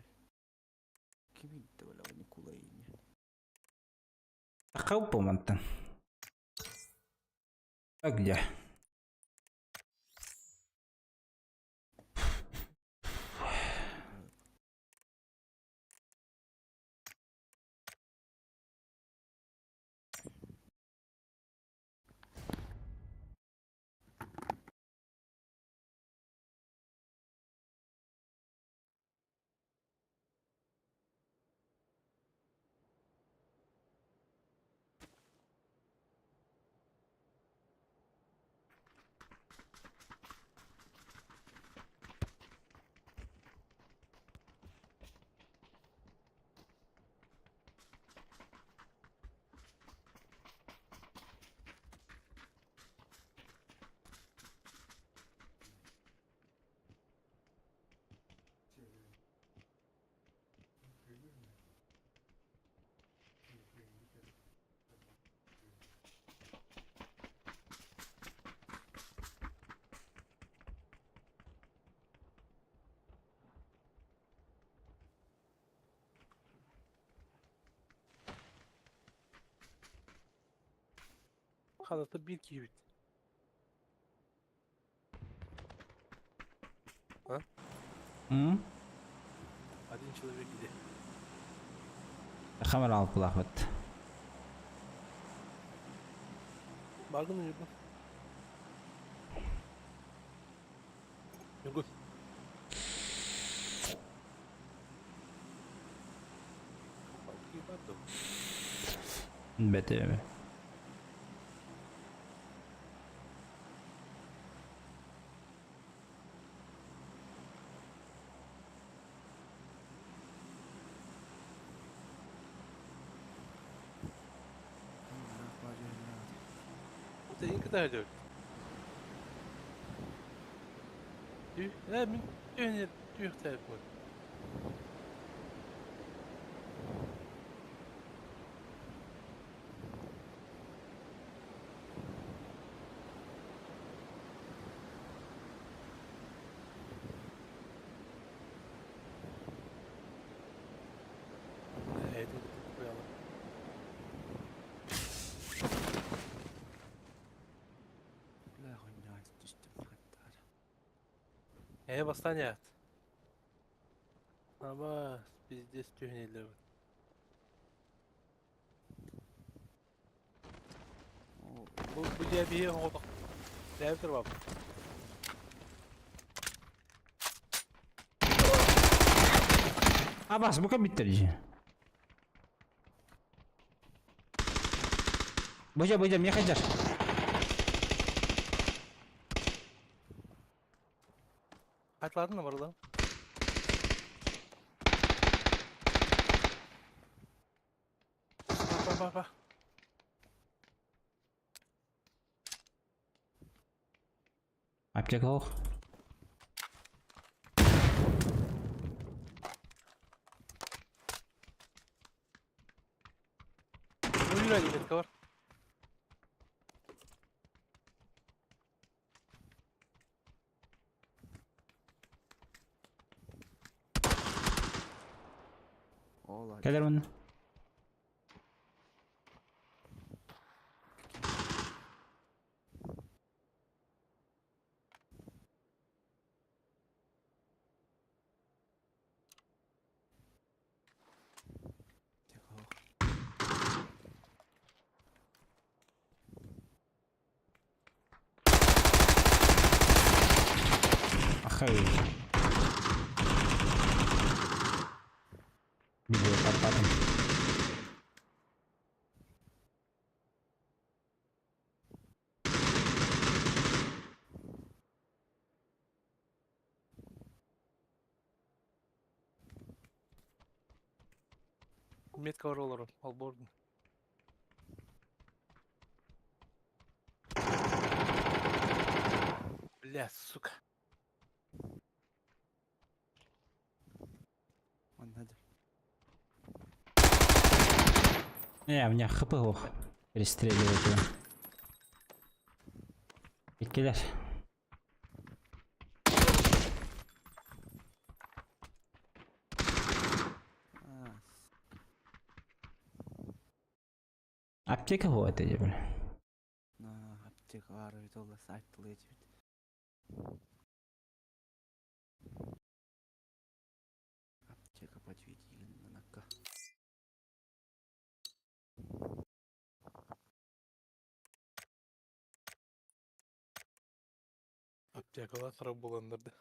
Kim gitti böyle Nikolay'ın? Хауп мантан. А где? Ханата биир киһибит. А? М? Один человек где? Хамар алпылахпыт. Бааргын Ньургун. Ньургун. Бэтэ. Мин түһүөхтээбиппин. Ээ, бастаан аат. Аба, пиздец түһүнэллэр. Бу бу дьиэ биһи оҥотох. Дээбитер баб. Абас, бу кем биттер же. Быжа, быжа, мне хаджар. Хатладын барылан. Ба ба ба. Аптека hoog. Uyura gidelim var. Кэлэр он. Ахай. Видео Карпатом. Метка бар олору, албордун. Бля, сука. Не, у меня хп ох. Перестреливает его. Иккилер. Аптека вот эти, бля. Аптека бар сайт Аптека подведена. Аптекалар сұрап боландырды.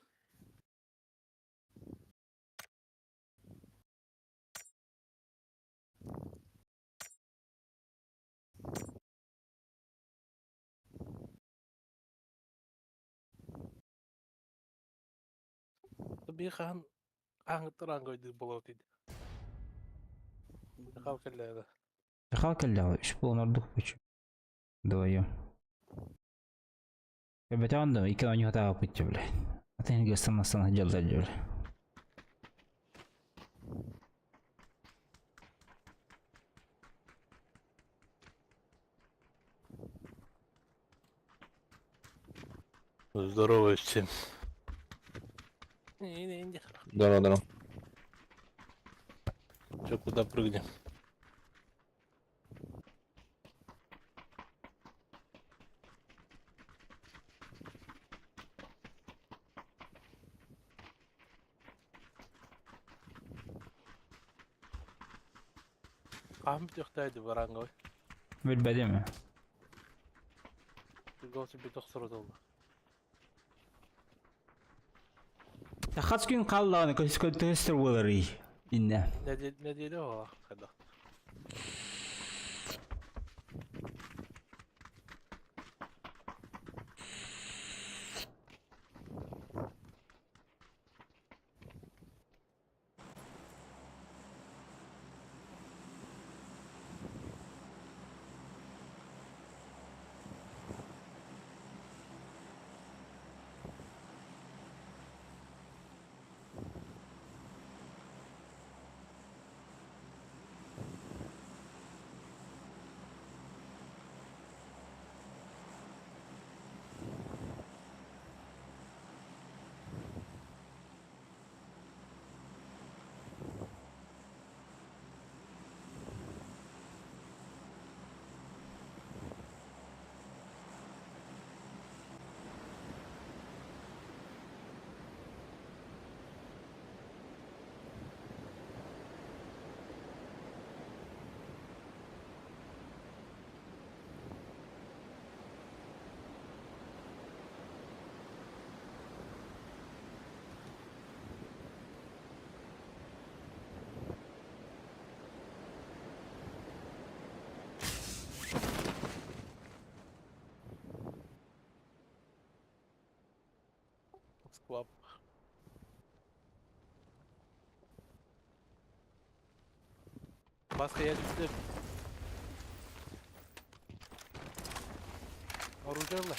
Би хаан хаан койду болот иди. Хал келлээда. Хал келлээда, үш болон ордук бучу. Двоем. Бетон да, икки они хата путчу, бля. А ты не гостан на жалда жол. Здорово всем. Здорово, здорово. Че, куда прыгнем? Хаһан бүтүөхтээх ранговый? Билбэтим. Голос бүтэх соротолла. Хас күн хааллаҕына көстөр буоларый иннэ. Неделя ола хайдах. Склад. Баска я түстүм. Оружие ылла.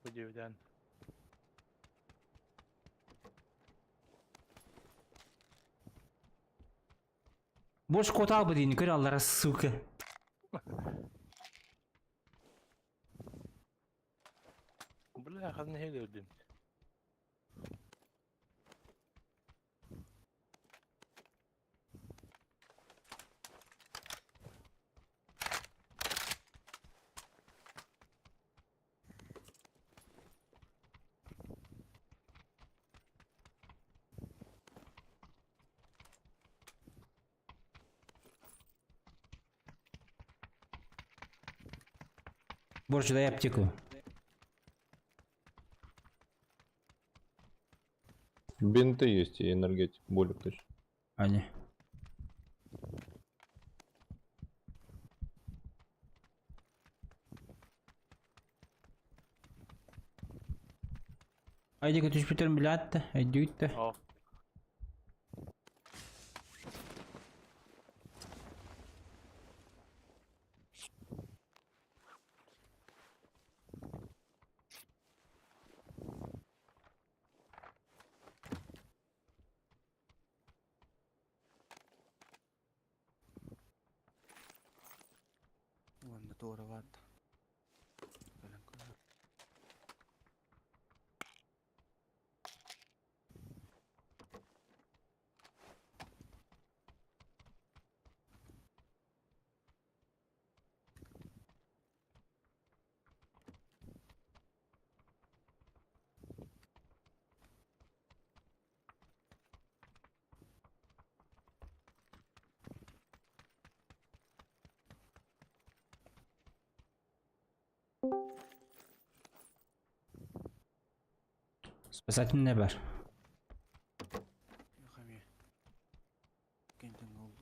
Удивлен. Бош котал бы дейін, көр аллара, сука. Бля, хазны хеле öldüm. Борч, дай аптеку. Бинты есть и энергетик, болик точно. Аня. Айдика түспүтөрүн билээтте, өйдүүттэ. О. Уонна туора баар да. Кэлэн көрөр. Спасательный бар. Хамия. Кентен олбут.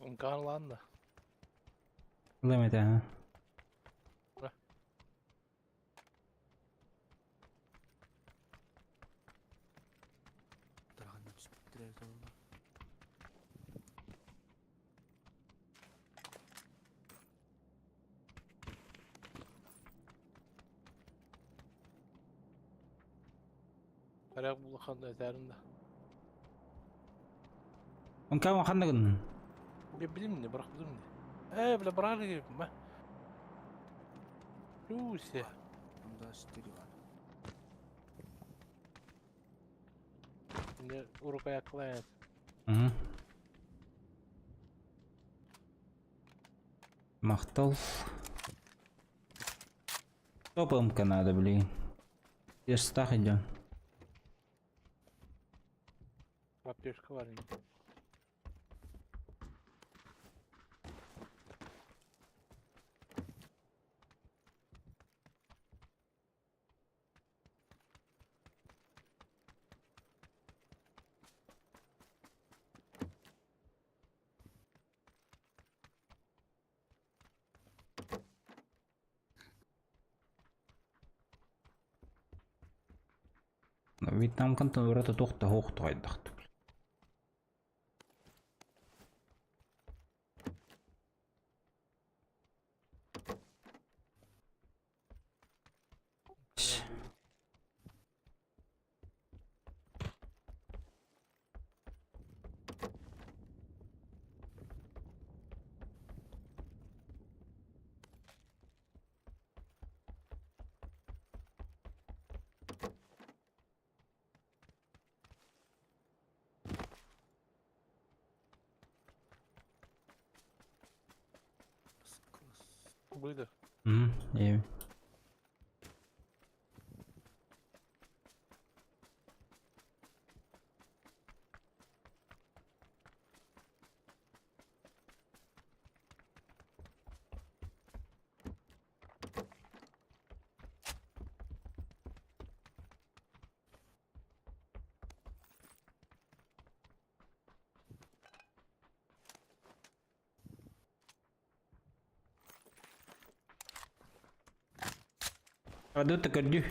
Ункарлан да. Лемете, ага. Тараҕанна түспүттэрэ буолла. Эрэх улахан этэрин да. Он кам ханныгын? Я билим не бырахтым не. Э, бля, брали, ма. Люся. Там 24 бар. Мне рука клеит. Угу. Махтал. Топомка надо, блин. Я ж стах идем. Аптечка бар. Вьетнам кантан урата туохта хоохто хайдахты. Выдох. Угу, я. Радута көрдү.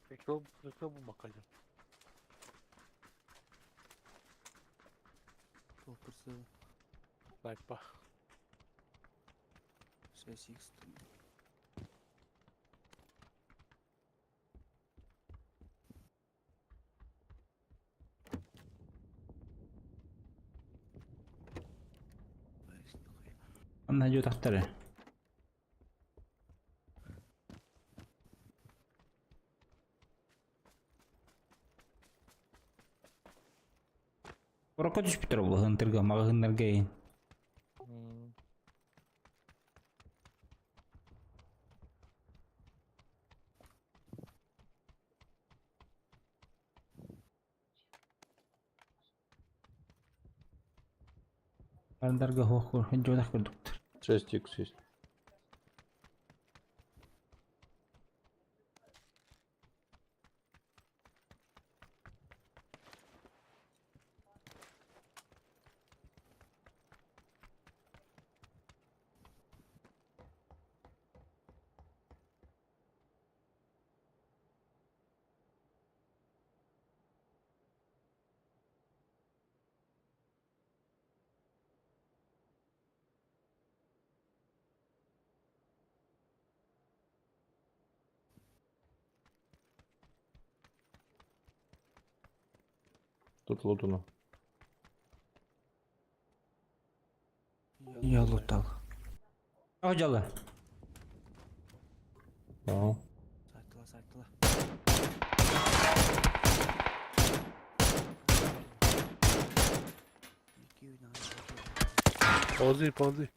Прикол, прикол бакайым. Пол прицела. Лайпа. 6х. Онна жу тахтары. Орокко түспүттэр булаһын маҕаһыннарга иин. Бардарга хоох жодах көрдүктөр. 6 икс есть. Тут лутано. Я лутал. О, дьала. Ага. Сайтыла, сайтыла. Ползи, ползи.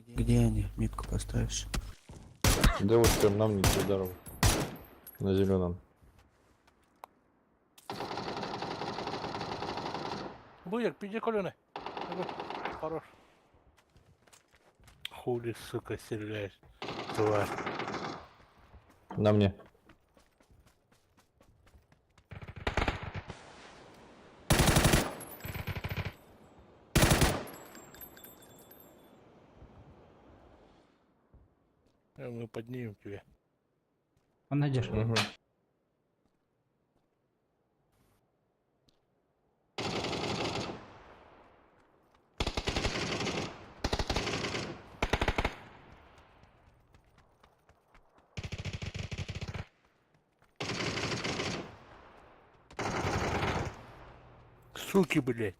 Где они? Метку поставишь? Да вот прям нам не здорово. На зеленом. Буяк, пиди колены. Хорош. Хули, сука, стреляешь. Тварь. На мне. Мы поднимем тебя. Он найдешь. Угу. Суки, блядь.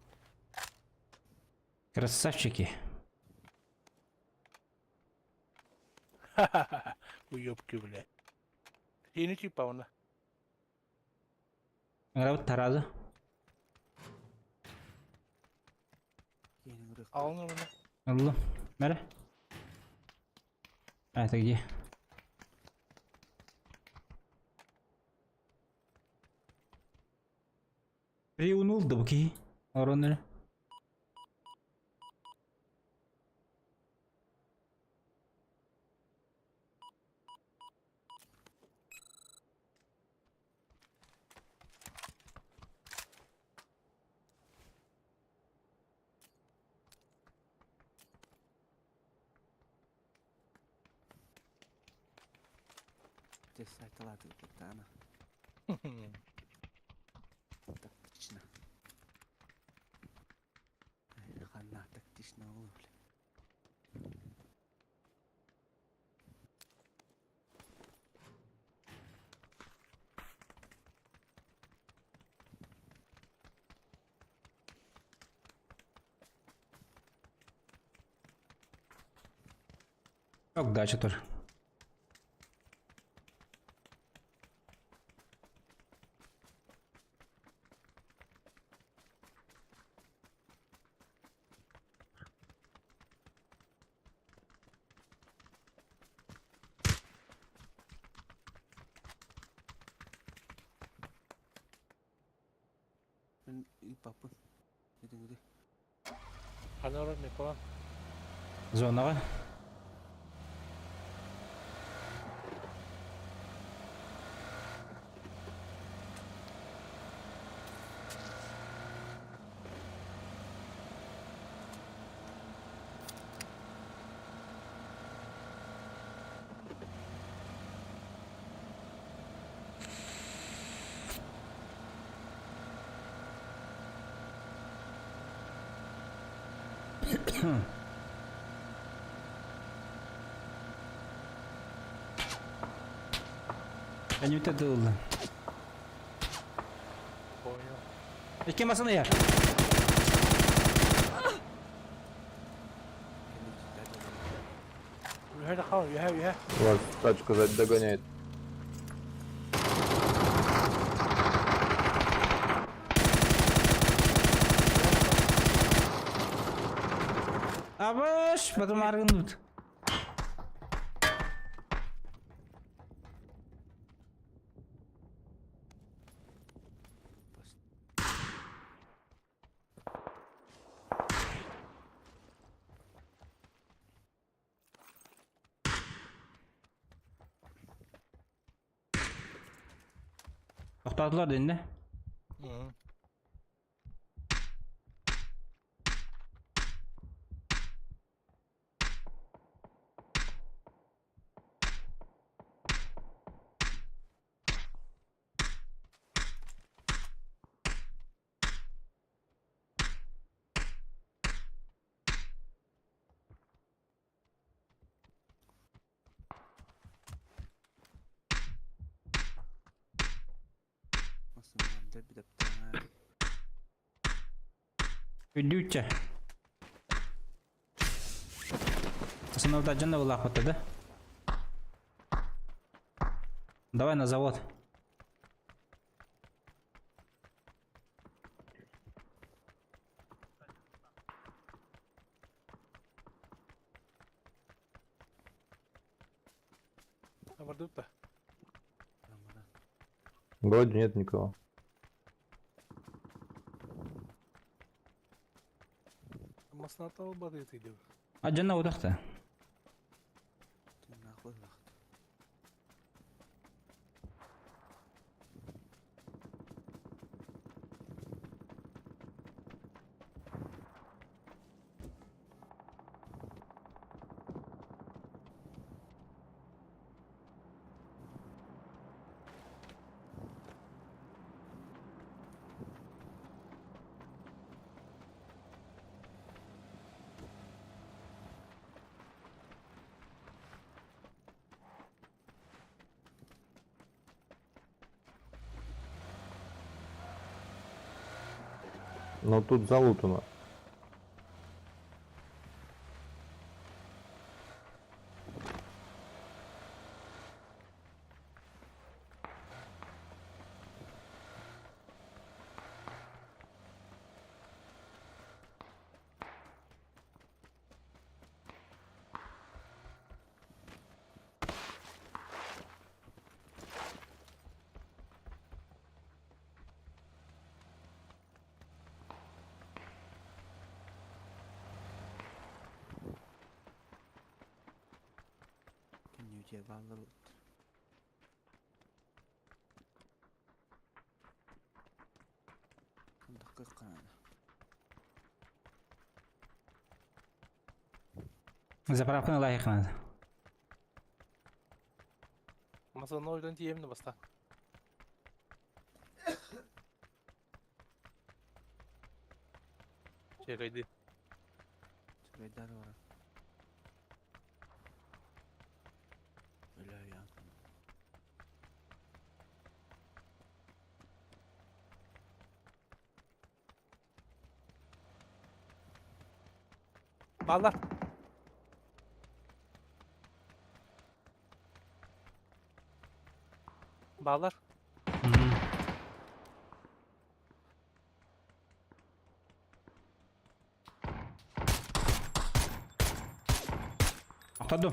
Красавчики. Ха-ха-ха. Уёбки, блядь. И типа она. Граб таразы. Алын оны. Алло. Мере. А, это где? Приунул дубки. Оронер. Тактично. Хана тактично бля. Как дача тоже. Анорон Николан. Зонаға. Они вот это было. Понял. Кем басаны я? Вас тачка сзади догоняет. Абаш, потом аргнут. Тоқтадылар дедin de. Үдүүччэ. Основда жана была охота, да? Давай на завод. Вроде нет никого. А жана удахта. Но тут залутано. Кэннибитигэр бааллар эбит. Таххыахха наада. Заправканы лайық надо. Масана ойдан тиемін баста. Чекайды. Чекайдар барар. Бля, я. Баллар. Баллар. Тоқтаду.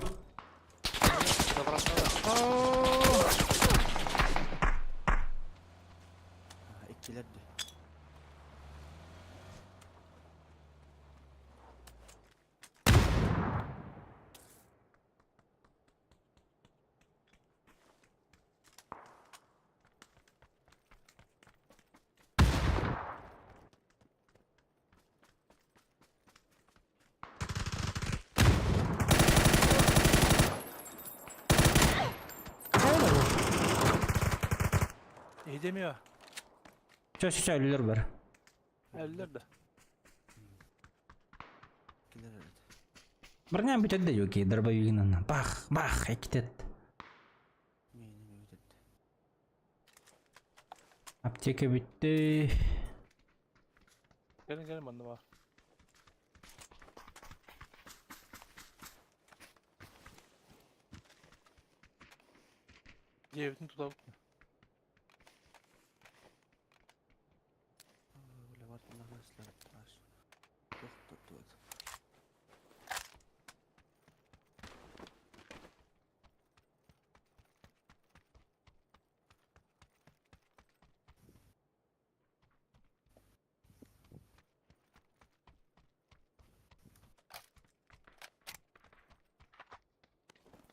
Иккилэр дии. Edemiyor. Все, все, все, өлүлөр бар. Eller de. Иккилэр эбит. Броня бүтеді де окей, дробовигінен. Бах, бах, әкетеді. Миэнэ эбит. Аптека бүтті. Gelin gelin bana var. Diğerini tutalım. Бля, бар таш. Тохтотуот.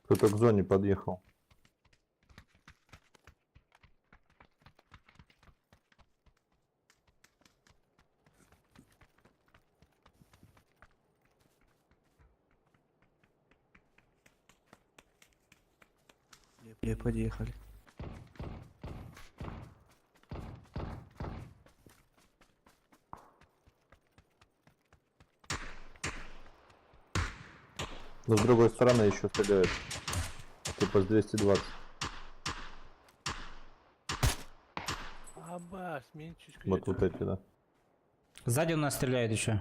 Кто-то к зоне подъехал. Бля, подъехали. Но с другой стороны еще стреляют. Типа с 220. Абаш, мен чуть Вот вот эти, да. Сзади у нас стреляют еще.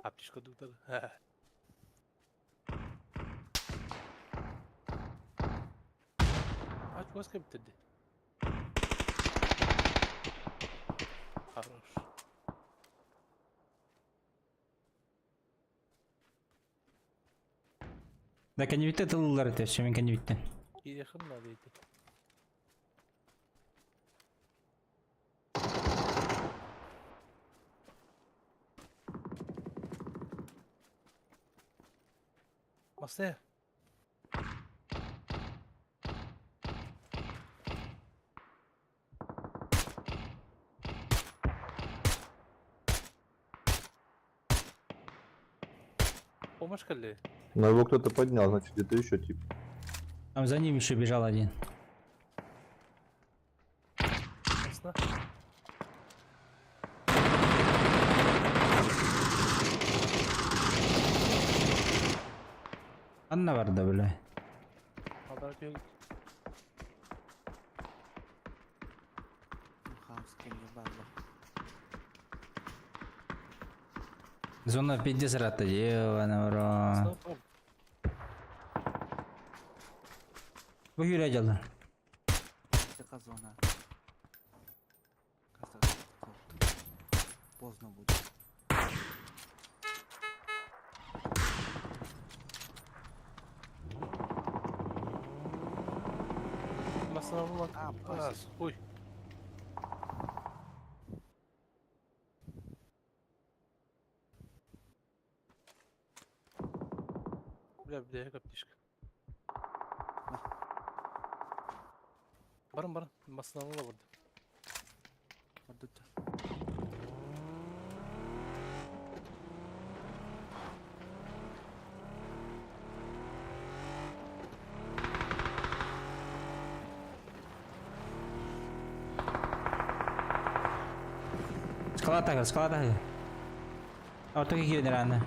Аптечка дуктар. Aç başka bitirdi. Хорош. Да, кәнебетте тылылар өте, все, мен кәнебетте. Yakın da değildi. Masaya. Помощь ли? Но его кто-то поднял, значит где-то еще тип. Там за ним еще бежал один. Ясно. Анна бар да, бля. Алдар bir. Зона пиздец рата, ебаный в рот. Бу юрэ дьалла. Зона. Поздно будет. А, ой. Бля, бля, аптечка. Барın барın. Masınavı da burada. Склад тагыл, склад тагыл. Ортоки киирэн раны.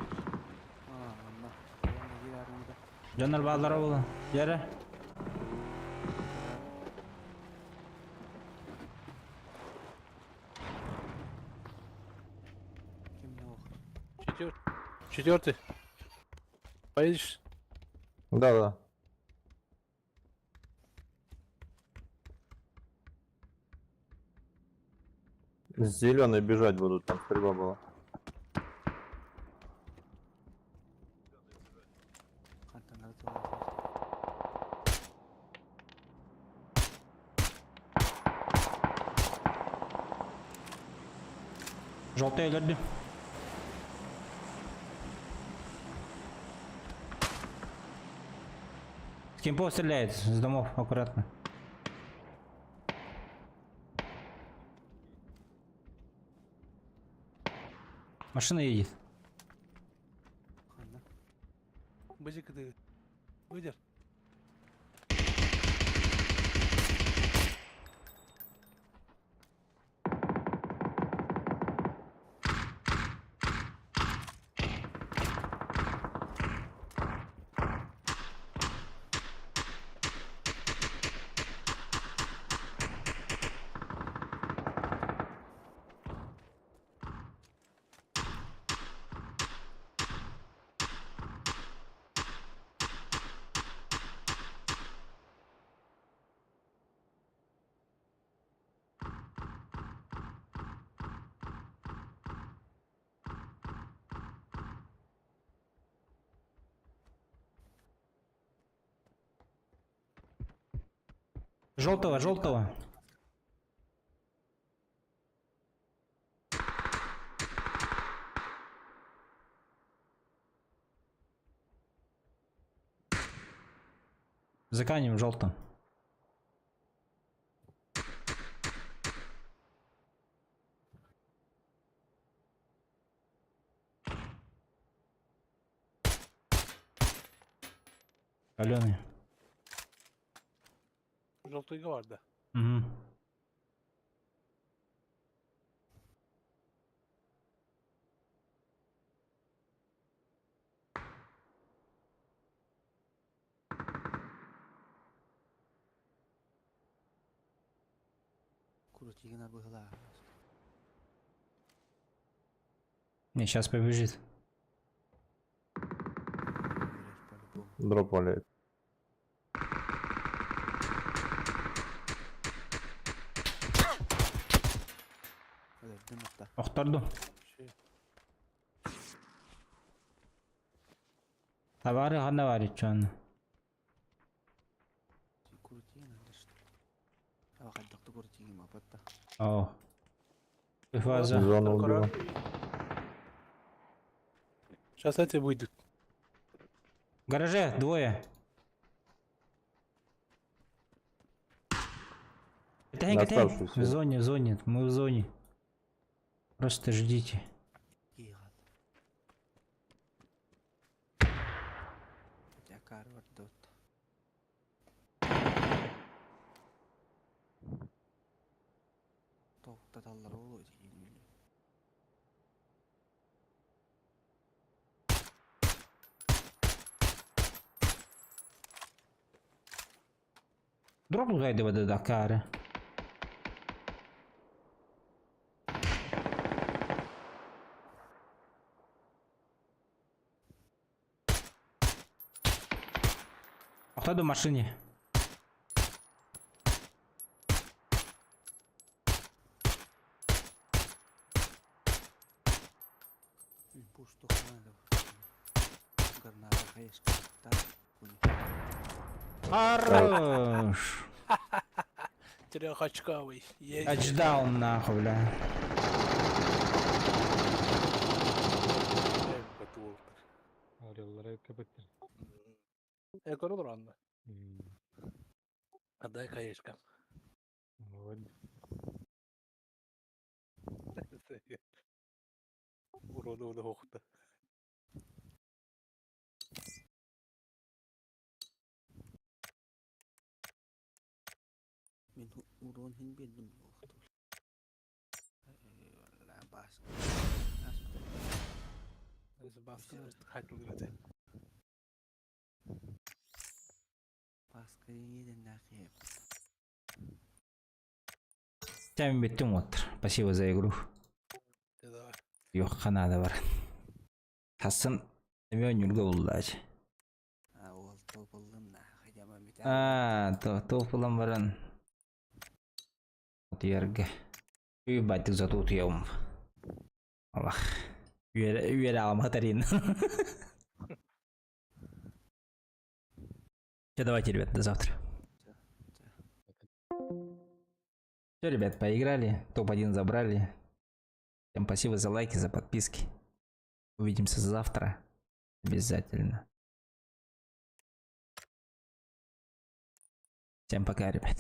Дьоннор бааллара буолан. Дьэрэ. Четвертый. Поедешь? Да, да. С зеленой бежать будут, там стрельба была. Желтый өлөрдүм. С кемпов стреляет, с домов, аккуратно. Машина едет. Базик ты. Выйдешь? Желтого, желтого. За камнем желтым. Каленый. Желтый гварда. Угу. Не, сейчас побежит. Дроп валяет. Охторду. Товары ханна чон. О. Фаза. Зону убила. Сейчас эти выйдут. В гараже двое. Катянь, катянь. Оставшиеся. В зоне, в зоне. Мы в зоне. Просто ждите. Дропнул гайды в Дакаре. А кто в машине? Хорош. Трехочковый. Есть. Тачдаун нахуй, бля. Ореллары кэбиттэр. Я көрөр анна. Отдай хаешка. Вот. Уроду охта. Мин урон хин биэрдим бас. Баска. Баска еден Тәм бүттүм вот. Спасибо за игру. Давай. Yok надо бар. Хасан эме ойнурга буллаач. А ол толболлум на хотя бы А, то топ баран. Утуярга. Ебать, зато утуям. Аллах. Үөрэ алма тарин. Все, давайте, ребят, до завтра. Все, ребят, поиграли. Топ-1 забрали. Всем спасибо за лайки, за подписки. Увидимся завтра. Обязательно. Всем пока, ребят.